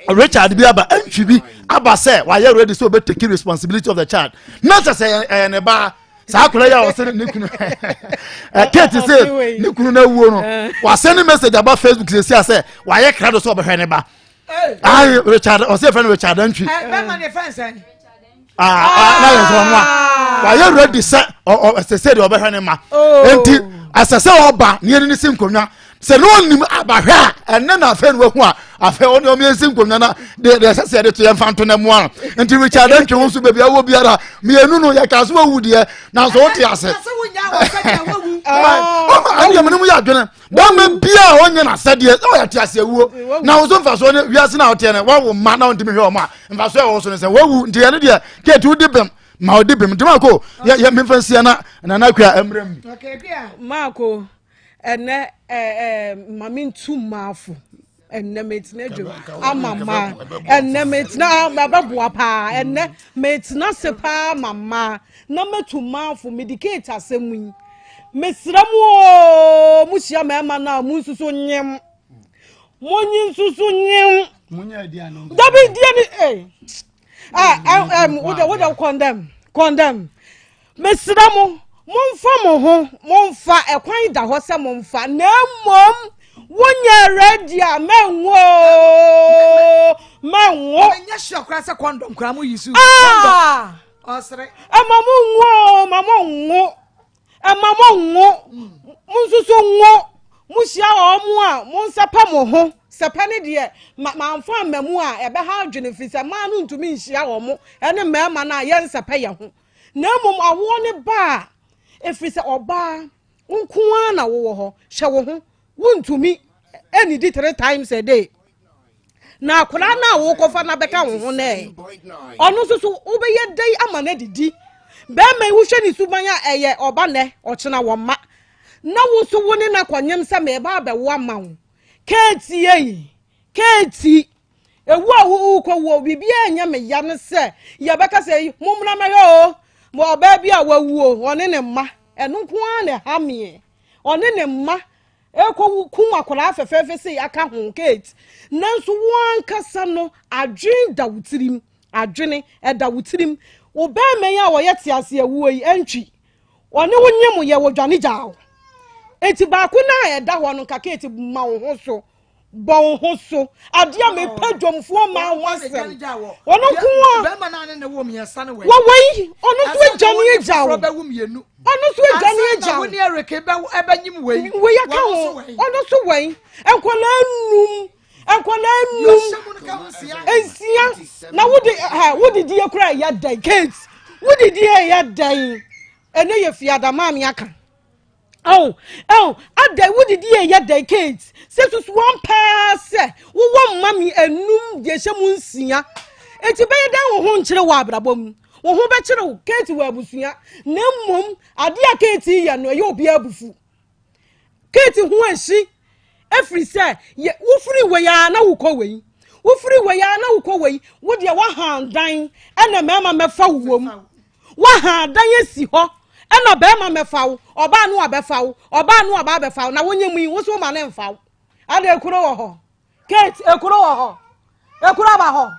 richard bi aba ntwi bi aba sɛ wayɛ ready sɛ ɔbɛ take responsibility of the child na sɛ sɛ ɛyɛ ne ba saa akwadaa yi a ɔsɛ ne kunu kate sɛ ne kunu na awuo no wasɛ ne message aba facebook sɛ si asɛ wayɛ krado sɛ ɔbɛhwɛ ne ba ayi richard ɔsɛ fɛn richard antwi. bɛɛ ma ne fɛn sɛn. aa na yɛ nsɔn wa wayɛ ready sɛ ɔ ɔ ɛsɛ sɛ deɛ ɔbɛhwɛ ne ma nti ɛsɛ sɛ ɔba ne yɛn ni si nkonnwa sɛ ne ɔnim abahwɛ a ɛnɛ na afei na wahu a afei ɔne ɔmo yɛn si nkonnwa na deɛ deɛ ɛsɛ sɛ yɛde to yɛn fa nto ne mmoa no nti richard antwi ho nso baabi awɔ biara mmienu no yɛ kaa so wawu deɛ nanso wote ase. ɔma ɛne ɛmu no mu yɛ adwene. Bɛrima bia a ɔnyɛ n'asɛdeɛ na ɔyɛ te ase awuo na wo nso mfasoɔ ne wiase na ɔteɛ no wawo mma na ɔntumi hwɛ wɔn a mfasoɔ ɛwɔ so no sɛ wawu nti ɛno deɛ kate wodi bɛm ma ɔdi bɛm nti maako yɛ yɛ memfa nsia na nana akua mmerɛ mu. Maako ɛnɛ ɛɛ maame ntu maafo. Ɛnnɛ metena adwam ama mmaa. Ɛnnɛ metena ɛbɛboa paa. Ɛnnɛ metena ase paa ma mmaa na matu mmaafo medicate asɛm yi. Mesrɛ mo oo, mohyia mmarima no a monsusu nyem. Monyi nsusu nyem. Dabi die ni eh. Ah, eh, eh, wode wode condemn, condemn. Mesrɛ mo, momfa mo ho, momfa, ɛkwan da hɔ sɛ momfa, na mmom wonyɛ ready a mɛnwo oo, mɛnwo. Menyɛ sure koraa sɛ condom koraa mo use. Ah! Ɔsere. Ɛma mo nwo oo, ma mo nwo. Ɛma mo nwo. Mo nso so nwo. Mo hyia wɔn a, mo nsɛpɛ mo ho. Sɛpɛ ne deɛ, ma mamfa amma mu a, ɛbɛha adwene firi sɛ mmaa no ntumi nhyia wɔn ne mmarima no a yɛnsɛpɛ yɛn ho. Na mmom awoɔ no ba a, ɛfiri sɛ ɔbaa wo nko ara na wowɔ hɔ, hwɛ wo ho, wontumi nnidi three times a day. Na akwadaa no a wokɔfa no abɛka wo ho no ɛ, ɔno nso so wobɛyɛ dɛn ama no adidi? Bɛrima yi wohwɛ ne suban a ɛyɛ ɔba nɛ, ɔkyena wɔn mma. Na wo nso wo ne no akɔnyem sɛ meba abɛwo ama wo. Keeti ei, keeti. Ewu a worekɔwuo, biribiara nyɛ me ya ne sɛ yɛbɛka sɛ mommra mmɛhwɛ o, ɔbaa bi a wawu o, ɔne ne mma. Ɛno nko ara na ɛha meɛ. Ɔne ne mma ɛrekɔwu kum akwadaa fɛfɛɛfɛ sei aka ho, Kate. Nanso wo ankasa no, adwene da wo tirim. Adwene ɛda wo tirim. Wo bɛrima yi a ɔyɛ te ase awuo yi, ɛntwi. Ɔne wo nyem yɛ wɔdwane gyaa wo. Enti baako no a ɛda hɔ no nka Kate ma wo ho so. Bɔ wo ho so. Adeɛ a mepɛ dwomfoɔ mmaa ho asɛm. Ɔno nko a. Wɔ wei, ɔno nso agya ne agya wo. Ɔno nso agya ne agya wo. Wei aka ho. Ɔno nso wɛn. Nkwadaa num. Nkwadaa num. Nsia. Na wode ha wode die kura ɛyɛ dɛn Kate. Wode die ɛyɛ dɛn. Ɛnɛ yɛ fiada maame aka. Oh, oh, adɛn wodidi yɛ yɛ dɛn Kate? Sɛ susu wɔn paa sɛ wowɔ mma mi enum deɛ ɛhyɛ mu nsia. Eti bɛyɛ dɛn wo ho nkyere wɔ abrabɔ mu? Wo ho bɛkyere wo Kate wɔ abusua. Na mmom adeɛ a Kate yɛ no ɛyɛ obiara abufu. Kate ho ahyi ɛfiri sɛ yɛ wofiri wei ara na wokɔ wei. Wofiri wei ara na wokɔ wei. Wo deɛ woahan dan ɛna mmarima mɛfa wo wom. Woaha dan asi hɔ ɛna bɛrima mɛfa wo, ɔbaa no abɛfa wo, ɔbaa no aba abɛfa wo, na wonyɛ mu yi, wo so woma ne mfa wo. Ada ekuro wɔ hɔ. Kate, ekuro wɔ hɔ. Ekuro aba hɔ.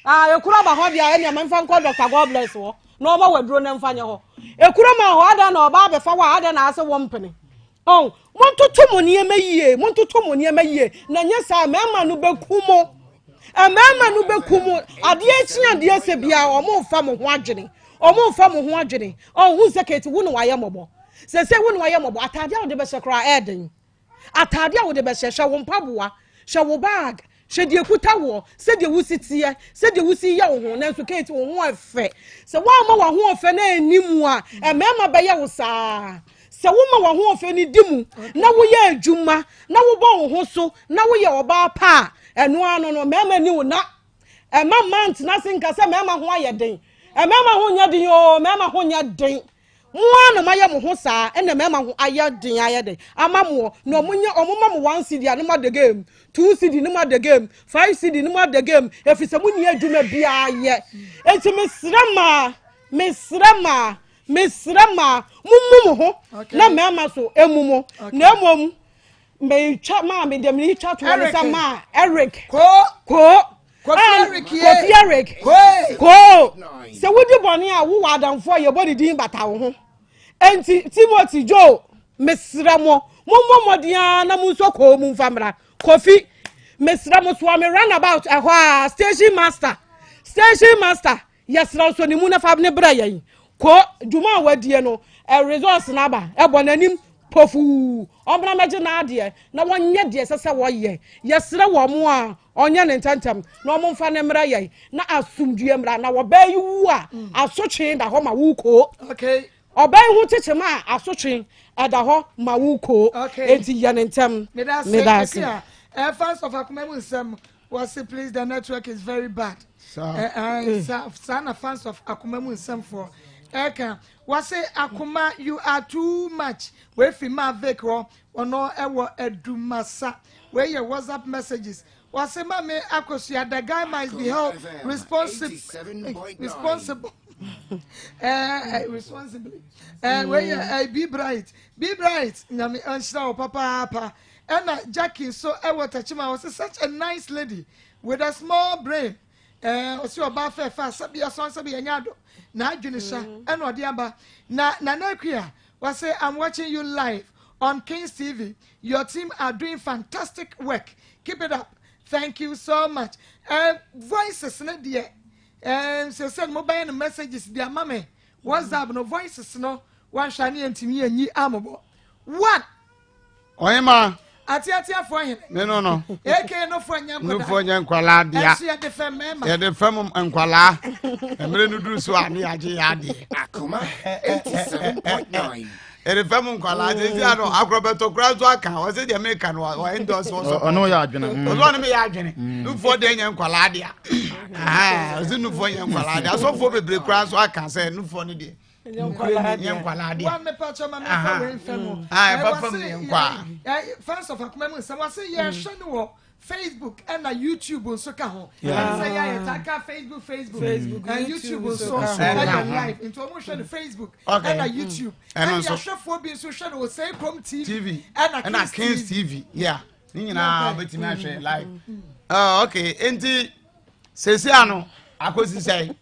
Ah, ekuro aba hɔ deɛ ɛnea mɛmfa nkɔ Dr. God bless hɔ na ɔma waduro na mfa nyɛ hɔ. Ekuro ma hɔ, ada na ɔbaa abɛfa wo a, ada na asɛ wɔn mpene. Oh, montoto mo nneɛma yie, montoto mo nneɛma yie, na nyɛ saa mmarima no bɛku mo. Mmarima no bɛku mo. Adeɛ akyi adeɛ sɛ biara, wɔn mfa mo ho adwene. Wɔn mfa mo ho adwene. Oh, hu sɛ Kate, wo na wayɛ mmɔbɔ. Sɛsɛ wo na wayɛ mmɔbɔ ataade a wode bɛhyɛ koraa ɛɛden. Ataade a wode bɛhyɛ, hwɛ wo mpaboa, hwɛ wo bag, hwɛ deɛ ɛkuta woɔ, sɛdeɛ wosi teɛ, sɛdeɛ wosi yɛ wo ho, nanso Kate wo ho ɛfɛ. Sɛ woamma w'ahoɔfɛ no anni mu a, mmarima bɛyɛ wo saa. Sɛ woma w'ahoɔfɛ no di mu na woyɛ adwuma na wobɔ wo ho so na woyɛ ɔbaa pa a, ɛno ara no no, mmarima ni wo na ɛma mmaa ntena ase nka sɛ mmarima ho ayɛ den. Mmarima ho nyɛ den oo, mmarima ho nyɛ den. Mo ara na moayɛ mo ho saa ɛna mmarima ho ayɛ den ayɛ den ama moɔ na ɔmo nyɛ ɔmo ma mo one cedi a ne mo ada game two cedi ne mo ada game five cedi ne mo ada game efiri sɛ mo nni adwuma biara yɛ eti mesrɛ maa mesrɛ maa mesrɛ maa mo mu mo ho na mmarima so emu mo na emom metwa maa me deɛ metwa toɔ ne sɛ maa Eric koo koo. Kofi Ah, Eric ye. Kofi Eric. Koe. Koo. Sɛ wodi bɔne a wowɔ adamfo a yɛbɔ ne din bata wo ho. Enti Timothy Joe, mesrɛ mo, mommɔ mmɔden ara na monsɔ koo mu mfa mmra. Kofi, mesrɛ mo soa me runabout ɛhɔ a station master. Station master, yɛsrɛ wo sɔ ne mu na fa ne brɛ yɛn. Ko, dwuma a wadie no, ɛ results no aba, ɛbɔ n'anim pofuu. Ɔmmra mmɛgye n'adeɛ na wɔnyɛ deɛ ɛsɛ sɛ wɔyɛ. Yɛsrɛ wɔn a ɔnyɛ no ntɛmntɛm na ɔmo nfa no mmrɛ yɛn na asomdwie mmra na ɔbaa yi wu a asotwe da hɔ ma wo koo okay ɔbaa yi ho kyekyem a asotwe ɛda hɔ ma wo koo okay enti yɛ no ntɛm medase medase. Akua eh, fans of akoma mu nsɛm wɔse please the network is very bad eh, eh, saa saa na fans of akoma mu nsɛm foɔ ɛka wɔse akoma you are too much wefi maa vic hɔ ɔno ɛwɔ adumasa Wei yɛ WhatsApp messages. Wɔse ma me akosua the guy must be held responsible responsible eh, eh, responsibly. Eh, wei yɛ eh, be bright be bright nyame nhyira wo papaapa. Ɛna Jackie nso ɛwɔ Takyima wɔse such a nice lady with a small brain. Eh, ɔse ɔbaa fɛɛfɛ a sɛbi ɛsɔn sɛbi ɛnyɛ ado na adwene hyɛ ɛna ɔde aba na Nana Akua wɔse I'm watching you live on Kings TV Your team are doing fantastic work keep it up thank you so much eh, voices no deɛ eh, sese no mobɛyɛ no messages de ama me whatsapp no voices no wanhwɛ ne yɛntumi yɛnyi amobɔ one ɔhema ateateafoɔ hene ne no no ak nofoɔ nyɛ nkwadaa nofoɔ nyɛ nkwalaa dea ɛnso yɛde fɛ mmarima yɛde fɛm nkwalaa mmerɛ no duru so a ne yɛagye yɛ adeɛ Akoma 87.9. Yɛde fɛm nkwadaa sɛ si ano akorɔbɛtɔ kura nso aka ɔsɛ deɛ meka no ɔyɛ ndɔs ɔsɔ. Ɔno yɛ adwene. Ɔsɔ ɔno mi yɛ adwene. Nufoɔ deɛ nyɛ nkwadaa deɛ. Ɔsɛ nufoɔ nyɛ nkwadaa deɛ. Asɔfoɔ bebree kura nso aka sɛ nufoɔ no deɛ. Nyɛ nkwadaa deɛ. Nyɛ nkwadaa deɛ. Wa mepa kyɛ ma mefa wei nfɛ mu. Ɛfa fam yɛ nkwaa. Fans of akoma mu nsɛm wɔse yɛhwɛ no wɔ Facebook ɛna YouTube nso ka ho. Ɛna sɛ yɛ ayɛ ta ka Facebook Facebook Facebook and YouTube nso ɛyɛ live nti wɔn hwɛ no Facebook ɛna YouTube ɛna yɛahwɛfoɔ bi nso hwɛ no wɔ Seikom TV ɛna Kings TV yeah ne nyinaa bɛtumi ahwɛ live. Oh, okay nti sɛsi ano akosi sɛn.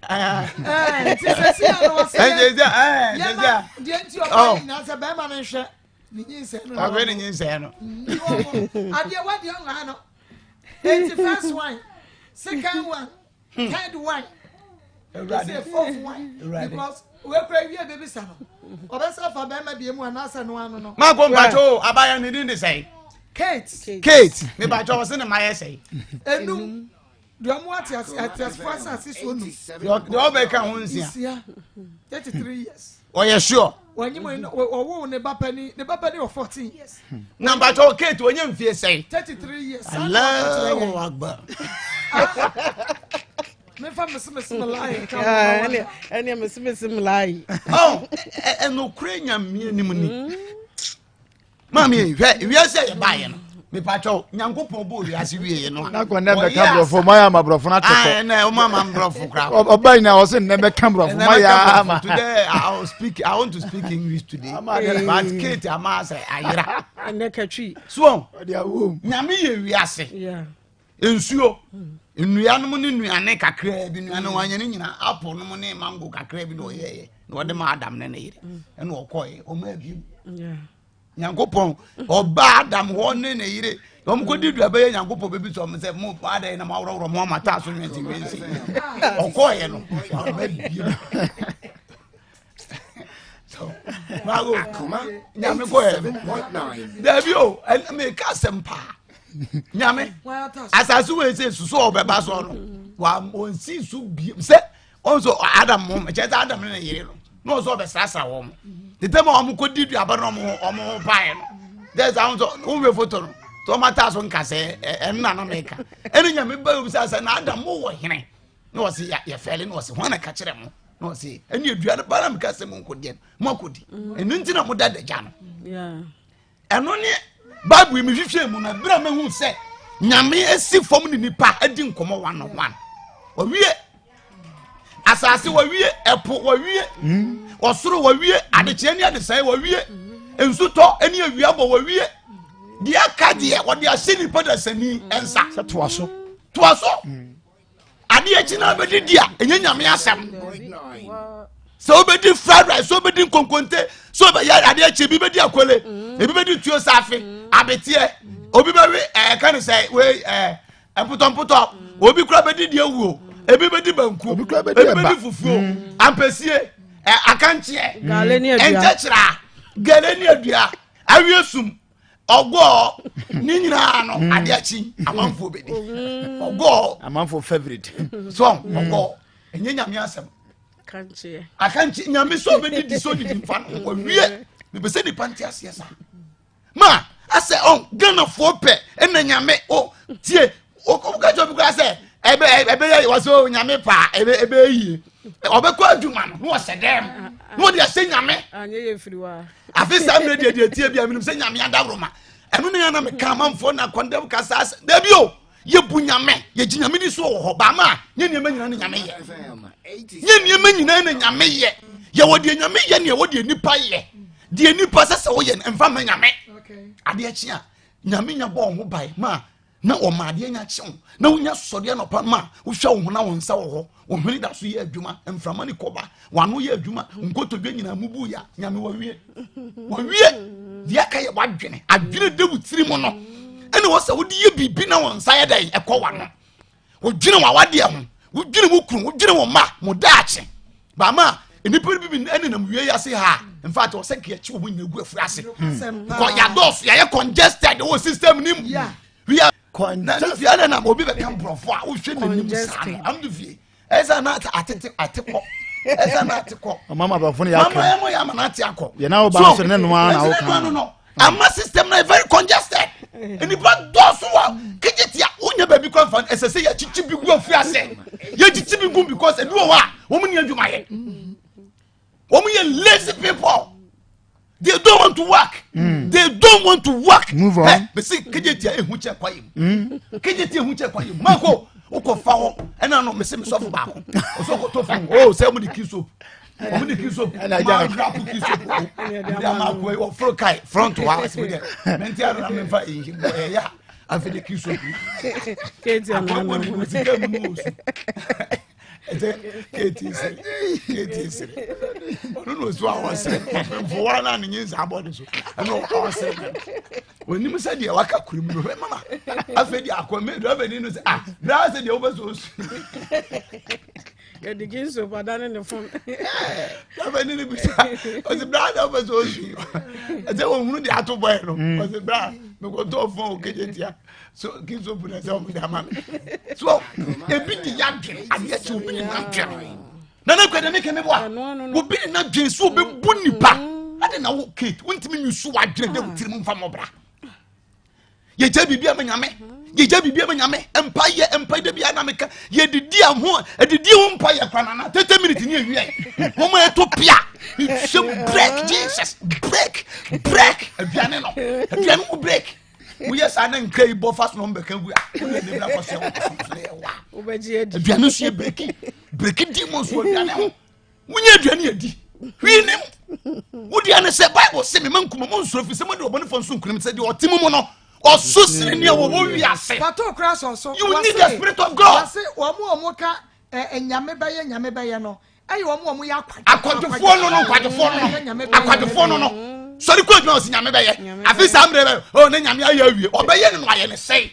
Nti sɛsi ano wɔsɛ yɛ yɛ ma deɛ nti ɔbaa nyinaa sɛ bɛrima no nhwɛ. ne nyinsɛn no ɔhwɛ ne nyinsɛn no adeɛ wadeɛ nhaa no eti first one second one hmm. third one ɛsɛ fourth one because wekura wie bebi sa no ɔbɛsɛ fa bɛrima bie mu anaasɛ no ano no. maa ko mpatsɛ o abaya ne din de sɛn. Kate. Kate mepatsɛ ɔsɛ ne ma yɛ sɛn. Enum. Deɛ ɔmo ate ase ateasefo asase so num. Deɛ ɔbɛka ho nsia. Nsia. 33 years. Ɔyɛ sure. Wɔnyim ɔwoo ne ba panin ne ba panin wɔ 14 years. Na mpatsɛ Kate onye mfie sɛn. 33 years. Allahu Akbar. Mefa mesemese me lie nka ho. Ɛne ɛne mesemese me lie. Ɔ ɛnokore nyamea nim ni. Maame yi hwɛ wiase a yɛbaeɛ no mepakyɛw nyankopɔn bɔɔ wiase wieɛ no a na kɔ nnɛ bɛka borɔfo mayɛ ama borɔfo no atɛkɔ ɛnɛ ɔma ma borɔfo koraa ɔba nyina ɔse nnɛ bɛka borɔfo mayɛ ama today I will speak I want to speak English today but Kate ama sɛ ayera ɛnɛ katwi so nyame yɛ wiase nsuo nnua nom ne nnuane kakraa bi nnuane wanyɛ ne nyinaa apple nom ne mango kakraa bi na ɔyɛɛyɛ na ɔde ma Adam ne ne yere ɛna ɔkɔɛ ɔma abiem nyankopɔn ɔba adam hɔ ne ne yere na wɔn kɔdi dua bɛyɛ nyankopɔn bɛbi sɛ wɔn sɛ mo adan na mo aworɔworɔ mo ama taa so nwɛnti nwɛnsi ɔkɔɔyɛ no ɔba biem so Mago nyame kɔ yɛ dabi o meka asɛm paa nyame asase wei sɛ susu a ɔbɛba so no wa ɔnsi so biem sɛ ɔn sɛ adam mo kyɛ sɛ adam ne ne yere no na ɔsɛ ɔbɛsrasra wɔn tete ma wɔn kɔ di duaba no wɔn wɔn ho paeɛ no dɛ sɛ wɔn sɛ wɔn wɛ foto no sɛ wɔn ata so nkasɛ ɛno na na meka ɛne nyame ba obi sɛ sɛ na adam mo wɔ hene na ɔse yɛfɛle na ɔse hwan na ka kyerɛ mo na ɔse ɛne adua no ba na meka sɛ monkɔdeɛ no moakɔdi mm. ɛno nti na moda dagya no ɛno ne bible yi mehwehwɛ mu no berɛ a mahu sɛ nyame asi fam ne nipa adi nkɔmmɔ one on one wawie asase wawie ɛpo wawie mm. ɔsoro wawie adekyeɛ ne adesae wawie nsutɔ ne awia bɔ wawie deɛ aka deɛ wɔde ahyɛ nipa dasani nsa sɛ toa so toa so mm. adeɛ akyi na bɛdidi a ɛnyɛ nyame asɛm sɛ wobɛdi fried rice sɛ wobɛdi nkonkonte sɛ wobɛyɛ adeɛ akyi ebi bɛdi akole mm. ebi bɛdi tuo saafe mm. abeteɛ obi bɛwe ɛɛ ka ne sɛ wei ɛɛ mpotɔmpotɔ obi kura bɛdi deɛ wuo ebi bɛdi banku ebi bɛdi fufuo mm. ampesie ɛɛ akankyeɛ nkyɛkyerɛ gale ne adua awie sum ɔgɔɔ ne nyinaa no mm. adeɛ akyi amanfoɔ bɛdi mm. ɔgɔɔ amanfoɔ favorite so mm. ɔgɔɔ ɛnyɛ nyame asɛm akankye nyame sɛ ɔbɛdi di so didi mfa no wawie mepɛ sɛ nipa nte aseɛ saa ma asɛ ɔn ghanafoɔ pɛ ɛna nyame o tie woka kyɛ obi koraa sɛ ɛbɛ ɛbɛyɛ wɔ sɛ nyame paa ɛbɛ ɛbɛyɛ yie ɔbɛkɔ adwuma no na ɔhyɛ dɛm na ɔde ahyɛ nyame afe saa mmerɛ deɛ deɛ tie bi a menim sɛ nyame adaworoma ɛno ne ana meka amanfoɔ na kɔndɛm kasa asɛ dabi o yɛbu nyame yɛgye nyame di so wɔ hɔ baama a nyɛ nneɛma nyina ne nyame yɛ nyɛ nneɛma nyina ne nyame yɛ yɛwɔ deɛ nyame yɛ ne ɛwɔ deɛ nipa yɛ deɛ nipa sɛ sɛ woyɛ no ɛmfa ma nyame adeɛ kye a nyame nya bɔɔ ho bae ma na ɔma adeɛ nya kye wo na wonya sɔre anɔpa ma wohwɛ wo ho na wo nsa wɔ hɔ wo hwene da so yɛ adwuma mframa ne kɔba w'ano yɛ adwuma nkotodwe nyinaa mubu ya nyame wawie wawie deɛ aka yɛ w'adwene adwene de wo tiri mu no ɛna wɔ sɛ wode yɛ biribi na wo nsa yɛ dɛn ɛkɔ w'ano wodwene w'awadeɛ ho wodwene wo kunu wodwene wo mma mo daakye baama nnipa bi bi nenam wie ase ha in fact ɔsɛ nka yɛkye wɔn nyina gu afiri ase because yɛadɔɔso yɛayɛ congested wɔ system no mu we are na ne fie ɛna nam obi bɛka mborɔfo a wohwɛ n'anim saa no am de fie ɛsɛ na atete ate kɔ ɛsɛ na ate kɔ mama aborɔfo no yɛ aka mama ɛmo yɛ ama na ate akɔ yɛn awo ba nso ne noa na awo kan ama system na very congested nipa dɔɔso wɔ kegye tia wonya baabi kɔ nfa ɛsɛ sɛ yɛkyikyi bi gu afi ase yɛkyikyi bi gu because ebi wɔ hɔ a wɔn ni adwuma yɛ wɔn yɛ lazy people they don't want to work mm. they don't want to work. move on. ɛ bɛsi kegye tia ehu kyɛ kwa yɛ mu kegye tia ehu kyɛ kwa yɛ mu mako wokɔ fa hɔ ɛna no mesi mesɔfo baako ɔsɔ kɔtɔ fon o sɛ mo de kii soap ɔmo de kii soap maa wrap kii soap o ɛdi ama akɔ yi ɔforo kai front wa ɔsi mi dɛ mɛ nti ara mi nfa eyi bɔ ɛyɛ a afei de kii soap akɔ bɔ ne mu sika mu mu osu ɛsɛ keeti sere keeti sere ɔno na osu a ɔsere ɔpɛnfo wa na ne nyi nsa abɔ ne so ɛna ɔsere onim sɛ deɛ waka kuro mu no hwɛ mama afei deɛ akɔ mɛ driver ni no sɛ ah driver sɛ deɛ wobɛ sɛ osu. yɛde gye nso pada ne ne fon. driver ni no bisa ɔsi bra na wobɛ sɛ osu ɛsɛ ohunu deɛ ato bɔɛ no mm. ɔsi bra mekɔtɔ fon o kejì tia so kí nso bu na sɛ ɔmo de ama mi so ebi de yadwene adeɛ kyɛ obi de n'adwene. Nana Kwede ne keme boa. Obi ne n'adwene so obebu nipa. Ade na wo Kate, wontumi nyusu w'adwene dɛ wo tirim mfa mmɔbra. Yɛgya biribi ama nyame. Yɛgya biribi ama nyame. Mpa yɛ mpa da bi ana meka. Yɛdidi a ho adidi ho mpa yɛ kora nana. 30 minutes ne awie. Wɔn a ɛto pia. Hyɛ break Jesus break break aduane no. Aduane ho break. Woyɛ saa na nkra yi bɔ fa so na wɔn bɛka gu a. Woyɛ ne bra kɔsɛ wɔn kɔsɛ yɛ wa. Aduane nso yɛ breaking. Breki demons wɔ aduane ho. Wonyɛ aduane adi. Hwii nim. Wodi ane sɛ Bible se mema nkuma mu nsuro fi sɛ mode ɔbɔnefoɔ nso nkunim sɛ deɛ ɔte mu mu no ɔso sene nea wɔwɔ wiase. Pato kora sɔ so. You need the spirit of God. Wɔse wɔn a wɔn ka nyame bɛyɛ nyame bɛyɛ no ɛyɛ wɔn a wɔn yɛ akwadwofoɔ. Akwadwofoɔ no no nkwadwofoɔ no no akwadwofoɔ no no sɔre kɔ adwuma ɔsi nyame bɛyɛ afi saa mmerɛ bɛ ɔ ne nyame ayɛ awie ɔbɛyɛ no no ayɛ ne sɛe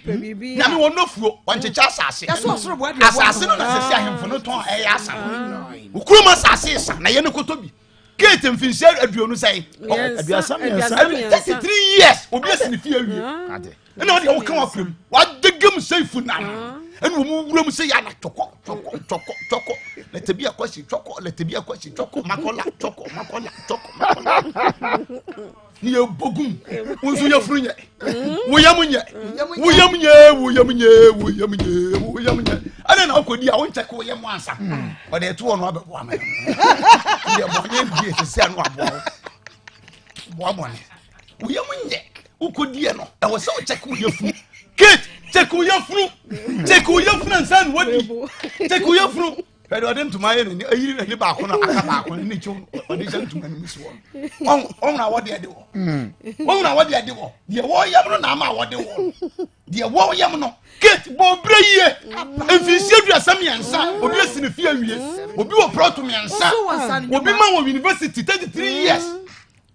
nyame wɔn nɔfuo wɔnkyekyɛ asase asase no na sɛsi ahemfo no tɔn ɛyɛ asa no okurom asase sa na yɛ no kɔtɔ bi. Kate mfinhyia 33 sɛn? 33. 33 years obi asi ne fie awie. Ɛna ɔde ɔka wa kurom wadegam sɛ ifu nam ɛna wɔn wura mu sɛ yɛ ana twɔkɔ twɔkɔ twɔkɔ twɔkɔ lɛtɛ bi akɔsi twɔkɔ lɛtɛ bi akɔsi twɔkɔ makɔla twɔkɔ makɔla twɔkɔ makɔla ne yɛ bogum wo nso yɛ funu nyɛ wo yam nyɛ wo yam nyɛ wo yam nyɛ wo yam nyɛ wo yam nyɛ ɛna na ɔkɔ di a wo nkyɛ ko yɛ mu ansa ɔde ɛto hɔ no abɛboa mɛ deɛ bɔne die sisi ano aboa wo boa bɔne. Wo yam nyɛ wokɔdiɛ no ɛwɔ sɛ wokyɛke wo yafunu kate kyɛke wo yafunu kyɛke wo yafunu ansa na wadi kyɛke wo yafunu hwɛ deɛ ɔde ntoma ayɛ n'ani ayiri n'ani baako na aka baako ne kyɛw ɔde hyɛ ntoma no mu si hɔ no ɔhun a wɔde ɛde wɔ ɔhun a wɔde ɛde wɔ deɛ wɔyam no na ama a wɔde wɔ deɛ wɔyam no kate bɔ obere yie mfinhyia 33 obi esi ne fie awie obi wɔ prɔto 3 obi ma wɔ university 33 years.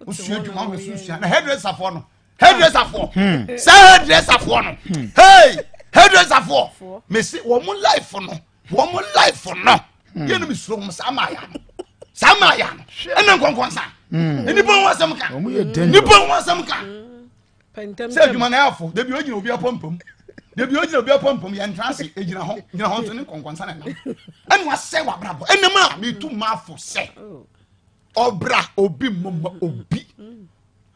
Wosua adwuma wo so sua na hairdresser foɔ no hairdresser foɔ hmm. sɛ hairdresser foɔ no hmm. hey hairdresser foɔ mesi wɔn mo life no wɔn mo life no hmm. yɛn no mi suro wɔn saa maa ya no saa maa ya no ɛna nkɔnkɔnsa nipa ho asɛm ka nipa ho asɛm ka sɛ adwuma na ɛyɛ afo debi ogyina obi apampam debi ogyina obi apampam yɛn ntra ase egyina hɔ gyina hɔ nso ne nkɔnkɔnsa na ɛnam ɛna wasɛ wabrabɔ ɛnam a metu maafo sɛ. Oh. Ɔbra obi mmɔ ma obi.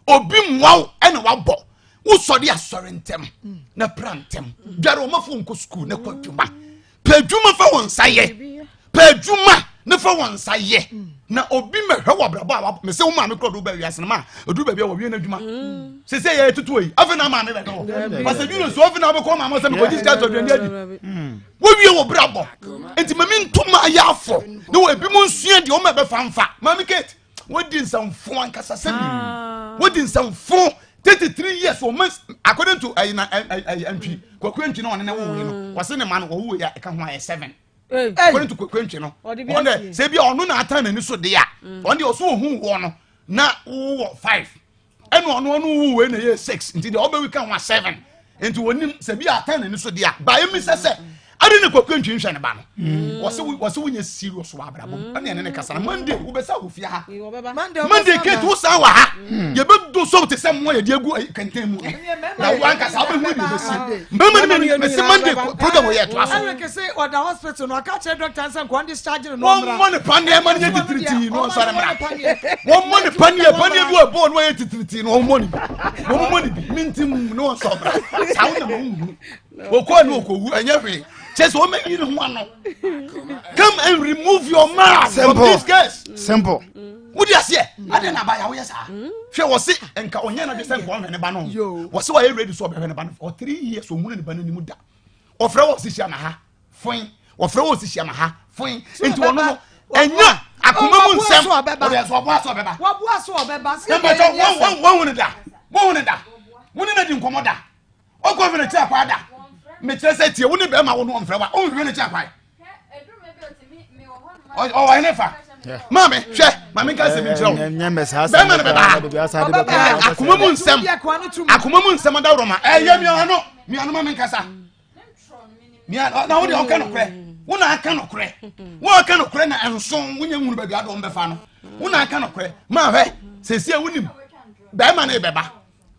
Obi mmoa wo ɛna wabɔ. Wosɔre asɔre ntɛm na pra ntɛm. Dware wɔn afɔ nkɔ sukuu na kɔ adwuma. Pɛ adwuma fa wɔn nsa yɛ. Pɛ adwuma na fa wɔn nsa yɛ. Na obi mɛhwɛ wɔ abrabɔ a wabɔ. Mese wo maame korɔ do ba wiase no ma oduru baabi a wɔwie n'adwuma. Sese yɛ tutu yi afei na maame bɛhwɛ wɔ. Pastor Julius so afei na wobɛkɔ maame sɛ mekɔgye sika atɔ aduane adi. Wowie wɔ brabɔ. Nti mami ntoma ayɛ afɔ. Na wɔ ebi mu nsua deɛ wɔn ɛbɛfa nfa. Maame Kate, wodi nsɛmfo ankasa sɛbi. Ah. Wodi nsɛmfo 33 years wɔ mans according to ɛyi na ɛyi ɛntwi kwaku ɛntwi na ɔne ne wo wei no mm. wɔsi ne ma no wɔwo wei a ɛka ho ayɛ seven. According to kwaku ɛntwi no ɔno dɛ sɛ ebi ɔno na atan n'ani so de a mm. ɔno deɛ ɔso ohun wɔ no na wowɔ five. Ɛna ɔno ɔno wu wei na ɛyɛ six nti deɛ ɔbɛwi ka ho a seven nti wɔnim sɛ bi atan n'ani so deɛ a ba emi sɛ sɛ ade ne kwaku ntwi nhwɛ ne ba no mm. wɔsɛ wɔsɛ wonyɛ serious wɔ abrabɔ mu mm. ɛna ɛne ne kasa na monday wobɛsa wɔ fie ha monday kate wo san wɔ ha mm. yɛbɛdo so te sɛ mmoa yɛde agu kɛntɛn mu na wo ankasa wobɛhu deɛ bɛsi mmarima no mesi monday program wɔ yɛ ɛtoa so Eric se ɔda hospital no ɔka kyerɛ doctor sɛ nkɔn discharge no ɔmmra. Wɔmmɔ ne paneɛ ma no nyɛ titiritii na ɔnsɔre mmra. Wɔmmɔ ne paneɛ paneɛ bi wɔ ɛbɔɔ no ayɛ titiritii na wɔmmɔ ne bi. Wɔmmɔ ne bi mintim na ɔnsɔ mmra. Saa wo na ma wohunu. Wɔkɔɔ ne wɔkɔwu ɛnyɛ hwee. Kyɛ sɛ wɔmɛyi ne ho ano. Come and remove your mask from this case. Simple. Wodi aseɛ adɛn na abaya woyɛ saa hwɛ wɔ se nka ɔnyɛ no de sɛ nka ɔhwɛ ne ba no wɔ se wayɛ ready so ɔbɛhwɛ ne ba no for three years ɔhunu ne ba no anim da ɔfrɛ wɔ se hyia ma ha foin wɔfrɛ wɔ se hyia ma ha foin nti wɔno no ɛnya akoma mu nsɛm ɔde ɛsɛ ɔboa so ɔbɛba wɔboa so ɔbɛba sɛ wɔhu ne da wɔhu ne da wo ne no di nkɔmmɔ da ɔkɔ hwɛ n'akyi akwa da mekyerɛ sɛ tie wo ne bɛrima wo no ɔmfrɛ wa ɔnhwɛ n'akyi akwa ɔwɔ hene fa maame hwɛ maame nka sɛ menkyerɛ wo bɛrima no bɛba akoma mu nsɛm akoma mu nsɛm adaworɔ ma ɛyɛ miano miano ma menkasa na wo deɛ ɔka nokorɛ wo na aka nokorɛ wo aka nokorɛ na ɛnso wonyɛ nwunu baabi adɔ mbɛfa no wo na aka nokorɛ maa hwɛ sɛsie wonim bɛrima no bɛba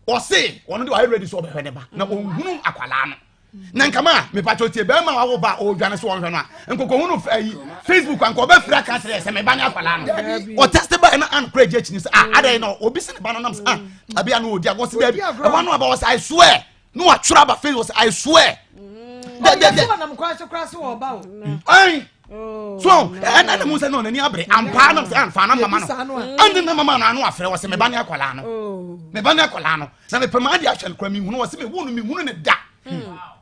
ɔse ɔno de wayɛ ready sɛ ɔbɛhwɛ ne ba na ɔnhunu akwalaa no na nkama a mepatɔ tie bɛrima wawo ba ɔdwane so ɔnhwɛ no a nkɔkɔhu no ayi facebook anka ɔbɛfiri aka kyerɛ sɛ meba ne akwalaa no ɔtɛste ba na ankora agye akyini sɛ ah adɛn na obi se ne ba no nam sɛ ah abia no ɔdi agɔ se daabi ɛhɔ no aba wɔ sɛ I swear na watwerɛ aba facebook sɛ I swear ɛn so ɛna na mu sɛ no n'ani abere ampaa nam sɛ amfa na mama no ɛnde na mama no ano afrɛ wɔ sɛ meba ne akwadaa no meba ne akwadaa no na mepɛ maa de ahwɛ no kora mehunu wɔ sɛ mehu no mehunu ne da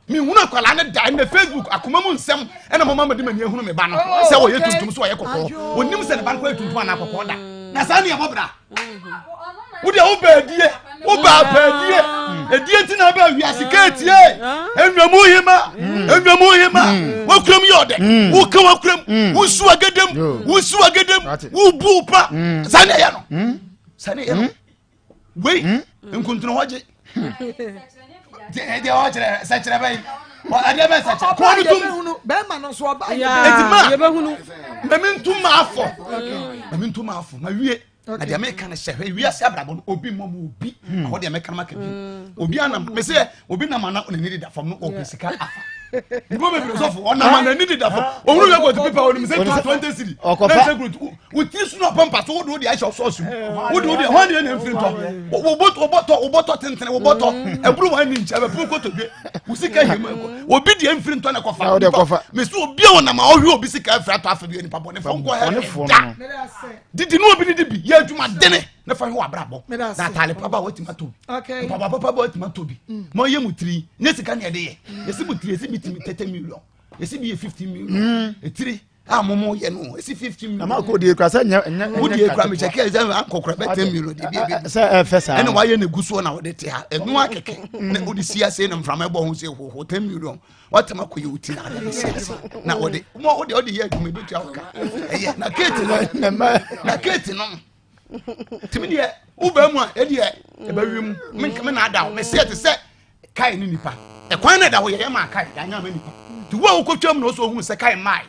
mehunu akwadaa no da ɛnna facebook akoma mu nsɛm ɛna mama mede m'ani ahunu me ba no sɛ wɔyɛ tuntum so wɔyɛ kɔkɔɔ wɔnim sɛ ne ba no kɔyɛ tuntum anaa kɔkɔɔ da na saa ne ɛbɔ bra wo deɛ wo baa die wo baa paa die edie nti na baa wiase keetie enwamu hema enwamu hema wakuram yɛ ɔdɛ woka wakuram wosu agedem wosu agedem wobu pa saa ne ɛyɛ no saa ne ɛyɛ no wei nkuntunu hɔ gye deɛ ɔkyerɛ sɛkyerɛ bɛyi ɛdeɛ bɛ sɛkyerɛ kɔn no tum bɛrima no nso ɔba yɛ eti ma mɛmi ntum ma afɔ mɛmi ntum ma afɔ ma wie. Na deɛ meka no sɛ hwɛ wiase abrabɔ no obi mmɔ mu obi hmm. Ɛhɔ deɛ mɛka no maka bi hmm. Obi anam me sɛ obi nam ana n'ani deda fam no ɔpɛ sika afa nipa bebree sɔfo ɔnam ana n'ani deda fam ohun yɛ kɔtu pipa onim sɛ tu 20 cedi na sɛ kuru wotiri so na ɔpɛ mpa so wode wode ahyɛ ɔsɔɔso mu wode wode hɔn deɛ na mfiri ntɔ wobɔtɔ wobɔtɔ tentene wobɔtɔ ɛburu wɔn ani nkyɛn bɛpem kotodwe wo sika hia mu ɛkɔ obi deɛ mfiri ntɔ na kɔfa mesi obi a ɔnam a ɔhwɛ obi sika afiri atɔ afa bi nipa bɔne fo nkɔ hɛ da. Didi ne obi didi bi yɛ adwuma dene ne fa hwɛ w'abrabɔ na ataale papa a watumi atɔ bi mpaboa papa a watumi atɔ bi mm. ma ɔyɛ mu tiri ne sika ne ɛde yɛ mm. yɛsi mu tiri yɛsi bi timi 30 million yɛsi bi yɛ 15 million mm. etiri a mo mo yɛ no esi 15 million. Ama ko die kura sɛ nyɛ nyɛ wo die kura mi sɛ kɛ ɛsɛ akɔ kura bɛ 10 million de bi ebi sɛ ɛfɛ saa ɛna wayɛ ne gu soɔ na ɔde te ha ɛnu akɛkɛ na ɔde si ase na nframa ɛbɔ ho sɛ hoho 10 million watama kɔ yɛ oti na ade si ase na ɔde mo ɔde ɔde yɛ adwuma ebi tua ɔka ɛyɛ na keeti no na keeti no tìmi deɛ wobaa mu a ɛdeɛ ɛbɛ wiem me me na ada hɔ mɛ sɛ ɛte sɛ kae ne nipa ɛkwan na ɛda hɔ yɛyɛ maa kae yɛanya ama nipa ti wo a wokɔ twam na ɔsɛ ohun sɛ kae mmaa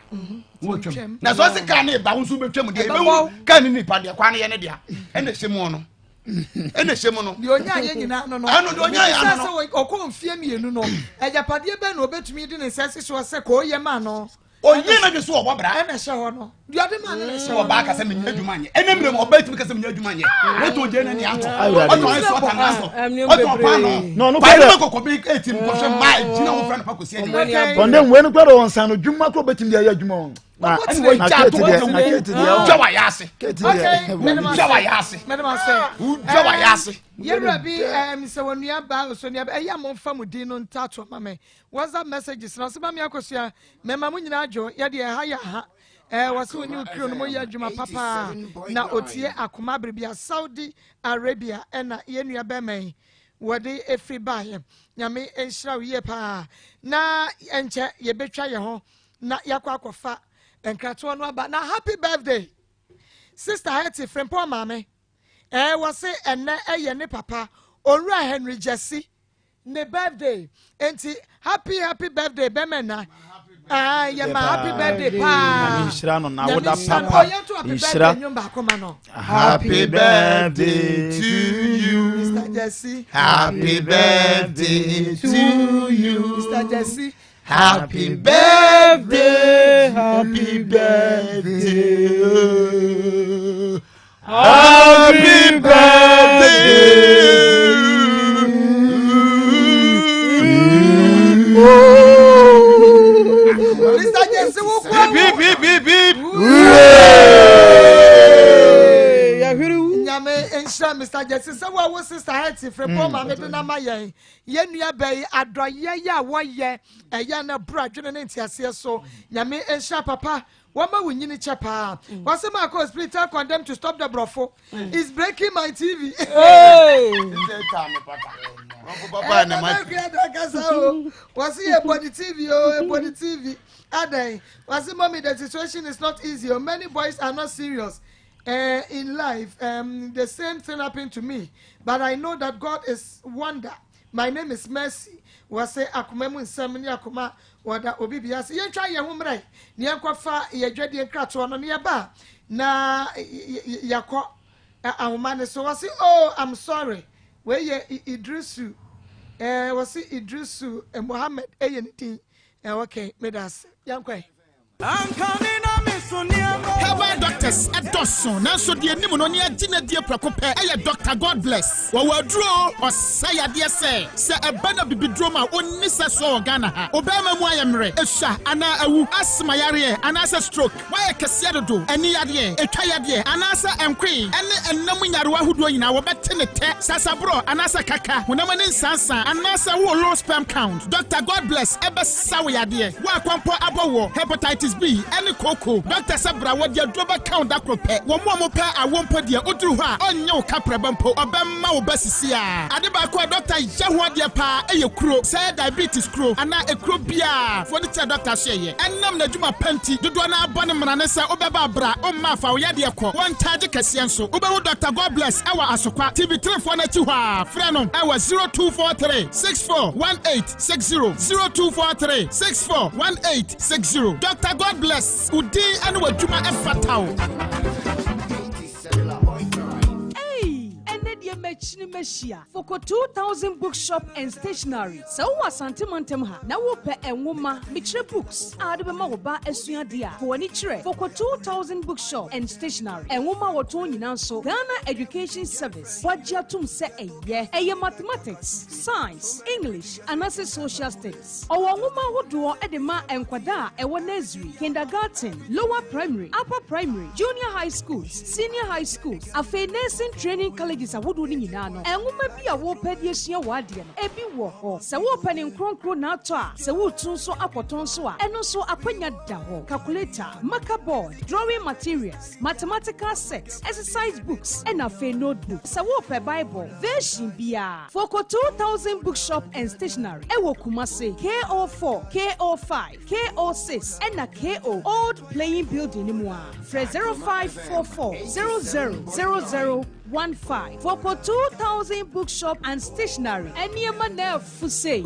wɔ twam na sɛ ɔsɛ kae ne ba wo nso bɛtwam deɛ ɛbɛhu kae ne nipa deɛ kwan no yɛ ne deɛ ɛna ɛhyɛ mu no ɛna ɛhyɛ mu no. Deɛ ɔnyaa yɛ nyinaa no no. Ɛno deɛ ɔnyaa yɛ ano no. Sɛ ɔkɔ mfie mmienu no, agyapadeɛ bɛn na ɔbɛtumi de ne nsa asi soɔ sɛ kɔɔ yɛ maa no. Ɔyɛ na de so ɔbɔ bra. Ɛna ɛhyɛ hɔ no. Deɛ ɔde maa no na ɛhyɛ hɔ. Ɔbaa kasa mi nyɛ adwuma nyɛ. Ɛna mmerɛ mu ɔbaa tumi kasa mi nyɛ adwuma nyɛ. Wɔtɔn gye na ni atɔ. Ɔtɔn ayɛ so ɔtɔn asɔ. Ɔtɔn paano. Paano bɛ kɔkɔ bi eti nkɔhwɛ mmaa gyina ho fɛn pa kɔsi ɛnyɛ. Kɔndé nwɛ no kura dɔ wɔn san no dwuma kuro bɛtumi de ayɛ adwuma wɔn. Na na keeti deɛ na keeti deɛ dwa wa yaase keeti deɛ dwa wa yaase dwa wa yaase. Yɛwura bi ɛm sɛ wɔn nua ba nso nua ɛyɛ a mo nfa mo din no ntaato ma me WhatsApp messages na ɔsɛ ma mi akosua mɛma mo nyinaa adwo yɛ deɛ ɛha yɛ aha ɛɛ wɔsɛ wɔn ne okuro no mo yɛ adwuma papa na otie akoma abiribia Saudi Arabia ɛna yɛn nua bɛrima yi wɔde efiri baayɛ nyame nhyira wo yie paa na ɛnkyɛ yɛbɛtwa yɛn ho. Na yɛakɔ akɔfa nkratoɔ no aba. Na happy birthday sister Hetty Frimpong maame. Ɛɛ wɔse ɛnɛ ɛyɛ ne papa Owura Henry Gyasi ne birthday. Enti happy happy birthday bɛmɛ na. Ɛɛ yɛ ma happy birthday paa. Nyame nhyira no na woda papa. Ɔyɛ nto happy birthday nwom baako ma no. Happy birthday to you. Mr. Jesse. Happy birthday to you. Mr. Jesse. Happy birthday, happy birthday, happy birthday. Mr. Jesse, wo kura Beep, beep, beep, beep. Nyame nhyira Mr. Jesse sɛ wo a wo sister Hetty Frimpong maame de nama yɛn Yɛn nua baa yi adɔyɛ yi a wɔyɛ ɛyɛ na ɛboro adwene ne nteaseɛ so. Nyame nhyira papa wɔma wo nyini kyɛ paa. Wɔse Marcos please tell condemn to stop the brɔfo is breaking my TV. Wɔse yɛ bɔ ne TV o ɛbɔ ne TV adɛn. Wɔse mommy the situation is not easy o many boys are not serious. Eh, in life, um, the same thing happened to me, but I know that God is wonder. My name is Mercy. Wɔse akoma mu nsɛm ne akoma wɔda obi bia ase. Yɛntwa yɛn ho mmerɛ na yɛnkɔfa yɛn dwadie nkratoɔ no na yɛba na yɛakɔ ahoma no so. Wɔse oh I'm sorry. Wei yɛ Idrisu. Eh, wɔse Idrisu eh, Mohammed ɛyɛ ne din. Eh, okay, meda ase. Yɛnkɔ ɛ. Herbal doctors dɔso nanso deɛ nim no ne agye no adie prɛko pɛ yɛ Doctor Godbless. Wɔwɔ aduro ɔsa yadeɛ sɛ sɛ ɛba no abibiduro ma ɔnni sɛsoɔ wɔ Ghana ha. Wo barima mu ayɛ mmerɛ, esua anaa awu, asthma yareɛ anaasɛ stroke, woayɛ kɛseɛ dodo, ani yadeɛ, etwa yadeɛ anaasɛ nkoe ɛne ɛnna mu nyarewa ahodoɔ nyinaa wɔbɛte ne tɛ, sasaborɔ anaasɛ kaka, honam ani nsansa anaasɛ wowɔ low sperm count. Doctor Godbless bɛsa wo yadeɛ. Wo akɔmpɔ abɔ woɔ, hepatitis B ɛne kooko, dɔkta sɛ bra wɔde aduro bɛka wo da koro pɛ. Wɔn a wɔpɛ awoɔ mpo deɛ woduru hɔ a ɔnyɛ wo kaprɛba mpo, ɔbɛma wo ba sisiaa. Ade baako a dɔkta yɛ ho adeɛ paa yɛ kuro, sɛ ɛyɛ diabetes kuro anaa ekuro biara, fo no kyerɛ dɔkta so ɛyɛ. Ɛnam n'adwuma pa nti, dodoɔ no ara bɔ no mmara ne sɛ wobɛba a bra, womma a fa wo yadeɛ kɔ. Wɔnkyagye kɛseɛ nso. Wobɛhu Dɔkta Godbless wɔ Asokwa, TV three foɔ no akyi hɔ ara. Frɛ no wɔ 0243 64 18 60 0243 64 18 60. Dɔkta Godbless, wo din ne w'adwuma fata wo. Mɛkyini mɛhyia Foko 2000 Bookshop and Stationery. Sɛ wowɔ Asante mantam ha na wopɛ nwoma, mekyerɛ books, a wode bɛma wo ba asua adeɛ a, fa w'ani kyerɛ Foko 2000 Bookshop and Stationery. Nwoma a wɔtɔn nyinaa nso, Ghana Education Service wɔagye atom sɛ ɛyɛ. Ɛyɛ Mathematics, Science, English anaasɛ Social Studies. Ɔwɔ nwoma ahodoɔ de ma nkwadaa a ɛwɔ Nursery, Kindergarten, Lower Primary, Upper Primary, Junior High Schools, Senior High Schools, afei Nursing Training Colleges ahodoɔ no nyinaa no, nwoma bi a worepɛ de asua w'adeɛ no, ebi wɔ hɔ. Sɛ worepɛ ne nkronkron na atɔ a, sɛ woretu nso akɔtɔn nso a, ɛno nso akwanya da hɔ. Calculator, marker board, drawing materials, mathematical sets, exercise books, ɛna afei notebook. Sɛ worepɛ Bible, version biara, Foko 2000 Bookshop and Stationery ɛwɔ Kumasi, KO4, KO5, KO6 ɛna KO Old Playing Building no mu a, frɛ 0544 0000 15. Foko 2000 Bookshop and Stationery, nneɛma na ɛfo sei.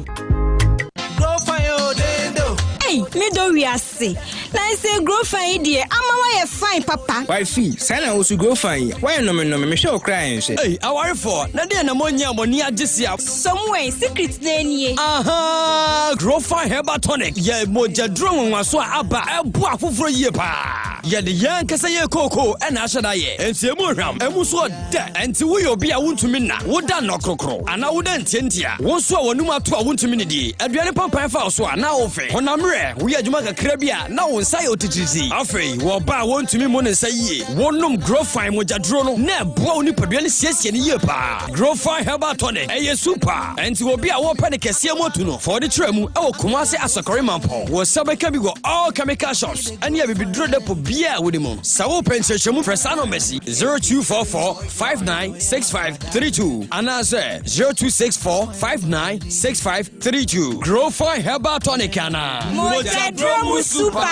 Ei, me dɔ wiase. Na nsɛ growfan yi deɛ ama woayɛ fine papa. Wifey, saa na wo so growfan yi, woayɛ nnome nnome, mehwɛ wo koraa ɛnhwɛ. Ei, awarefoɔ, na deɛn na moanya a mo ani agye sea? Samuel, secret no nie. Ahaa, Growfan Herbal Tonic yɛ mogyaduro nwonwaso a aba a ɛboa afoforɔ yie paa. Yɛde yɛn ankasa yɛn kookoo na ahyɛ da yɛ. Enti emu hwam, emu nso ɔdɛ. Enti woyɛ obi a wontumi nna, woda nnɔkrokro, anaa woda ntiantia, wo nso a w'anum ato a wontumi nnidi, aduane pampan fa wo so a na wofe, honam werɛ, woyɛ adwuma kakra bi a na wo nsa yɛ otitiritii. Afei, wɔ ɔbaa a wontumi mmu ne nsa yie, wonom Growfine mogyaduro no na ɛboa wo nipadua no siesie no yie paa. Growfine Herbal Tonic, ɛyɛ super. Enti obi a wɔpɛ ne kɛseɛ mu atu no, fa ɔde kyerɛ mu wɔ Kumasi Asɔkɔre Mampɔn. Wo nsa bɛka bi wɔ all chemical shops ne abibiduro depot biara a wode mu. Sɛ wopɛ nkyerɛkyerɛmu frɛ saa nɔmba yi, 0244 596532 anaasɛ 0264 596532. Growfine Herbal Tonic anaa? Mogyaduro mu super.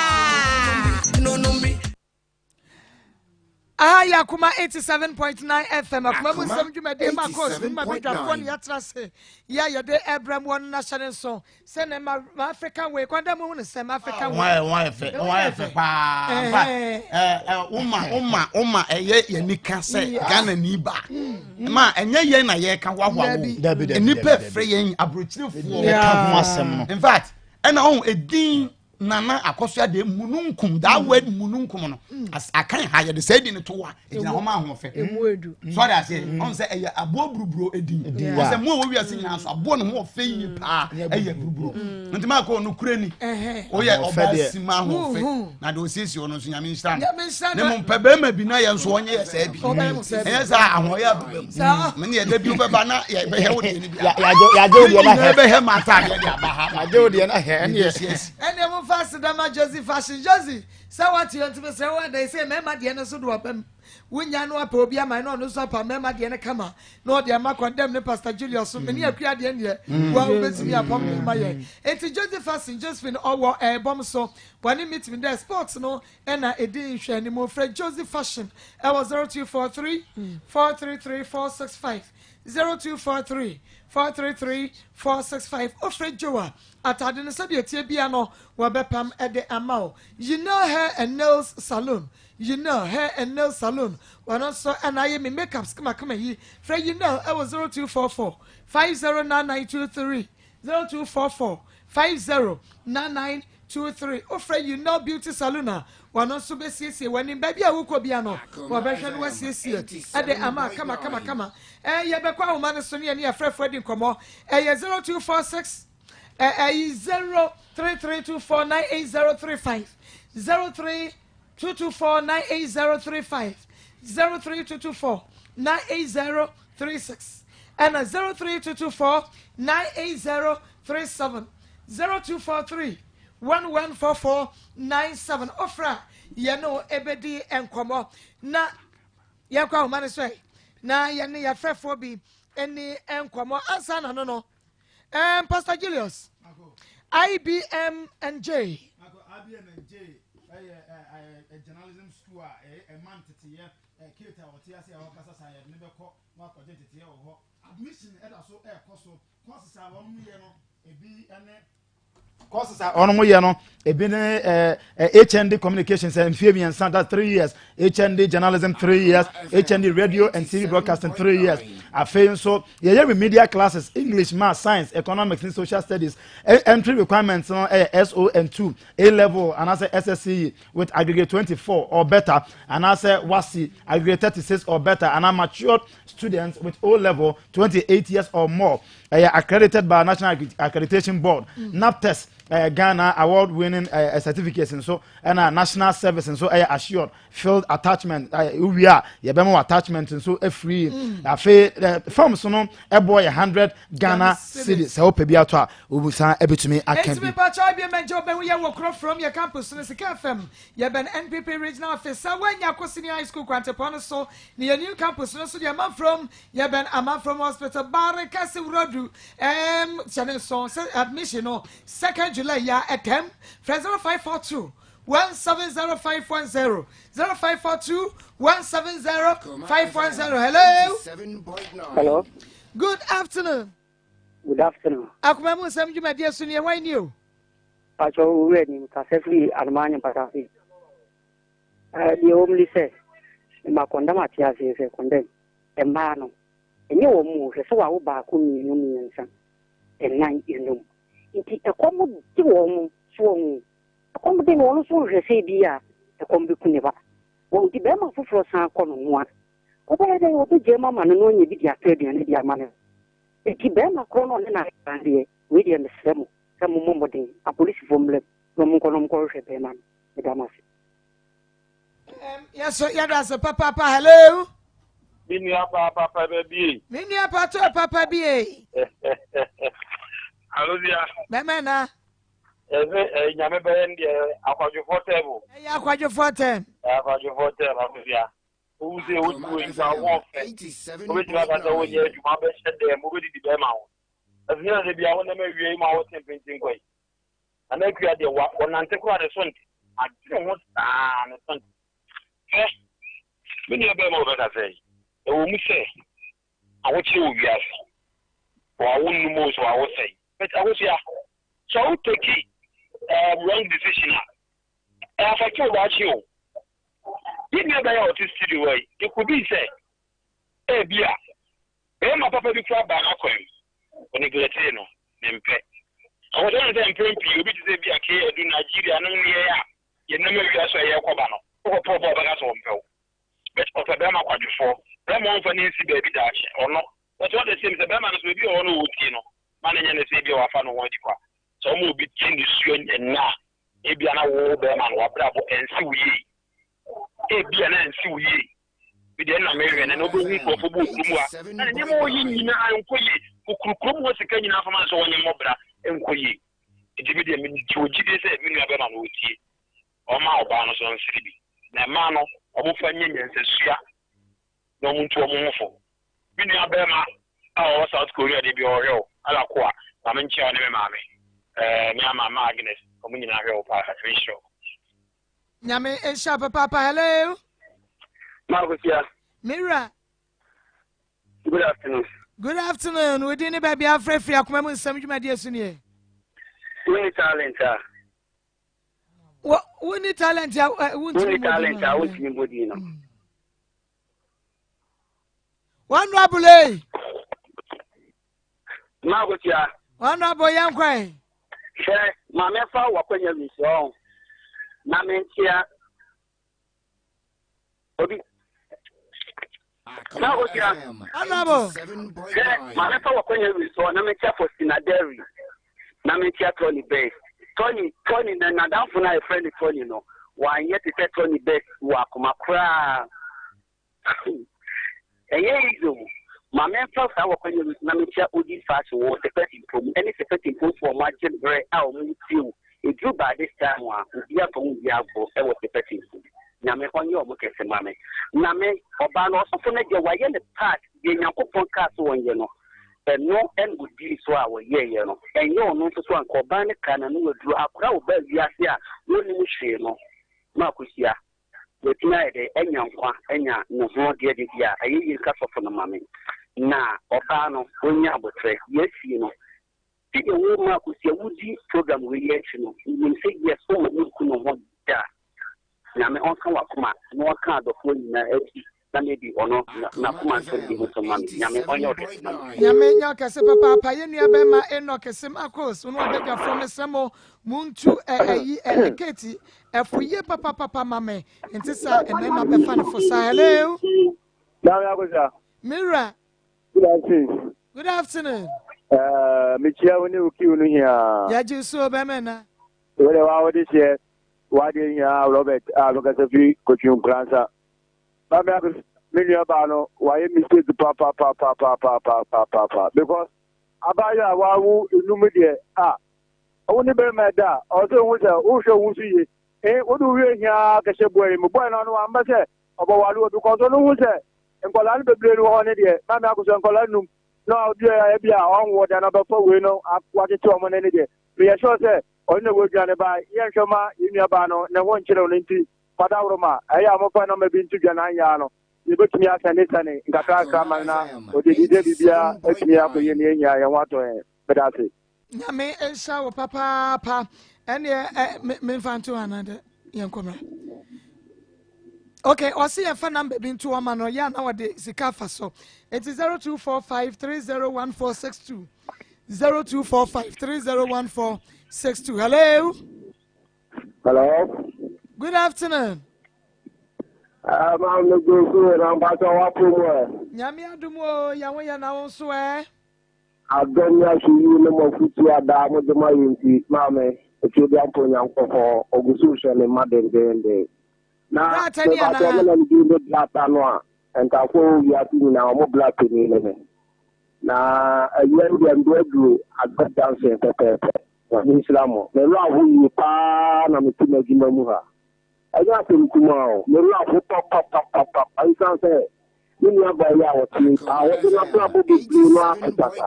Aha yɛ Akoma 87.9 FM, Akoma mu nsɛm dwumadie ma kɔɔ so ma badwafoɔ ne yɛatra ase yɛ a yɛde ɛbrɛ mu wɔn nahyɛ ne nso sɛ ne ma ma African way kwan dɛ mo hu ne sɛ ma African way. Wɔn ayɛ fɛ, wɔn ayɛ fɛ paa. Nfa ɛɛ ɛ woma woma woma ɛyɛ yɛn nika sɛ Ghana ni ba. Ma ɛnyɛ yɛn na yɛka hoahoa wo. Nnipa ɛfrɛ yɛn aburokyirefoɔ. Ɛka ho asɛm no. In fact, ɛna ɔho edin. Nana Akosua de mununkum that mm. word mununkum no mm. akan ha yɛde sɛ edi ne to wa egyina hɔ ma ahoɔfɛ sɔre aseɛ mm. ɔn sɛ ɛyɛ aboɔ buruburo edin ɔsɛ mu a wɔwi ase nyinaa so aboɔ ne ho ɔfɛ yie paa ɛyɛ buruburo nti maa kɔ ɔno kure ni oyɛ ɔbaa si ma ahoɔfɛ na de osiesie ɔno nso nyame nhyira no ne mo mpɛ bɛrima bi na yɛn nso ɔnyɛ yɛ sɛ bi ɛnyɛ sɛ ahoɔyɛ ababa mu mene yɛda bi wobɛba na yɛbɛhɛ wo deɛ no bi yɛagye wo deɛ no ahɛ yɛbɛhɛ ma ataadeɛ de aba ha yɛagye wo deɛ no ahɛ ɛneɛ Ɛnneɛ momfa aseda ma Josie Fashion. Josie, sɛ woate yɛn nti mesrɛ wo ada yi sɛ mmarima deɛ no nso de waba mu. Wonya no apɛ obi ama na ɔno nso apa mmarima deɛ no kama na ɔde ama Condemn ne Pastor Julius so. Mene Akua deɛ deɛ mm. wo a wobɛtumi apam de ama yɛn. Enti Josie Fashion, Josephine ɔwɔ ɛbɔm so. Wɔne metumi dɛ sports no ɛna ɛdi nhwɛanimu. Frɛ Josie Fashion ɛwɔ 0243 433 465 0243 433 465. Wofrɛ Joe a Atade no sɛdeɛ ɛteɛ biara no wɔbɛpam de ama wo. Yinel Hair and Nails Saloon Yinel Hair and Nails Saloon wɔn nso na ayɛ me makeups kamakama yi. Frɛ Yinel wɔ 0244 509923 0244 509923. Wofrɛ Yinel Beauty Saloon a wɔn nso bɛsiesie w'anim. Baabi a wokɔ biara no wɔbɛhwɛ no wasiesie de ama kama kama kama. Ɛɛ yɛbɛkɔ ahoma no so ne yɛne afrɛfoɔ adi nkɔmmɔ. Ɛyɛ 0246 ɛyi 0332498035 0322498035 0322498036 ɛna 0322498037 0243 114497 ofra yɛne wo ɛbɛdi nkɔmmɔ na yɛnkɔ ahoma no so ɛ na yɛne yɛfrɛfoɔ bi ɛni nkɔmmɔ ansa na no no Um, Pastor Julius, IBM and J. IBM and J ɛyɛ ɛ journalism school a ɛyɛ ɛma nteteyɛ ɛ kate a ɔte ase a ɔkasa saa yɛde ne bɛkɔ na wakɔgye nteteyɛ wɔ hɔ admission ɛda so ɛɛkɔ so courses a wɔn yɛ no ebi ɛne. Courses a wɔn yɛ no ebi ne ɛɛ HND communications mfie mmiɛnsa, that's 3 years, HND journalism 3 years, HND radio and TV broadcasting 3 years. Afei nso yɛyɛ remedial classes: English, math, science, economics ne social studies. Entry requirements no ɛyɛ SON 2, A level anaasɛ SSCE with aggregate 24 or better, anaasɛ WASSCE aggregate 36 or better, anaa matured students with O level 28 years or more. Ɛyɛ accredited by National Accreditation Board, NABTEB Ghana award winning certificates nso, ɛna national service nso ɛyɛ assured. Field attachment, wowie a yɛbɛma wɔ attachment nso afiri. Afei forms no ɛbɔ yɛ 100 Ghana cedi. Sɛ wopɛ bi ato a, wobusan ɛbɛtumi aka Enti bi. Mepakyɛw bi mɛgye wobɛhu yɛ wɔ kuro from yɛ campus no, Sika FM, yɛbɛn NPP regional office sɛ woanya kɔ senior high school kwantepɔn no so ne yɛ new campus no so deɛ, Amanfrom, yɛbɛn Amanfrom Hospital, Bare Kɛse Wurodu. Hyɛ ne nso sɛ admission no 2nd July yɛ ɛtɛm. Frɛ 0542 170510, 0542 170510. Hello. Hello. Good afternoon. Good afternoon. Akoma mu nsɛm dwumadie so ne ɛwan ni o. Pacho owura ni kasa firi Anomanya Mpatase. Deɛ ɛwɔ mu ne sɛ, ma kɔndam ate aseɛ sɛ kɔndam mmaa no ɛnyɛ wɔn mu hwɛ sɛ wawo baako, mmienu, mmiɛnsa, ɛnan, enum, nti ɛkɔm de wɔn mu so, wɔn mu ɛkɔm de no, wɔn nso nhwɛ sɛ bi a ɛkɔm bɛku ne ba wɔn, nti bɛrima foforɔ san kɔ no ho a, wɔbɛyɛ dɛ wɔbɛgye mu ama no na ɔnyɛ bi de atɔ aduane de ama no. Nti bɛrima korɔ no ɔne na deɛ wei deɛ, mesrɛ mo sɛ mommɔ mmɔden apolisifoɔ mmerɛ mu na ɔmo nkɔ na ɔmo nkɔhwehwɛ bɛrima no. Meda mo ase. Yɛso yɛda ase papaapa. Hello. Me nua paa papa baabi. Me nua pato papa bie. Alobia. Bɛmɛ na. Ɛsɛ ɛ Nyame bɛyɛ no deɛ, akwadwofoɔ tɛm o. Ɛyɛ akwadwofoɔ tɛm. Akwadwofoɔ tɛm, Alobia. Wowu sɛ wotu wɔ nsa wo ɔfɛ. Wobɛtumi aka sɛ wonyɛ adwuma bɛhyɛ dɛm wobɛdidi bɛrima ho. Ɛsɛ sɛ sɛ bia wonam awie yi ma wote mpenten kɔ yi. Nana Akua deɛ wa wɔnante koraa ne so nte. Adwene ho saa ne so nte. Hwɛ, me nua bɛrima a wɔbɛka sɛ ɛwɔ mu sɛ ahokyere wɔ wiase. Wɔawo nnum o, sɛ wɔawo sɛe. But Akosua, sɛ wo take wrong decision a, ɛ affect wo daakye o. Yɛn nua bɛyɛ a ɔte studio hɔ yi, it could be sɛ ebi a bɛrima papa bi kura baa n'akwan mu, o neglect no, ne mpɛ. Akosua no sɛ mpɛn pii obi te sɛ bi a kee adu Nigeria nom ne yɛn a yɛnam awia so a yɛrekɔba no, wokɔpɛ ɔbɔ a ɔbɛka sɛ ɔmpɛ wo. But ɔpɛ bɛrima kwadwofoɔ, bɛrima ɔmfa ne nsi baabi daakye, ɔno. But all the same, sɛ bɛrima no so ebi wɔ hɔ no ɔtie no, ma no nyɛ ne sɛ ebi a wafa ne ho adi kwa. Sɛ ɔma obi te ne suo ɛnna a, ebi a na wo bɛrima no wabrabɔ ɛnsi wo yie. Ebi a na ɛnsi wo yie. Bi deɛ nna mehwɛ no na wobɛhu nkurɔfoɔ bi wɔ kurom ha na ne nneɛma a ɔyɛ nyinaa nkɔ yie. Kukuru kurom hɔ sika nyinaa fama no sɛ wɔnyɛ mmɔbra nkɔ yie. Nti me deɛ megye wɔ gyidie sɛ me nua bɛrima no ɔtie. Ɔma ɔbaa no so nsere bi. Na mmaa no ɔmofa nyɛ nyansasua na ɔmo ntu ɔmo ho fo. Me nua bɛrima a ɔwɔ South Korea de bi ɔhwɛ wo alakoa, maame nkyia wo ne me maame ɛɛ me ama ma Agnes, ɔmo nyinaa hwɛ wo paa. Nyame nhyira wo. Nyame nhyira papaapa. Hello. Makosia. Mira. Good afternoon. Good afternoon. Wodi ne baabi afrɛfiri, akoma mu nsɛm dwumadie so nie. Wonni talent a. Wonni talent a wontumi Wonni talent a wontumi mmɔ din no. Honorable ei. Makosia. Honorable, yɛn kwan. Hwɛ, maame fa wakwanya wi so ɔn. Na menkyea obi. Makosia. Honorable. Hwɛ, maame fa wakwanya wi so na menkyea Faustina Derry. Na menkyea Tony Best. Tony, Tony na nadamfo no a yɛfrɛ no Tony no, wanyɛ te sɛ Tony Best wɔ akoma koraa. Ɛnyɛ easy o. Ma memfa saa wakwanya wi so na menkyea Odi Fashion wɔ Sɛpɛti mpom ɛne Sɛpɛti mpomfoɔ a wɔagye berɛ a wɔn tie o. Ɛduru by this time a, obi afa wo bi agorɔ ɛwɔ Sɛpɛti mpom. Nyame ɔnyɛ ɔmo kɛse ma me. Na me, ɔbaa no, ɔsɔfo no deɛ wayɛ ne part deɛ Nyankopɔn kaa so wɔnyɛ no. Ɛno ɛna odii so a wɔyɛeɛ no. Ɛnyɛ ɔno nso so anka ɔbaa no kaa n'ano aduru akora a ɔbaa wiase a wɔnnim hwee no ma akɔhyia. Watumi ayɛ dɛ anya nkwa anya ne ho deɛ de bi a ɛyɛ yie nka sɔfo no ma me. Na ɔbaa no ɔnya abotrɛ. Yɛasie no. Sɛdeɛ wo ma Akosua wodi program wei yi akyi no, menim sɛ yes woma me nku me ho da. Nyame ɔnka w'akoma na ɔnka adɔfoɔ nyinaa akyi na maybe ɔno n'akoma nso ndi ho so ma me. Nyame ɔnyɛ wo kɛse ma me. Nyame nyɛ wo kɛse papaapa yɛn nua bɛma Enoch Semakos wo ne wabadwafoɔ mesrɛ mo montu ɛyi ɛ Kate ɛfo yie papapapa ma me nte saa mmarima bɛfa no fo saa hello. Maame Akosua. Me wura. Good afternoon. Good afternoon. Uh, mekyia wo ne wo kiw no hiaa. Yɛgye so bɛmɛ na. Wo de wa wode hyɛ wadeɛ nyinaa Robert a mekasa firi Kotwi Nkoransa. Maame Akosua, me nua baa no wayɛ mistake papapapapapapapapa because abaayewa a wawo enum deɛ a wo ne bɛrima ɛda a ɔwɔ sɛ ohu sɛ wohwɛ wo ho so yie. Eh, wode wo werɛ hiaa kɛhyɛ boa yi mu. Boy no ano wamba sɛ ɔbɛware wɔ because ɔno hu sɛ nkwadaa no bebree no wɔ hɔ ne deɛ maame akosua nkwadaa num na obi a ebi a ɔnwo da na ɔbɛfa wei no watete wɔn ne ne deɛ meyɛ sure sɛ ɔno na wɔadwa ne ba yɛnhwɛ ma yɛn nua baa no ne ho nkyerɛw no nti fadaworo ma ɛyɛ a wɔmfa nɔmba bi nto dwa na anyɛ no yɛbɛtumi asɛne sɛne nkakra nkakra ma no na ɔde dide biribiara atumi akɔ yie ne yɛnyia yɛn ho atɔ yɛn meda ase. Nyame nhyira wo papaapa ɛneɛ ɛ memfa nto anaa dɛ yɛnkɔ mmra okay ɔse yɛmfa number bi nto ɔma no yɛ a na wɔde sika afa so enti 0245301462 0245301462 hello hello good afternoon Maame Gosu na mpatsɔ wapo mu ɛ. Nyame adom o, yɛn ho yɛ na wo nso ɛ. Adom ne ahwɛyie ne mo afotuo a daa mode ma yɛn nti, Maame, Otwedeampo Nyankopɔn, ɔgu so rehwɛ ne mma dendeenden. Na mepakyɛw me na me din de Blata no a, Nkafoɔ wɔ wiase nyinaa wɔn bla panin ne me. Na awia yi deɛ mede aduru Agba Junction pɛpɛɛpɛ. Nyame nhyira mo. Me werɛ aho yie paa na mete m'adwuma mu ha. Ɛnyɛ asɛm kumaa o, me werɛ aho papapapapa esiane sɛ me nuabaa yi a ɔte yi, a ɔde n'abrabɔ bebree no ato tata.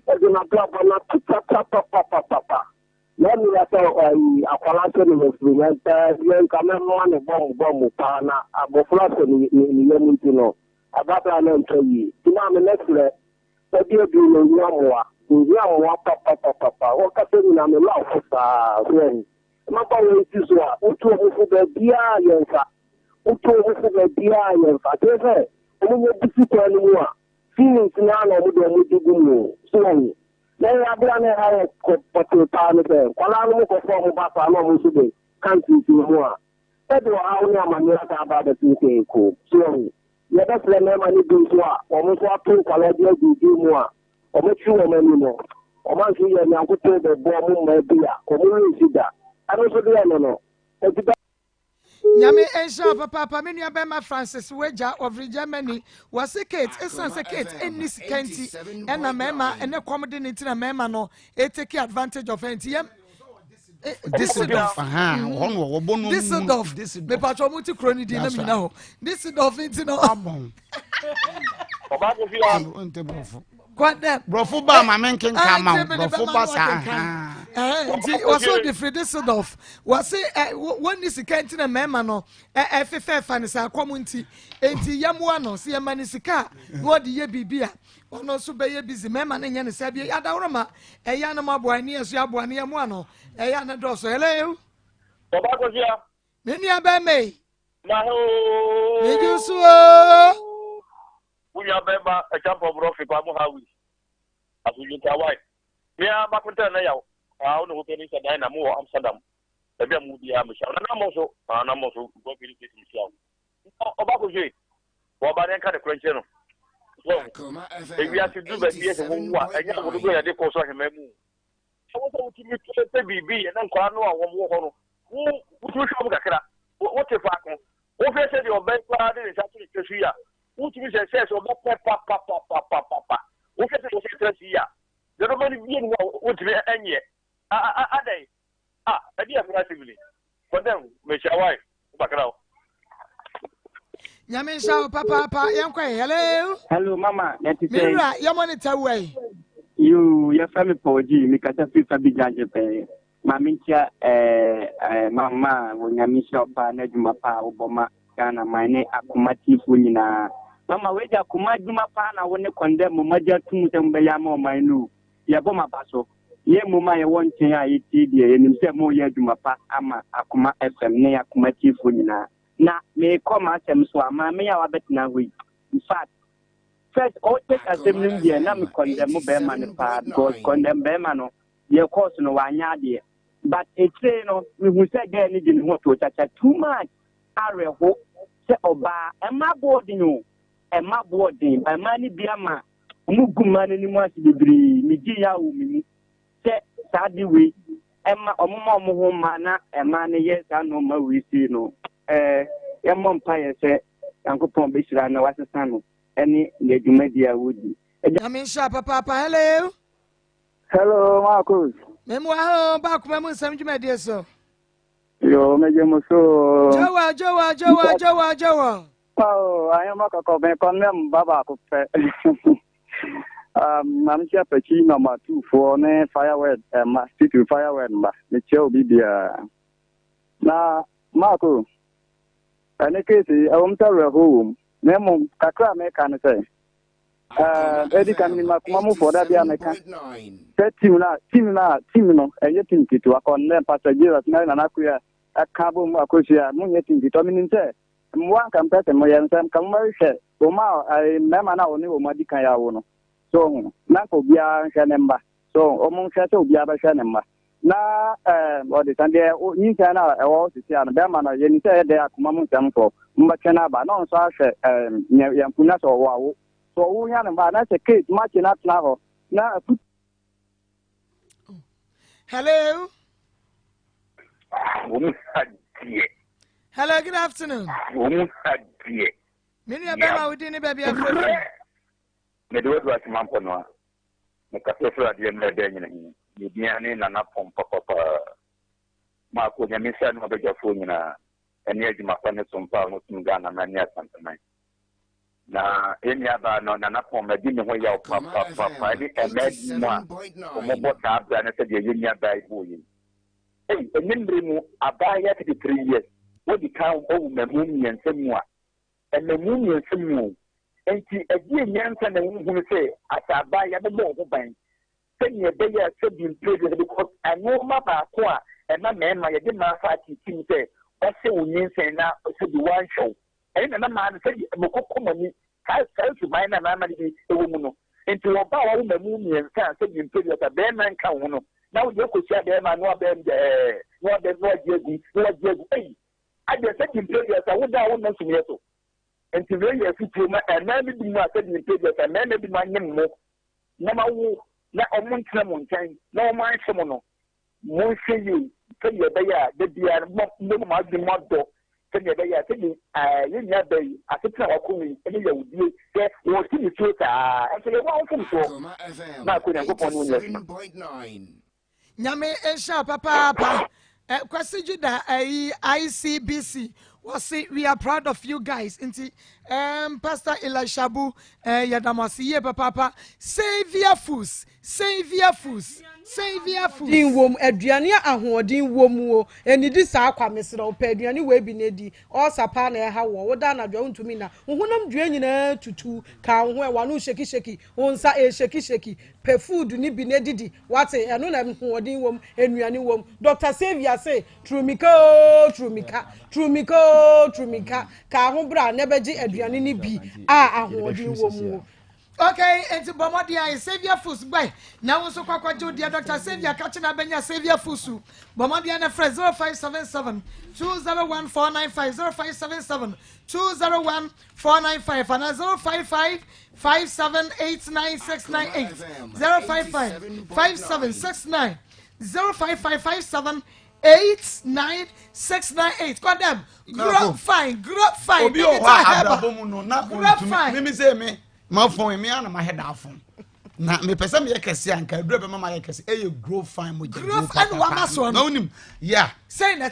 Ɔde n'abrabɔ no ato tata papapapapa. Na ɛmmea sɛ ayi akwadaa hyɛ ne yafunu na ɛdeɛ nka mɛma no bɔmbo bɔmbo paa na abɔfra hyɛ ne ne yam nti no, ɛba saa na ɛntwa yie. Nti maame mɛsrɛ, ɛde aduru no ohia mmoa, ohia mmoa papapapapa. Ɔkasa nyinaa me werɛ aho saa, so wahu. Mmabaawa yi ti so a, wotu wɔn fo baabiara a yɛmfa. Wotu wɔn fo baabiara a yɛmfa. Kyerɛ sɛ, wɔnya bi si kwan no mu a, feelings no ara na wɔde wɔn di gu mu o. So wahu? Na ɛyɛ ade a na ɛha yɛn pɔtee paa ne sɛ, nkwadaa no kɔfa wɔn ba saa na wɔn nso de ka ntintim mu a, ɛde ɔhaw ne amanneɛ asan aba abɛsensɛn yɛn kɔn mu. So wahu? Yɛbɛsrɛ mmarima no bi nso a wɔn nso ato nkwadaa bi agu dwom mu a, Wɔatwi wɔn ani no, wɔn anhwɛ yie a Nyankopɔn bɛbɔ wɔn mmaa bi a wɔn werɛ nsi da. Ɛno nso deɛ ɛno no, enti bɛ. Nyame nhyira wo papaapa me nua bɛma Francis wagya ɔfiri Germany wɔse Kate ɛsiane sɛ Kate ɛnni sika nti ɛna mɛma ɛne kɔm de ne nti na mɛma no ɛtake advantage of her nti yɛm Düsseldorf hɔ no wɔbɔ no Düsseldorf mepatwa ɔmo ti kuro no din na menyina hɔ Düsseldorf nti no abɔn ɔba kofi a nte borɔfo kwadɛ borɔfo ba ma me nkenka ma wo borɔfo ba saa nti wɔsɛ ɔde firi Düsseldorf wɔse wɔnni sika nti na mmarima no ɛfefɛɛfa no saa kɔm nti nti yɛmmoa no sɛ yɛma no sika a na ɔde yɛ biribi a Ɔno nso bɛyɛ busy mɛma no nyɛ ne saa bio adaworo ma ɛyɛ a na mo aboa ne yɛn so yɛaboa ne yɛn mmoa no ɛyɛ a na dɔɔso hello. Baba Akosua. Me nua bɛrima yi. Na hoo. Me gye so oo. Wo nua bɛrima Acheampong Borɔfe kwa mo Hawi. Asodwe Tawai. Me ara makonta na yaw. Ah, wo ne ho pɛ ne sɛ dan na mo wɔ Amsterdam. Baabi a mo biara mehyia wo. Na na mo nso, ah, na mo nso, Gɔfiri station mehyia wo. Na ɔba kɔhwɛ wɔba ne nka ne korɛ nkyerɛ no. Ewiase duru baabi yɛ sɛ wowu a ɛnyɛ awodo bi a yɛde kɔ so ahemman mu. Sɛ wo sɛ wotumi pɛ biribi yɛ na nkwadaa no a wɔn wɔ hɔ no wo wotumi hwɛ wɔn kakra wote faako wohwɛ sɛ deɛ ɔbɛn koraa de ne nsa to ne tiri so yi a wotumi sɛ sɛ sɛ ɔbɛpɛ papapapapapa wohwɛ sɛ wɔsɛ tena si yi a deɛ ɔbɛn no bie no mu a wotumi ɛnyɛ adɛn a ɛde akura sibili kɔdɛm mehyia wae Bakra o. Nyame nhyira wo papaapa yɛnkɔ ɛ hello. Hello mama na ti sɛ. Mewura yɛmɔ ne tawua yi. Yoo yɛfrɛ me Paul G mekasa firi Fabi Gyanhye pɛɛ. Maame nkyia ɛɛ ɛɛ mama wɔ Nyame nhyira wo paa na adwuma paa a wobɔ ma Ghana man ne akoma tiefoɔ nyinaa. Mama wei de akoma adwuma paa na wo ne kɔndɛm mo magye atum sɛ mobɛyɛ ama ɔman no o. Yɛbɔ mo aba so. Yɛn mmom a yɛwɔ nkyɛn a yɛtie deɛ, yɛnim sɛ moreyɛ adwuma pa ama Akoma FM ne Akoma tiefoɔ nyinaa. Na merekɔ m'asɛm so a, maame yi a wabɛtena hɔ yi, in fact, first ɔretake asɛm no mu deɛ, na me condemn bɛrima no paa because condemn bɛrima no, deɛ ɛkɔɔ so no, wanyɛ adeɛ. But akyire no, mehu sɛ girl no de ne ho too kyakya too much. Awerɛho sɛ ɔbaa, mmaa boɔ den o, mmaa boɔ den, but mmaa no bi ama Wɔgu mmaa no anim ase bebree. Megye yaw wɔ me mu sɛ saa ade wei ɛma wɔma wɔn ho mma na mmaa no yɛ saa nnoɔma wei sei no. Ɛɛ yɛmmɔ mpaeɛ sɛ Nyankopɔn bɛhyira na wasesa no ɛne ne dwumadie a wɔdi. Agya. Nyame nhyira papaapa hello. Hello Marcus. Memu ha o ba akoma mu nsɛm dwumadie so. Yo megye mo so. Jowa jowa jowa jowa jowa. Oh, ahema kɔkɔ me kɔnnɛm ba baako pɛ. Um, na mekyia pakyi nɔma tufoɔ ne fireword mma, titiri fireword mma. Mekyia obi biara. Na Marco, ɛne keesi ɛwom sɛ werɛhow wom, na mmom kakra a meka ne sɛ, ɛdi kan menim akoma mufoɔ da bi a meka sɛ team no a team no a team no ɛnyɛ team ketewa kɔnnɛm Pastor Jesus na Nana Kuya ɛka bom akɔhyia monyɛ team ketewa menim sɛ Mmoa anka mepɛ sɛ moyɛ no sɛ anka mobɛhwehwɛ wɔn a ɛɛ mmarima no a wɔne wɔn adi kan awo no. So ho? Na anka obiara nhwɛ ne mma. So wɔn nhwɛ sɛ obiara bɛhwɛ ne mma. Na ɛɛ wɔde sɛ deɛ nyinsɛn no a ɛwɔ hɔ sisi ano bɛrima no yɛnim sɛ ɛyɛ dɛ akoma mu nsɛm fɔ mobɛtwe no aba na ɔno nso ahwɛ ɛɛ yɛn mfu na sɛ ɔwɔ awo. So ɔwo nya ne mma na sɛ Kate makye no atena hɔ na afu Hello. Wɔn adeɛ. Hello, good afternoon. Wɔn adeɛ. Me nua bɛma wo din ne baabi afrɛ fi. Mede wadu asema mpɔ no a. Mekasa firi adeɛ mmerɛ dɛ nyina he. Me din ne Nana Pɔm papapa. Maako Nyame nhyira ne wabadwafoɔ nyinaa ɛne adwuma pa ne som pa a wɔsom Ghana man ne Asanteman. Na yɛn nuabaa no, Nana Pɔn, madi ne ho yaw papapapa ɛne mmaa bi mu a wɔbɔ saa bra no sɛdeɛ yɛn nuabaa yi bɔɔ yei. Ei, ɛnnɛ mmerɛ mu abaayewa 33 years, wadi kan awu mmamu mmiɛnsa mu a, mmamu mmiɛnsa mu o, enti ɛdeɛn nyansa na wohunu sɛ asɛ abaayewa bɛbɔ wo ho ban sɛnea ɛbɛyɛ a sɛbi mpere bi because nnoɔma baako a ɛma mmarima yɛde mmaa fa atintim sɛ wahyɛ wo nyinsɛn na sɛbi wanhwɛ wo ɛne na ɛma mmaa no sɛbi mokoko mo ani saa saa suban no a mmarima no bi wɔ mu no nti ɔbaa a wawo mmamu mmiɛnsa a sɛbi mpere bi asa bɛrima nka wo ho no na wode akɔhyia bɛrima na wabɛm dɛɛ na wabɛm na wagye agu na wagye agu ei adeɛ sɛbi mpere bi asa woda a wonna sumiiɛ so nti wei yɛ afutuo ma mmaa no bi mu a sɛbi mpere bi asa mmarima bi mu anyem mo na moawo na wɔntena mo nkyɛn na wɔanhye mo no, monhwɛ yie sɛdeɛ ɛbɛyɛ a da biara no mobɛma mo adwene mu adɔ sɛdeɛ ɛbɛyɛ a sɛdeɛ yɛn nua baa yi asetena a wakɔ mu yi ne yawdie sɛ wɔrete nisuo saa nso yɛwɔ ahofomsoɔ na akɔ Onyankopɔn ne wo nyɛ adwuma. Nyame nhyira wo papaapa. Eh, Kwasi Judah ayi eh, ICBC wɔse we are proud of you guys nti um, Pastor Elisha Bu eh, yɛda mo ase yie papaapa. Saviour Foods, Saviour Foods, Saviour Foods. Ahoɔden wom, aduane a ahoɔden wom o, ɛnidi saa kwa, mesrɛ wo pɛ aduane wei bi na di, ulcer paa na ɛha woɔ, woda anadwo a wontumi nna, wo honam dua nyinaa tutu, ka wo ho ɛ, w'ano sheki sheki, wo nsa ɛsheki sheki, pɛ food no bi na didi, Wate? Ɛno na ahoɔden wom, nnuane wom. Doctor Saviour se, Turumika oo, turumika, turumika oo, turumika, ka ho bra na bɛgye aduane no bi a ahoɔden wom o. Okay, enti bɔ mmɔden ayɛ Saviour Foods gbɛ na wo nso kɔ akɔgye wo deɛ Dr. Saviour ka kye na abɛnya Saviour Foods su. Bɔ mmɔden na frɛ 0577 201 495 0577 201 495 anaa 055 5789698 055 5769 055 57 89698 kɔ dɛm grow fine grow fine obi wɔ hɔ a abrabɔ mu no na ɔntumi mímí sɛ mi ma fɔn mi ana ma hɛ da fɔn na mepɛ sɛ meyɛ kɛse a nka aduru bɛma mayɛ kɛse ɛyɛ grow fine mogya grow papa na wonim ya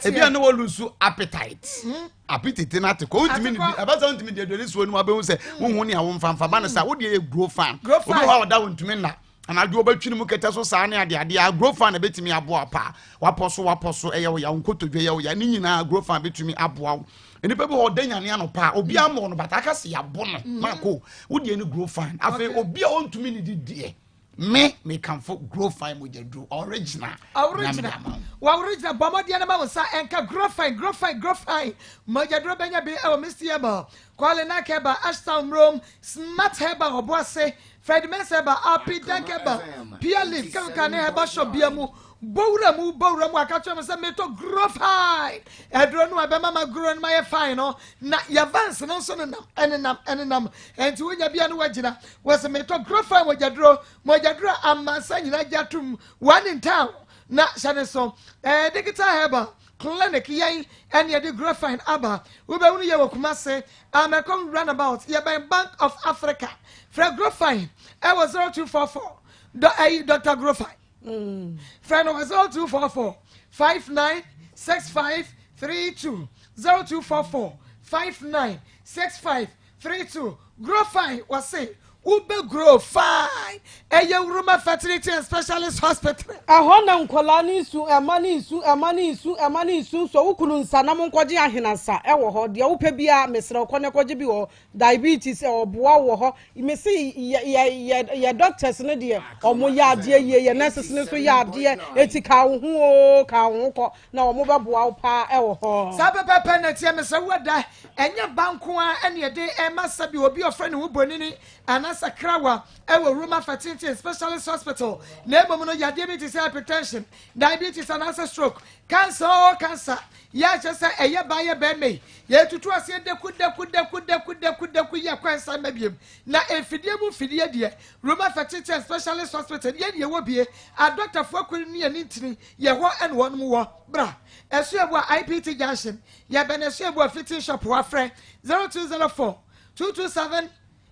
ebi a na wɔlusu appetite hmm? Apetite no ate kɔ wontumi ne bi ɛbɛ sɛ wontumi de aduane suo no mu abɛhu sɛ wohu nea wo mfa mfa ba no sa wodeɛ yɛ grow fan obi hɔ a ɔda wontumi nna anadwo wɔbɛtwi no mu kɛtɛ so saa ne adeadeɛ a grow fan ɛbɛtumi aboa paa wapɔ so wapɔ so ɛyɛ wo ya wo nkotodwe yɛ wo ya ne nyinaa grow fan bɛtumi aboa wo nnipa bi hɔ ɔda nyane anɔpa a obi amɔ no bata aka se yɛabo no mm. mako wodeɛ ne grow fan afei obi a ɔntumi ne di deɛ. Me mekamfo Grow Fine mogyaduro original. Original. Wa original bɔ mmɔden na ma wo nsa ɛnka Grow Fine, Grow Fine, Grow Fine mogyaduro bɛnya bi ɛwɔ Misty Herbal, Kwale Nak Herbal, Ashtown Mmrom, Smart Herbal, Ɔboase, Fred Mensah Herbal, Alpi Dank Herbal, Pure Leaf, Chemical ne Herbal Shop bia mu. Bɔ wura mu, bɔ wura mu aka kyerɛ me sɛ metɔ Grow Fine aduro no a ɛbɛma ma grow no mayɛ fine no na yɛ vans no nso nenam ɛnenam ɛnenam ɛnti wonya bia no wagyina Wɔse metɔ Grofine mogyaduro, mogyaduro a amansan nyinaa gye atom, one in town, na hyɛ ne so. Ɛɛ Digital Herbal Clinic yɛn ɛne yɛde Grofine aba. Wobɛhunu yɛ wɔ Kumasi, Amɛkɔm Runabout, yɛbɛn Bank of Africa. Frɛ Grofine ɛwɔ 0244 dɔ ɛyi Dr. Grofine. Frɛ no wɔ 0244 59 65 32 0244 59 65 32 Grow fine wɔse wo bɛ grow fine ɛyɛ Wuruma Fertility and Specialist Hospital. Ɛhɔ na nkwadaa no nsu, ɛma no nsu, ɛma no nsu, ɛma no nsu, sɔ wo kunu nsa na monkɔgye ahenasa wɔ hɔ, deɛ wopɛ biara mesrɛ wo kɔ na kɔgye bi wɔ hɔ, diabetes ɔboa wo wɔ hɔ, mese yɛ yɛ yɛ yɛ doctors no deɛ ɔmo yɛ adeɛ yie, yɛ nurses no nso yɛ adeɛ, eti ka wo ho oo, ka wo ho kɔ na ɔmo bɛboa wo paa wɔ hɔ. Saa pɛpɛɛpɛ na ɛteɛ, mesrɛ wo ada Ɛnyɛ ba nko ara na yɛde rema sɛbi obi a ɔfrɛ ne ho bonini anaasɛ krawa wɔ Roma Fertility Specialist Hospital, na mmom no yadeɛ bi te sɛ hypertension, diabetes anaasɛ stroke, cancer oo cancer, yɛ a kyerɛ sɛ ɛyɛ baa yɛ bɛrima yi, yɛtutu aseɛ daku daku daku daku daku daku yɛ kwan nsan mma biom. Na mfidie mu mfidie deɛ, Roma Fertility and Specialist Hospital yɛn na yɛwɔ bie, adɔktafoɔ akuo ne yɛn ntini yɛ hɔ na wɔnom wɔ. Bra, Asuabu a IPT Junction, Yɛbɛn Asuabua Fitting Shop hɔ a frɛ 0204 227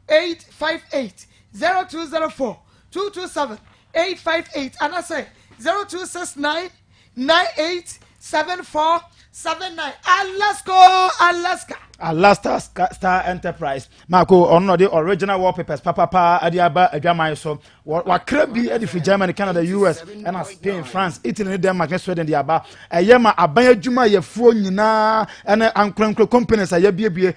858, 0204 227 858 anasɛ 0269 98 7479. Alaska Alaska. Alaska Star Enterprise Marco ɔno na ɔde original wallpapers papapa de aba adwaman so. Wakra bi de firi Germany, Canada, US, ɛna Spain, France, Italy ne Denmark ne Sweden de aba. Ɛyɛ ma aban adwumayɛfoɔ nyinaa ɛne ankorankora companies a yɛabiebie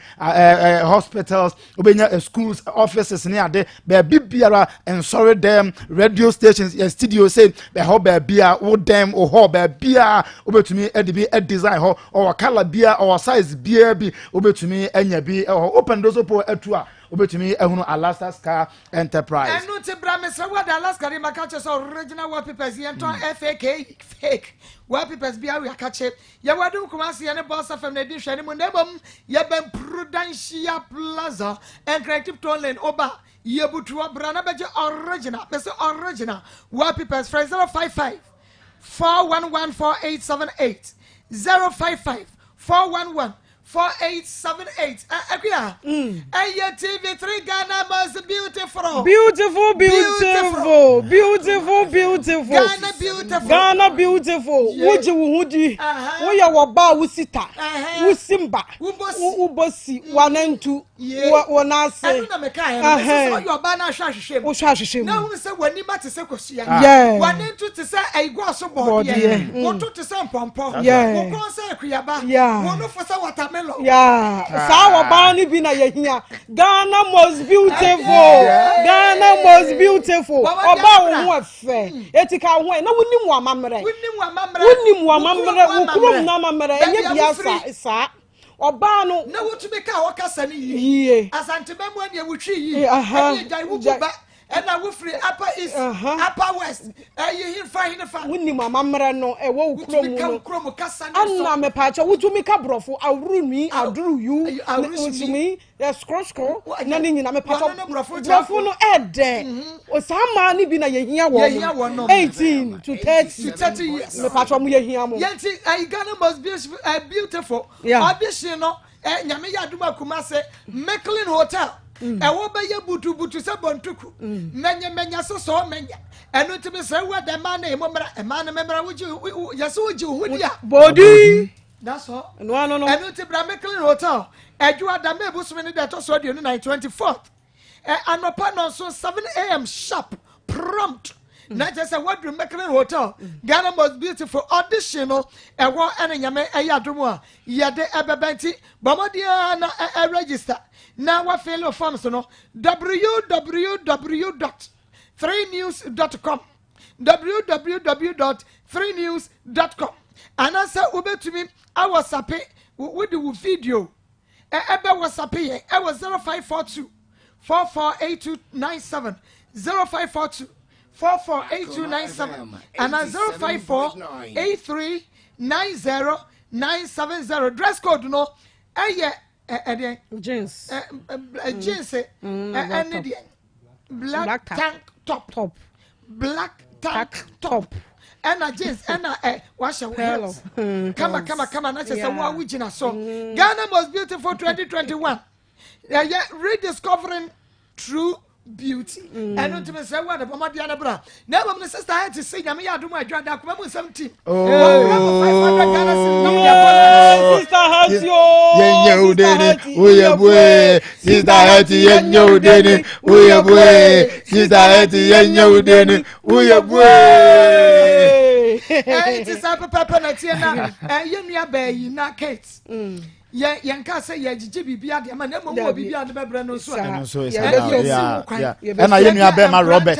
hospitals, wobɛnya schools, offices ne ade, baabi biara, nsɔre dɛm, radio stations, yɛ studio sɛ ɛhɔ baabi a wo dɛm, wo hɔ baabi a wobɛtumi de bi design hɔ, ɔwɔ color biara, ɔwɔ size biara bi, wobɛtumi anya bi ɛwɔ hɔ. Open doso po atu a wobɛtumi ahunu Alaska Star Enterprise. Ɛno nti bra mesrɛ wo ada Alaska de maka kyerɛ sɛ original wallpapers yɛntɔn fake fake wallpapers bi awe akakye yɛwɔ adum Kumasi yɛne Boss FM na ɛdi nhwɛne mu na mmom yɛbɛn Prudentia Plaza Nkran Tipton Lane oba yɛbutuɔ bra na bɛgye original mese original wallpapers frɛ 055 411 4878 055 411 4878 Akua ɛyɛ TV3 Ghana most beautiful. Beautiful beautiful beautiful beautiful. Ghana beautiful. Ghana beautiful. Wogye wo ho di. Woyɛ wɔ ba a wosi ta. Wosi mba. Wobɔ si. Wanantu. Wɔ n'ase. Ɛno na meka yɛ no. Sɛ ɔyɛ ɔbaa na ahwɛ ahwehwɛ mu. Wohwɛ ahwehwɛ mu. Na ahunu sɛ w'anim ate sɛ kosua. W'anantu te sɛ ayigua so bɔɔdeɛ. Woto te sɛ mpɔmpɔ. Wo kɔn sɛ akuyaba. Wo nufo sɛ watermelon. Saa ɔbaa no bi na yɛhia. Ghana most beautiful. Ghana most beautiful. Ɔbaa wo ho ɛfɛ. Eti ka wo ho ɛ na wonim wo amammerɛ. Wonim wo amammerɛ. Wonim wo amammerɛ. Wo kurom no amammerɛ. Ɛnyɛ bia saa. Ɔbaa no. Na wotumi ka hɔ kasa no yie. Yie. Asanteba mu ɛneɛ wotwi yie. Ɛneɛ gyae wo bu ba. Ɛna wofiri upper east, upper west, ɛyi hefa hefa. Wonim amammerɛ no ɛwɔ wo kurom no. Wotumi ka wo kurom kasa no so. Ɛna mepaakyɛ wotumi ka borɔfo awuru nui aduru yu nsumi skorosoro na ne nyina mepaakyɛ borɔfo no ɛdɛ. Saa mmaa no bi na yɛhia wɔn no 18 to 30 mepaakyɛ ɔmo yɛhia mo. Yɛnti ɛyi Ghana most beautiful audition no. Eh, nyame yɛ adom a Kumase Micklin Hotel mm. ɛwɔ bɛyɛ butubutu sɛ bɔntuku mm. mɛnyɛmɛnyɛ so sɔɔ mɛnyɛ ɛno nti mesrɛ wo ada mmaa no ɛmu mmra mmaa no memmra wogye yɛsɛ wogye wo ho di a bɔdi that's all ɛno ano no ɛno nti bra Micklin Hotel ɛdwo ada mɛ ebusumi no da ɛtɔ so 24 24th Ɛ anɔpa nɔnso 7am sharp prompt na kyerɛ sɛ woaduru Mecklin Hotel Ghana most beautiful audition no ɛhɔ ɛne nyame ɛyɛ adom a yɛde ɛbɛbɛ nti bɔ mmɔden ara na ɛ register na wafille forms no www dot 3news dot com, www dot 3news dot com, anaasɛ wobɛtumi awɔsape, wode wo video ɛbɛ wɔsape yɛn ɛwɔ 0542 448297, 0542 448297 anaa 054 8390 970. Dress code no ɛyɛ ɛdeɛn? Jeans. Jeans ɛne deɛ black tank top, black tank top ɛna jeans ɛna ɛ wahyɛ wo heels kama kama kama na kyerɛ sɛ wo a wogyina so. Ghana Most Beautiful 2021, ɛyɛ rediscovering true beauty. Ɛno ntumi sɛ wo adabɔ mmɔdeɛ no bra na mmom ne sister ayɛ te sɛ Nyame yɛ adom a adwa da akoma mu nsɛm team. Yɛnyɛ wo deni woyɛ bue, sister Hetty, yɛnyɛ wo deni woyɛ bue, sister Hetty, yɛnyɛ wo deni woyɛ bue. Ɛnti saa pɛpɛpɛ na tie na ɛyɛ nua bɛɛ yi na Kate yɛ yɛn ka sɛ yɛgyegye biribi adeɛ ma na mmom wɔ biribi ade bɛbrɛ no nso a ɛno nso ɛna yɛn nua bɛrima Robert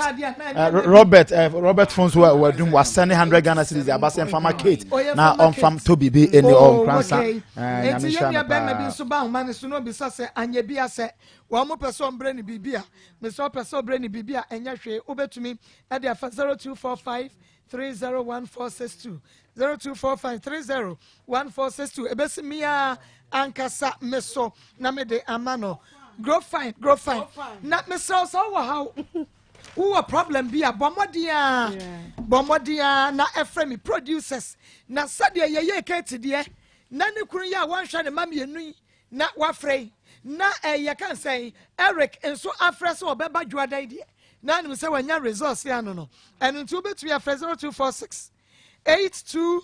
Robert Robert fon so wadum wasɛne 100 Ghana cedis aba sɛ nfama Kate na ɔnfam tɔ biribi ɛni ɔnkransa. Nyame nhyira no paa. Bɛrima bi nso ba ahoma no so na obisa sɛ anyɛ bi asɛ wɔn mo pɛ sɛ ɔmbrɛ ne biribi a mesɛ ɔpɛ sɛ ɔbrɛ ne biribi a ɛnyɛ hwee, wobɛtumi ɛde afa 0245 301462, 0245 301462. Ebesi mia ankasa me so na me de ama no. Grow fine, grow fine. Na mesrɛ sɛ wowɔ haw, wowɔ problem bi a, bɔ mmɔden a, bɔ mmɔden a na ɛfrɛ me producers na sɛdeɛ yɛyɛ Kate deɛ na ne kunu yi a wɔnhwɛ ne ma mmienu yi na wafrɛ yi na ɛyɛ kan sɛn Eric nso afrɛ sɛ ɔbɛba dwoadan deɛ na anim sɛ wanya results ano no. Ɛno nti wobɛtumi afrɛ 0246 82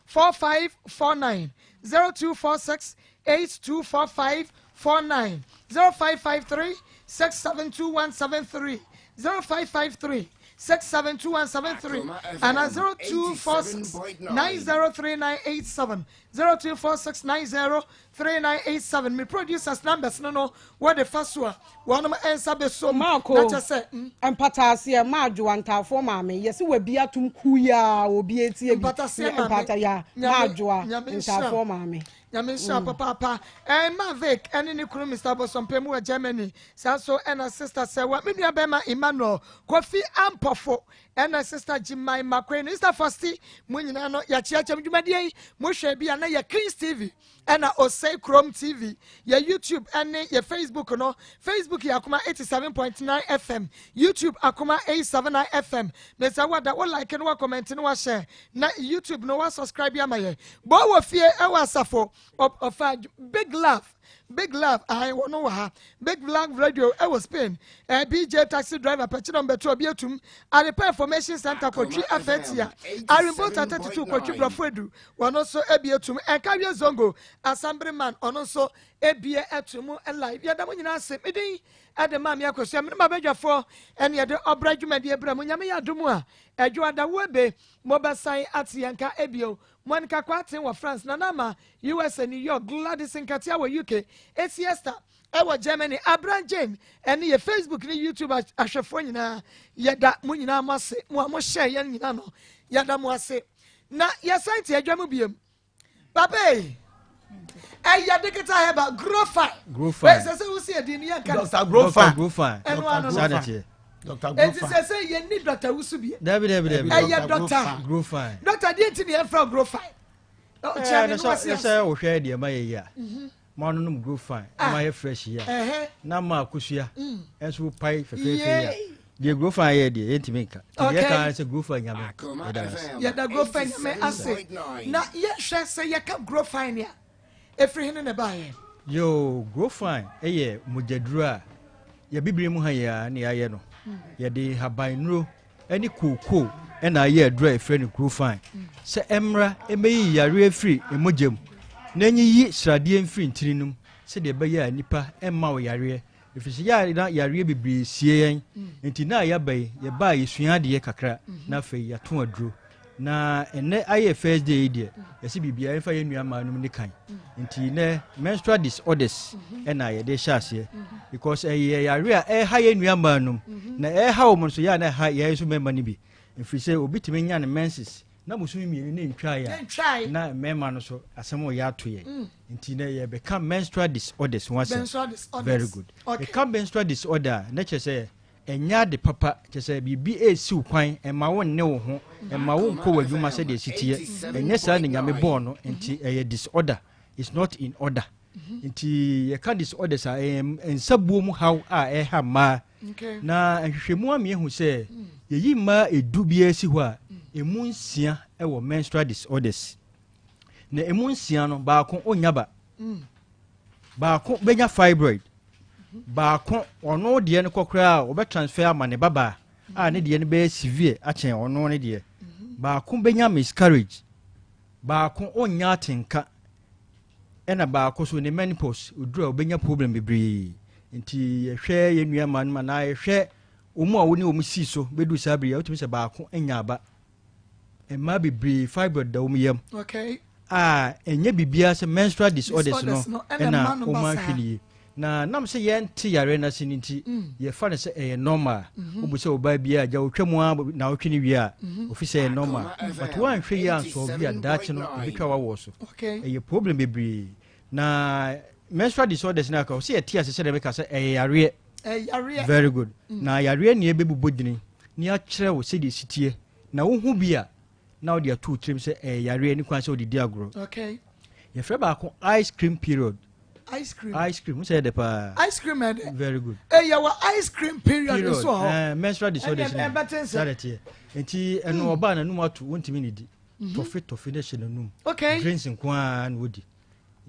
4549, 0246 824549, 0553 672173, 0553 672173 ana 0246 903987, 0246 903987. Me producers numbers no wɔde fa so a wɔnom nsa bɛsom. Maako na kyɛ sɛ mpataaseɛ maadwoa ntaafoɔ maame yɛsɛ wabi atom kuyaa obi etie bi. Mpataseɛ maame. Mpata ya. Nyame maadwoa nhyira. Ntaafoɔ maame. Nyame nhyira papaapa. Mavic ɛne ne kunu Mr Bosompe mu wɔ Germany saa nso ɛna sister Sɛwa, me nua bɛrima Emmanuel Kofi Ampɔfo ɛna sister Jimai Makwe no, Sister Fosti, mo nyinaa no yɛakyeakyɛm dwumadie yi. Mohwɛ bi a na yɛ Kings TV ɛna Osei Krom TV, yɛ YouTube ɛne yɛ Facebook no. Facebook yɛ Akoma 87.9 FM, YouTube Akoma 879 FM. Mesɛ wada wo like no, wa comment no, wa share, na YouTube no wa subscribe ama yɛ. Bɔ wɔ fie ɛwɔ asafo ɔfa Big Love, Big Love ahan wɔn wɔ ha, Big Love Radio ɛwɔ Spain, BJ taxi driver pɛkyerɛ mbɛto obi etum Arepa Information Center kotwi afɛtia Arimbota 32 kotwi borɔfo edu wɔn nso ebi etum ɛnkawie Zongo Assemblyman ɔno nso ebie ɛto mu live. Yɛda mo nyinaa ase. Medin ɛde maa mi akosua mene ma badwafoɔ ɛne yɛde ɔbra dwumadie brɛ mo. Nyame yɛ adom a ɛdwo adawo ebe mobɛsan ate yɛn ka ebio. Monica Kwaten wɔ France, Nanama USA New York, Gladys Nkatia wɔ UK, Esi Esther ɛwɔ Germany, Abran Jane ɛne yɛ Facebook ne YouTube ahwɛfoɔ nyinaa, yɛda mo nyinaa mo ase. Mo a mohyɛ yɛn nyinaa no, yɛda mo ase. Na yɛsan te adwa mu biem. Papa yi ɛyɛ digital herbal grow fine. Grow fine. Sɛ wosi edi ni yɛn ka Dr. Grow fine. Grow fine. Ɛno ano no. Saa na ɛteɛ. Dr. Grow Eti fine. sɛ yɛn ni Dr. Wusu bi. Dabi, dabi, dabi. Ɛyɛ Dr. Grow Dr. Fine. Grow fine. Dr. Deɛ nti ni yɛn fɛ grow fine? Ɔkyerɛ mi Na no wasi sɛ ase. sɛ wohwɛ deɛ ma yɛ yi a, ma no nom grow fine na ma yɛ fresh yi a, na ma akosua ɛnso pae fɛfɛɛfɛ yi a, Yay. deɛ grow fine yɛ deɛ yɛntumi nka. Nti deɛ Okay. ɛka ne sɛ grow fine Nyame yɛda no ase. Yɛda grow fine Nyame ase. Na yɛhwɛ sɛ yɛka grow fine a, efiri hene na ɛbaayɛ? Yo, grow fine ɛyɛ mogyaduro a yɛbibire mu ha yi a ne yɛayɛ no. Yɛde habannuro ɛne kookoo ɛna ayɛ aduro a yɛfrɛ no grow fine sɛ ɛmmra ɛmɛyi yareɛ firi mogya mu na ɛnyiyi sradeɛ mfiri ntini no mu sɛdeɛ ɛbɛyɛ a nipa ɛmma wo yareɛ, ɛfiri sɛ yɛa na yareɛ bebree sie yɛn. Nti na yɛaba yi, yɛbaa yɛsua adeɛ kakra na afei yɛato aduro. Na ɛnɛ ayɛ first day yi deɛ, yɛsi biribiara yɛmfa yɛn nua mmaa nom ne kan. Nti nɛ menstrual disorders ɛna yɛde hyɛ aseɛ because ɛyɛ yare a ɛha yɛn nua mmaa nom na ɛha wɔn nso yɛ a na ɛha yɛn nso mmarima no bi. Ɛfiri sɛ obi tumi nya ne menses na bosome mmienu ne ntwaeɛ a na mmarima no so asɛm ɔyɛ ato yɛn. Nti nɛ yɛbɛka menstrual disorders ho asɛm. Very good. Yɛka menstrual disorder a na kyerɛ sɛ Ɛnyɛ ade papa, kyerɛ sɛ biribi resiw kwan, ɛmma wo nne wo ho, ɛmma wo nkɔ w'adwuma sɛdeɛ ɛsi teɛ. Ɛnyɛ saa na Nyame bɔɔ no, nti ɛyɛ disorder, it's not in order. Nti yɛka disorders a, ɛyɛ nsabuo mu haw a ɛha mmaa. Na nhwehwɛmu ama yɛahu sɛ yɛyi mmaa edu biara si hɔ a, emu nsia wɔ menstrual disorders. Na emu nsia no, baako ɔnnya ba. Baako bɛnya fibroid. Baako ɔno deɛ no kɔ koraa a ɔbɛ transfer ama ne babaa a ne deɛ no bɛyɛ severe akyɛn ɔno ne deɛ. Baako bɛnya miscarriage. Baako ɔnnya atenka. Ɛna baako so ne menopause oduru a ɔbɛnya problem bebree. Nti yɛhwɛ yɛn nua mmaa no mu anaa yɛhwɛ wɔn a wɔne wɔn sii so bɛduru saa bere yi a wotumi sɛ baako anya aba. Mmaa bebree fibroid da wɔn yam. Okay. A ɛnyɛ biribiara sɛ menstrual disorders no ɛna wɔn ahwɛ no yie. Na nam sɛ yɛnte yareɛ no ase no nti, yɛfa no sɛ ɛyɛ normal. Wobu sɛ ɔbaa biara agya ɔtwa mu ara na ɔtwe no wie a, ofi sɛ ɛyɛ normal. But woanhwɛ yie ansɔlve a, daakye no ɛbɛtwa w'awoɔ so. Ɛyɛ problem bebree. Na menstrual disorders no aka, ɔsɛ yɛte ase sɛdeɛ meka sɛ ɛyɛ yareɛ. Very good. Na yareɛ nea ɛbɛbobɔ dini na yɛakyerɛ wo sɛdeɛ ɛsi teɛ. Na wohu bi a, na wode ato wo tirim sɛ ɛyɛ yareɛ ne kwan sɛ wode di agorɔ. Okay. Yɛfrɛ baako ice cream period. Ice cream. Ice cream, sɛ ɛdɛ paa. Ice cream ɛdɛ. Very good. Ɛyɛ wɔ ice cream period nso hɔ. Eh, menstrual disorders ni. Ɛbɛte nsɛ. Saa teɛ. Nti ɛno hmm. ɔbaa n'anum ato wontumi ne di. Mhm. Tɔfe tɔfe ne hyɛ n'anum. Okay. Drinks nko ara na odi.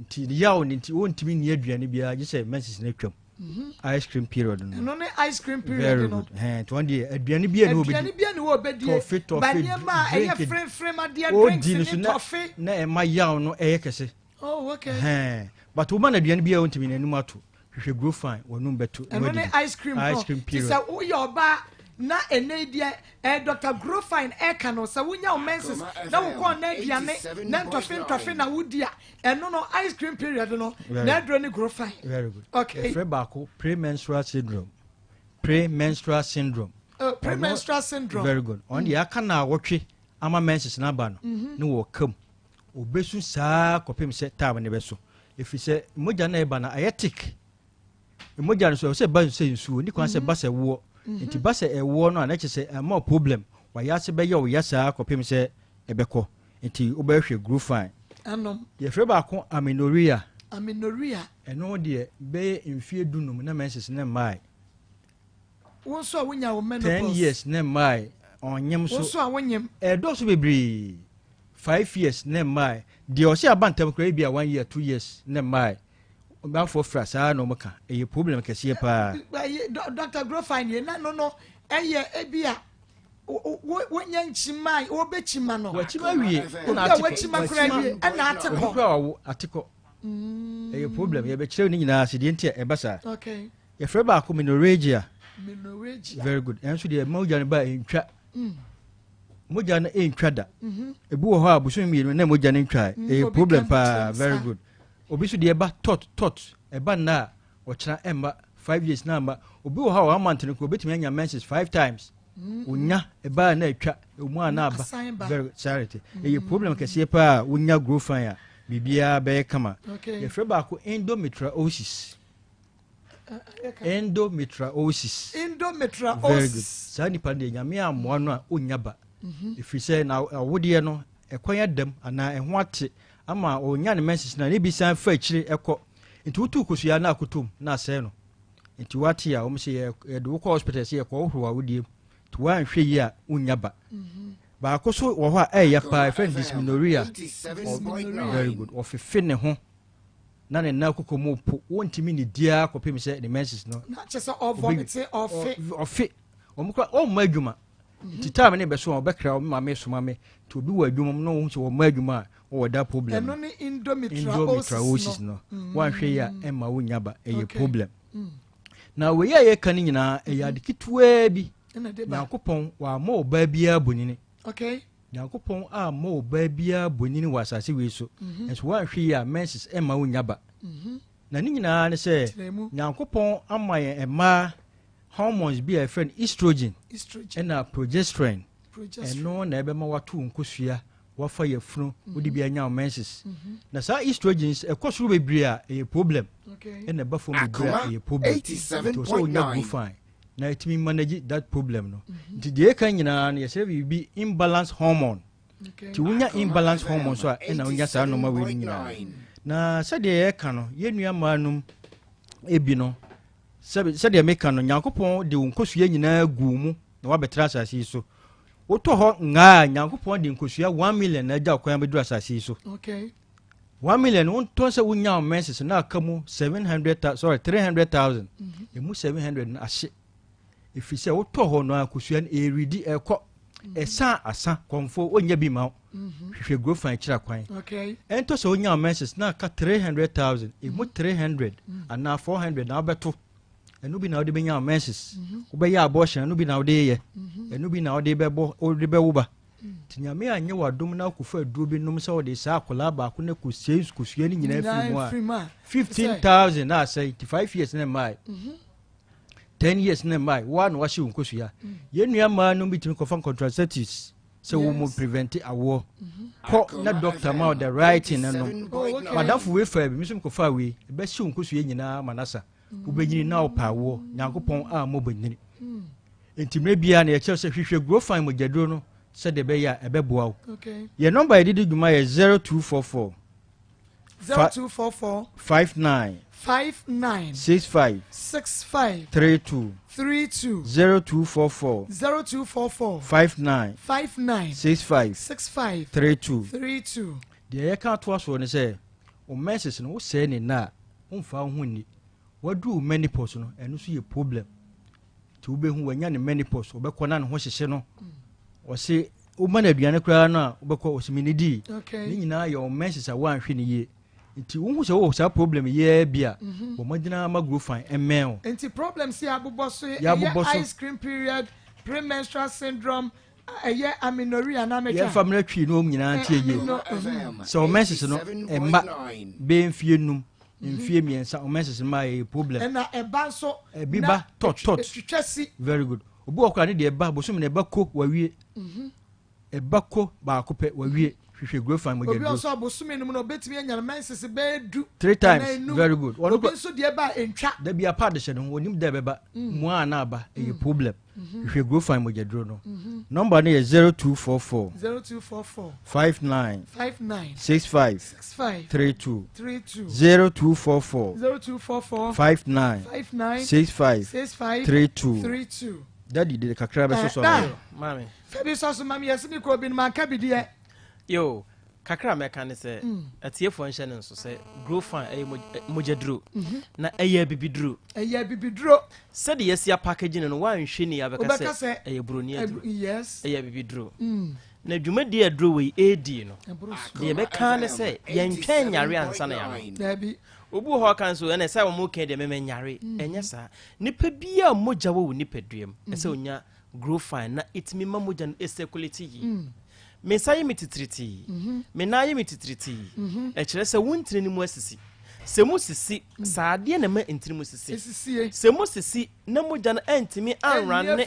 Nti ne yaw ne nti wontumi nni aduane biara gye sɛ menses no atwam. Mhm. Ice cream period no. Ɛno ne ice cream period no. Very good. Ɛn nti wɔn deɛ aduane bi a ne wɔbɛdi. Aduane bi a ne wɔbɛdi. Tɔfe tɔfe drink. Ba nneɛma a ɛyɛ fremfrem adeɛ drinks ne tɔfe. Na ɛma yaw no ɛyɛ kɛse. Oh okay. Ɛhɛn but woma no aduane bi a ɔntumi n'anum ato hwehwɛ guro fine wɔnum bɛto. Ɛno ne ice cream no. Ice cream period. Ti sɛ woyɛ ɔbaa na ɛnɛ yi deɛ eh, Dr. Grofine ɛka no sɛ wonya wo menses na wokɔɔ na aduane na ntɔfe ntɔfe na wodi a ɛno no ice cream period no na aduro ne Grofine. Very good. Okay. Yɛfrɛ baako premenstrual syndrome. Premenstrual syndrome. Premenstrual syndrome. Very good. Ɔno deɛ aka na awɔtwe ama menses no aba no mhm. ne wɔ kam. Ɔbɛsu saa kɔpem sɛ time no bɛso. Ɛfiri sɛ mogya no a ɛba no ayɛ thick. Mogya no so ɛwɔ sɛ ɛba sɛ nsuo, ne kwan sɛ ɛba sɛ ɛwoɔ. Nti ba sɛ ɛwoɔ no a na kyerɛ sɛ ɛma wo problem. Wayɛ ase bɛyɛ wo ya saa kɔpem sɛ ɛbɛkɔ. Nti wobɛhwɛ group fine. Ɛnom. Yɛfrɛ baako amenorrhea. Amenorrhea. Ɛno deɛ bɛyɛ mfeɛ dunum na menses no mmae. Wo nso a wonya wo menopause. 10 years na mmae, ɔnyem so. Wo nso a wonyem. Ɛdɔɔso bebree. 5 years na mmae. Deɛ ɔsɛ aba ntɛm koraa ebi a 1 year, 2 years na mmae. Ɔmanfoɔ fra saa na wɔn ka. Ɛyɛ problem kɛseɛ paa. Dr. Grofine yɛ na no no ɛyɛ ebi a wonya nkyima a wɔbɛkyima no. Wakyima wie. Obi a wakyima koraa wie ɛna ate kɔ. Obi koraa wawo ate kɔ. Ɛyɛ problem yɛbɛkyerɛ ne nyinaa ase deɛ nti a ɛba saa. Okay. Yɛfrɛ baako menorrhagia. Menorrhagia. Very good. Ɛnso deɛ mogya no ba ɛntwa. Mm. Mogya no ɛntwa da. Mm-hmm. Ebi wɔ hɔ a bosom mmienu na mogya no ntwa. Mm, Ɛyɛ problem paa. Very good. Obi so deɛ ɛba tot tot ɛba nna a ɔkyena ɛmma 5 years na amma. Obi wɔ hɔ a one month no kɔ obetumi anya menses five times. Onya ɛba na atwa emu a na aba. Very good. Charity. Ɛyɛ problem kɛseɛ paa a wonya growth fine a biribiara bɛyɛ kama. Okay. Yɛfrɛ baako endometriosis. Endometriosis. Endometriosis. Very good. Saa nipa no deɛ nyame amoa no a ɔnnya ba. Ɛfiri sɛ na awodeɛ no ɛkwan adam anaa ɛho ate ama ɔnya ne menses na ne bi san fa akyire ɛkɔ. Nti wotu kosua na akotom na asɛe no. Nti wate a wɔn sɛ yɛde wokɔ hospital sɛ yɛkɔ wohoro awodeɛ mu. Nti woanhwɛ yie a wonnya ba. Baako so wɔ hɔ a ɛyɛ paa ɛfrɛ no dysmenorrhea. Very good. Ɔfefe ne ho. Na ne nan koko mu po, wɔntumi nnidi ara kɔpem sɛ ne menses no. Na kyerɛ sɛ ɔvɔmite, ɔfe. Ɔfe. Wɔn kora wɔmma adwuma. Nti time ne bɛso a ɔbɛkra wɔn maame soma me. Nti obi wɔ adwuma mu na wɔn sɛ wɔmma adwuma a wɔwɔ that problem. Ɛno ne endometriosis no. Wɔanhwɛ yi a ɛmma wonya ba, ɛyɛ problem. Na wei a yɛka no nyinaa ɛyɛ ade ketewaa bi. Nyankopɔn wɔammɔ ɔbaa biara bonini. Okay. Nyankopɔn ammɔ ɔbaa biara bonini wɔ asase wei so, nso woanhwɛ yie a menses ɛmma wonnya ba. Na ne nyinaa ne sɛ Nyankopɔn ama yɛn mmaa hormones bi a yɛfrɛ no estrogen ɛna progesterone. Ɛno na ɛbɛma wato wo nkosua, wafa yafunu, wode bi anya wo menses. Na saa estrogens ɛkɔ soro bebree a ɛyɛ problem, ɛna ɛba fam bebree a ɛyɛ problem. Nti wɔ sɛ wonya Grofine na ɛtumi manage that problem no. Nti deɛ ɛka nyinaa no yɛsrɛ biribi imbalance hormone. Nti wonya imbalance hormone so a ɛna wonya saa nnoɔma wei no nyinaa. Na sɛdeɛ yɛka no yɛn nua mmaa nom ebi no sɛdeɛ meka no Nyankopɔn de wo nkosua nyinaa gu mu na wabɛtra asase yi so. Wotɔ hɔ ngaa a Nyankopɔn de nkosua 1 million na agya kwan abɛduru asase yi so. Okay. 1 million wontɔn sɛ wonya wo menses na aka mu 700 sorry 300,000. Emu 700 no ahye. Ɛfiri sɛ wotɔ hɔ no a kosua no ɛredi ɛkɔ. Ɛsan asa kɔmfo wonnya bi ma wo. Hwehwɛ Grofan akyira kwan. Ɛntɔ sɛ wonya wo menses na aka 300,000. Emu 300 anaa 400 na wobɛto. Ɛno bi na wode bɛnya wo menses. Wobɛyɛ abortion ɛno bi na wode yɛ. Ɛno bi na wode bɛbɔ wode bɛwo ba. Nti Nyame anyɛ w'adom na wokɔfa aduro bi nom sɛ wode saa akwadaa baako no kɔsie kosua no nyinaa firi mu a 15,000 na asɛe nti 5 years na mmae. 10 years na mmae woa na wahye wo nkosua. Yɛn nua mmaa no bi tumi kɔfa contraceptives sɛ wo mu prevent awoɔ. Kɔ na doctor ma wo the right thing no nom. Madamfo wei faa bi, me nso mekɔfaa wei. Ɛbɛhye wo nkosua nyinaa ma no asa. Wobɛnyini na wopɛ awoɔ. Nyankopɔn a mmɔ bɛnyini. Nti mmerɛ biara no yɛkyerɛ sɛ hwehwɛ Grofine mogyaduro no sɛdeɛ ɛbɛyɛ a ɛbɛboa wo. Yɛn nɔmba yɛde di dwuma yɛ 0244 0244 59 59 65 65 32 32 0244 0244 59 59 65 65 32. 32. Deɛ yɛka atoa soɔ ne sɛ wo menses no wosɛe ne nna a womfa wo ho nni. Waduru wo menopause no ɛno nso yɛ problem. Nti wobɛhu wanya ne menopause ɔbɛkɔ na ne ho hyehye no. Ɔse woma no aduane koraa no a wobɛkɔ ɔse menidii. Ne nyinaa yɛ wo menses a woanhwɛ ne yie. Nti wohu sɛ wowɔ saa problem yɛɛ bi a bɔ mmɔden ara ma Grofine ɛmmɛn wo. Nti problems yi abobɔ so yi Yɛabobɔ ɛyɛ so. ice cream period, premenstrual syndrome, ɛyɛ amenorrhea anaa metwa? Yɛmfa mmra twi no wɔn nyinaa ntie yie. Sɛ wo menses no ɛmma bɛyɛ mfie num, mfie mmiɛnsa wo menses no ma ɛyɛ problem. Ɛna ɛba nso Ɛbi na ba tɔt tɔt. ɛtwitwa si. Very good. Obi wɔ koraa ne deɛ ɛba bosom na ɛba ko wawie. Ɛba ko baako pɛ wawie. Hwehwɛ Grofine mogya Obi duro. nso abosome no mu no obetumi anya no menses bɛyɛ du. 3 times. Anaa enum. Very good. Obi nso deɛ ba a entwa. Da bi apa de hyɛ ne ho onim da ɛbɛba. Mua a na aba ɛyɛ problem. Hwehwɛ Grofine mogya duro no. Number no yɛ 0244 0244 59 59 65 65 32 32 0244 0244 59 59 65 65 32. 32. Daddy de kakra bɛsosɔ Eh, no. da. Maame. Fɛ bi sɔ so ma me yɛse me kɔ obi no manka bi deɛ. Yo, kakra a mɛka ne sɛ atiefoɔ nhyɛ no nso sɛ Grofine ɛyɛ mogyaduro na ɛyɛ abibiduro. Ɛyɛ abibiduro. Sɛdeɛ yɛasi apackage no no woanhwɛ ni a wobɛka Wobɛka sɛ sɛ ɛyɛ buroni aduro. Yes. Ɛyɛ abibiduro. Na dwumadie a aduro wei ɛredi no, deɛ yɛbɛka ne sɛ yɛntwɛn nyare ansa na yɛanom. Daabi. Obi wɔ hɔ ɔka nso ɛna sɛ wɔn ka deɛ mɛmɛ nyare. Ɛnyɛ saa. Nipa biara mogya wɔ wo nipadua mu ɛsɛ onya Grofine na ɛtumi ma mogya no ɛcirculate yie. Me nsa yɛ me titiritii, me nan yɛ me titiritii. Ɛkyerɛ sɛ wo ntini no mu asisi. Sɛ mu sisi, saa adeɛ na ɛma ntini mu sisi. Sɛ mu sisi na mogya no antumi anrane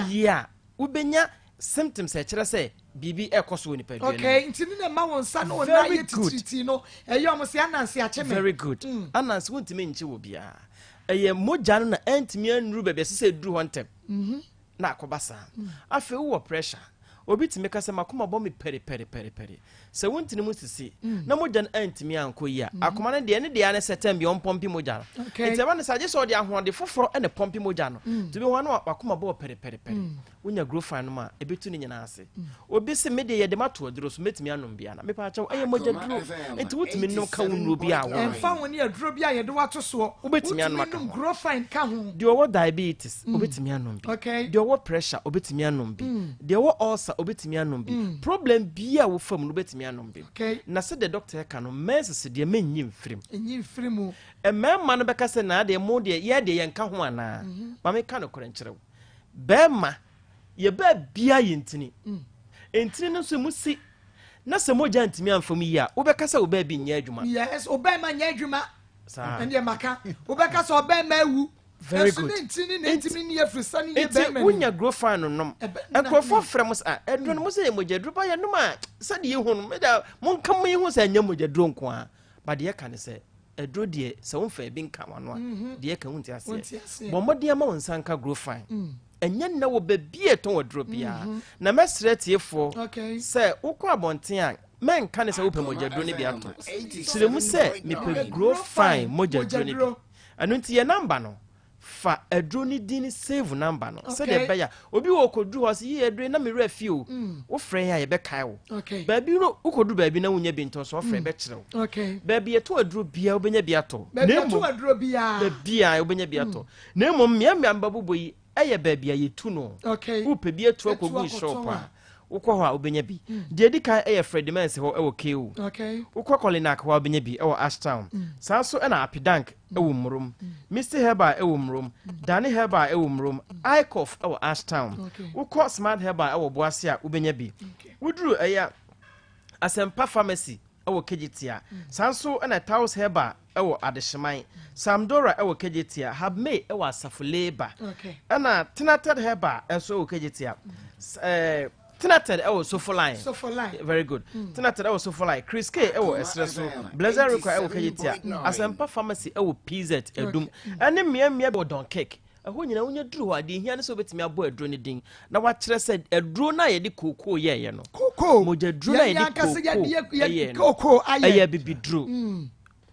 yie a, wobɛnya symptoms a ɛkyerɛ sɛ biribi ɛrekɔ so wɔ nipadua no mu. Okay, nti ne na ɛma wo nsa ne wo nan yɛ titiritii no, ɛyɛ ɔmo sɛ ananse akye me. Very good. Ananse wontumi nkye wɔ biara. Ɛyɛ mogya no na antumi annuru baabi a ɛsɛ sɛ ɛduru hɔ ntɛm. Na akɔba saa. Afei wowɔ pressure. Obi tumi ka sɛ makoma bɔ me pɛripɛripɛripɛri. Sɛ wo ntini mu sisi na mogya no antumi ankɔ yie a, akoma no deɛ ne deɛ ara ne sɛ tɛm bi ɔmpɔmpe mogya no. Nti ɛba no saa gye sɛ ɔde ahoɔden foforɔ na ɛpɔmpe mogya no. Nti wobɛhu a na wakoma bɔ pɛripɛripɛri. Wonya Grofine nom a, ɛbɛtu ne nyinaa ase. Obi se me deɛ yɛde mato aduro so mɛtumi anom bi ana? Mepaakyɛw ɛyɛ mogya duro. Nti wotumi nom ka wo nnuro bi a wonom. Ɛmfa ho ne aduro bi a yɛde wo ato soɔ, Wobɛtumi anom wotumi aka nom ho. Grofine ka ho. Deɛ ɔwɔ diabetes, obɛtumi anom bi. Deɛ ɔwɔ pressure, obɛtumi anom bi. Deɛ ɔwɔ ulcer, obɛtumi anom bi. Problem biara a wofa mu no, wobɛtumi anom bi. Na sɛdeɛ doctor ɛka no, menses deɛ mennyi mfiri mu. Nyi mfiri mu. Mmarima no bɛka sɛ naa deɛ mo deɛ yɛ deɛ yɛnka ho anaa? Ma menka nokorɛ nkyerɛ wo. Barima, yɛ baabiara yɛ ntini. Ntini no nso emu si na sɛ mogya ntumi amfa mu yie a, wobɛka sɛ wo baabi nyɛ adwuma. Yes, wo bɛrima nyɛ adwuma. Saa. Ɛndeɛ maka. Wobɛka sɛ ɔbɛrima awu. Very Ɛso good. ne ntini na ntumi nni afiri sɛ ne yɛ Nti bɛrima ni. wonya grofan no nom. Ɛbɛ- Nkurɔfoɔ frɛ mo sɛ ah, aduro no mo sɛ yɛ mogyaduro ba yɛnom a sɛdeɛ yɛhu no meda monka mo yɛhu sɛ ɛnyɛ mogyaduro nko ara. Ba deɛ ɛka ne sɛ aduro deɛ sɛ womfa ebi nka w'ano a Mhm. deɛ ɛka wonte aseɛ. Wonte aseɛ. Bɔ mmɔden ama wo nsa nka grofan. Mm. Ɛnyɛ nnɛ wɔ baabi a ɛtɔn aduro biara. Mhm. Na mɛsrɛ atiefoɔ Okay. sɛ wokɔ abɔnten a mɛnka ne sɛ wopɛ mogyaduro no bi atɔ. Kyerɛ mu sɛ mepɛ grofan mogyaduro no bi. Ɛno nti yɛ namba no fa aduro no din save namba no sɛdeɛ ɛbɛyɛ a obi wɔ kɔduru hɔ sɛ yie aduro yi na me werɛ fi o Mm. wofrɛ yɛn a yɛbɛkae wo Okay. baabi no wokɔduru baabi na wonya bi ntɔ so ɔfrɛ Mm. bɛkyerɛ wo Okay. baabi yɛtɔ aduro biara wobɛnya bi atɔ Baabi Na yɛtɔ mmom- aduro biara. baabi a wobɛnya bi atɔ na mmom mmeammea mbabobɔ yi ɛyɛ baabi a yɛtu no Okay. wopɛ bi atu Atu akɔgu akɔtɔn shop a. a wokɔ hɔ a wobɛnya bi deɛ ɛdi kan ɛyɛ Freddie Mens hɔ ɛwɔ KO Okay. wokɔ Kolinak hɔ a wobɛnya bi ɛwɔ Ashtown saa nso ɛna Apidank ɛwɔ Mmurom Misty Herbal ɛwɔ Mmurom Dani Herbal ɛwɔ Mmurom Icof ɛwɔ Ashtown Okay. wokɔ Smart Herbal ɛwɔ Boase a wobɛnya bi woduru ɛyɛ Asɛmpa Pharmacy ɛwɔ Kejetia saa nso ɛna Taos Herbal ɛwɔ Adehyeman Samdora ɛwɔ Kejetia Habmay ɛwɔ Asafo Labour Okay. ɛna Tenated Herbal ɛnso ɛwɔ Kejetia ɛɛ Tenated ɛwɔ Sofoline Sofoline. very good Mm. Tenated ɛwɔ Sofoline Chris K ɛwɔ ɛserɛ so Blessed Rekwa ɛwɔ Kejetia Asɛmpa Pharmacy ɛwɔ PZ Adum ɛne mmeammea bi wɔ Dunkirk ɛhɔ nyinaa wonya duru hɔ a deɛ ehia ne sɛ wobɛtumi abɔ aduro no din na wakyerɛ sɛ aduro no a yɛde kookoo yɛɛyɛ no kookoo mogyaduro no a Yɛn yɛde ankasa kookoo yɛde- yɛ- ɛyɛɛ no kookoo ayɛ. ɛyɛ abibiduro Mm.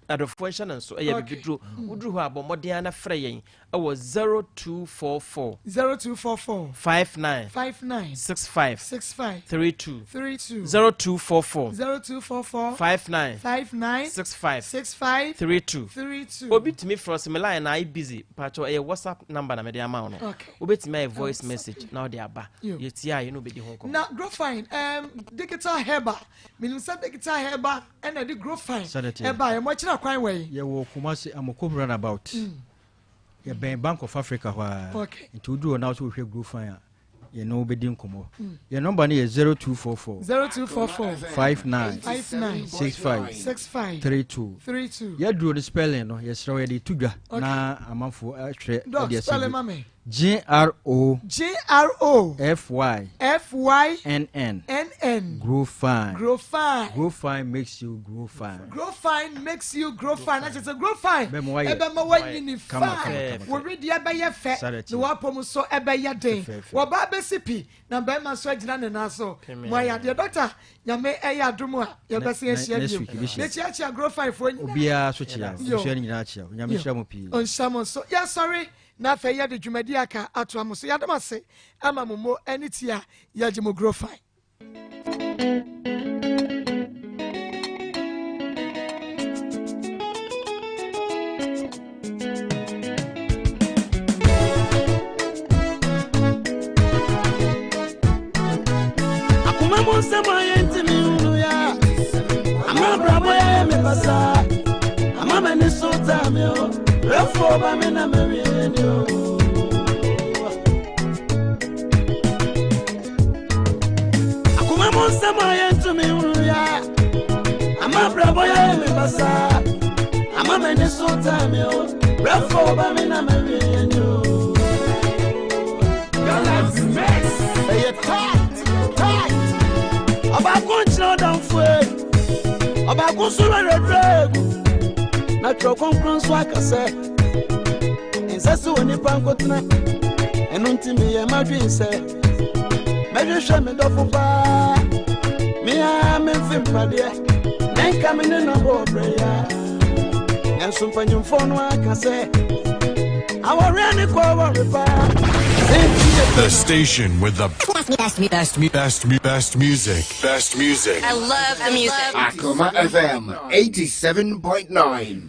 adɔfoɔ nhyɛ no nso ɛyɛ Okay. abibiduro woduru hɔ a bɔ mmɔden ara na frɛ yɛn ɛwɔ 0244 0244 59 59 65 65 32 32 0244 0244 59 59 65 65 32 32 obi tumi frɛ sɛ me line na ayɛ busy mpakyɛw ɛyɛ whatsapp number na mede ama wo no Okay. wobɛtumi ayɛ voice message na wode aba Yo. yɛtie a yɛne wobɛdi ho nkɔmmɔ Na Grofine um, digital herbal menim sɛ digital herbal ɛna ɛde Grofine Sɛdeɛ teɛ. ɛba yɛ mɔkyerɛ kwan wɔ yi. Yɛwɔ Kumasi Amoko roundabout. Mm. Yɛbɛn Bank of Africa hɔ ara. Okay. Nti woduru hɔ na wo sɛ wohwɛ Grofine a, yɛne wo bɛdi nkɔmmɔ. Mm. Yɛn nɔmba no yɛ 0244 0244 59 59 65 65 32. 32. Yɛaduro no spelling no, yɛsrɛ wo yɛde to dwa Okay. na amanfoɔ atwerɛ Doc, de spell asɛbi. ma me. G R O G R O F Y F Y N N N N Grofine. Grofine. Grofine makes you grow fine. Grofine makes you grow fine. Na kyerɛ sɛ Grofine Bɛma woayɛ ɛbɛma woanyini kama, kama, fine. kama. Wo wedeɛ bɛyɛ fɛ Saa deɛ na w'apɔm nso ɛbɛyɛ den. Fɛfɛɛfɛ. Wɔbaa bɛsi pi na bɛrima nso agyina ne nan so. Pemee. Mo ayɛ adeɛ dɔkta Nyame ɛyɛ adom a yɛbɛsan ahyia Next bio. week, yɛbɛhyia. Yɛkyiakyia Grofine foɔ nyinaa. Obiara so kyia wo. Yo. Abusua no nyinaa kyia wo. Nyame Yo. nhyira mo pii. Ɔnhyira mo nso. Yɛsɔre na afei yɛde dwumadi aka atoa mo so. Yɛada mo ase ama mo mo ani tie a yɛagye mo Grofine. Akoma mu nsɛm a yɛntumi nhunu yɛ a, ama abrabɔ yɛ me basaa, ama m'ani so taa me o, brɛfoɔ ba me na mawie ni o. Akoma mu nsɛm a yɛntumi nhunu yɛ a, ama abrabɔ yɛ me basaa, ama m'ani so taa me o, brɛfoɔ ba me na mawie ni o. Galaxy Mix, ɛyɛ tight, tight. Ɔbaako nkyerɛ ɔdamfo e, ɔbaako nso rɛrɛdrɛ egu. Na twerɛ kronkron nso aka sɛ, nsɛ sɛ onipa nkotena. Ɛno nti meyɛ m'adwene sɛ, mɛhwehwɛ me dɔfo paa. Me ara memfe mpadeɛ, menka me ne no abɔ ɔbrɛ yi ara. Nanso mpanyimfoɔ no aka sɛ, awareɛ ne kɔ aware paa. The station with the best, best, best, best, best music. Best music. I love the music. Akoma FM 87.9.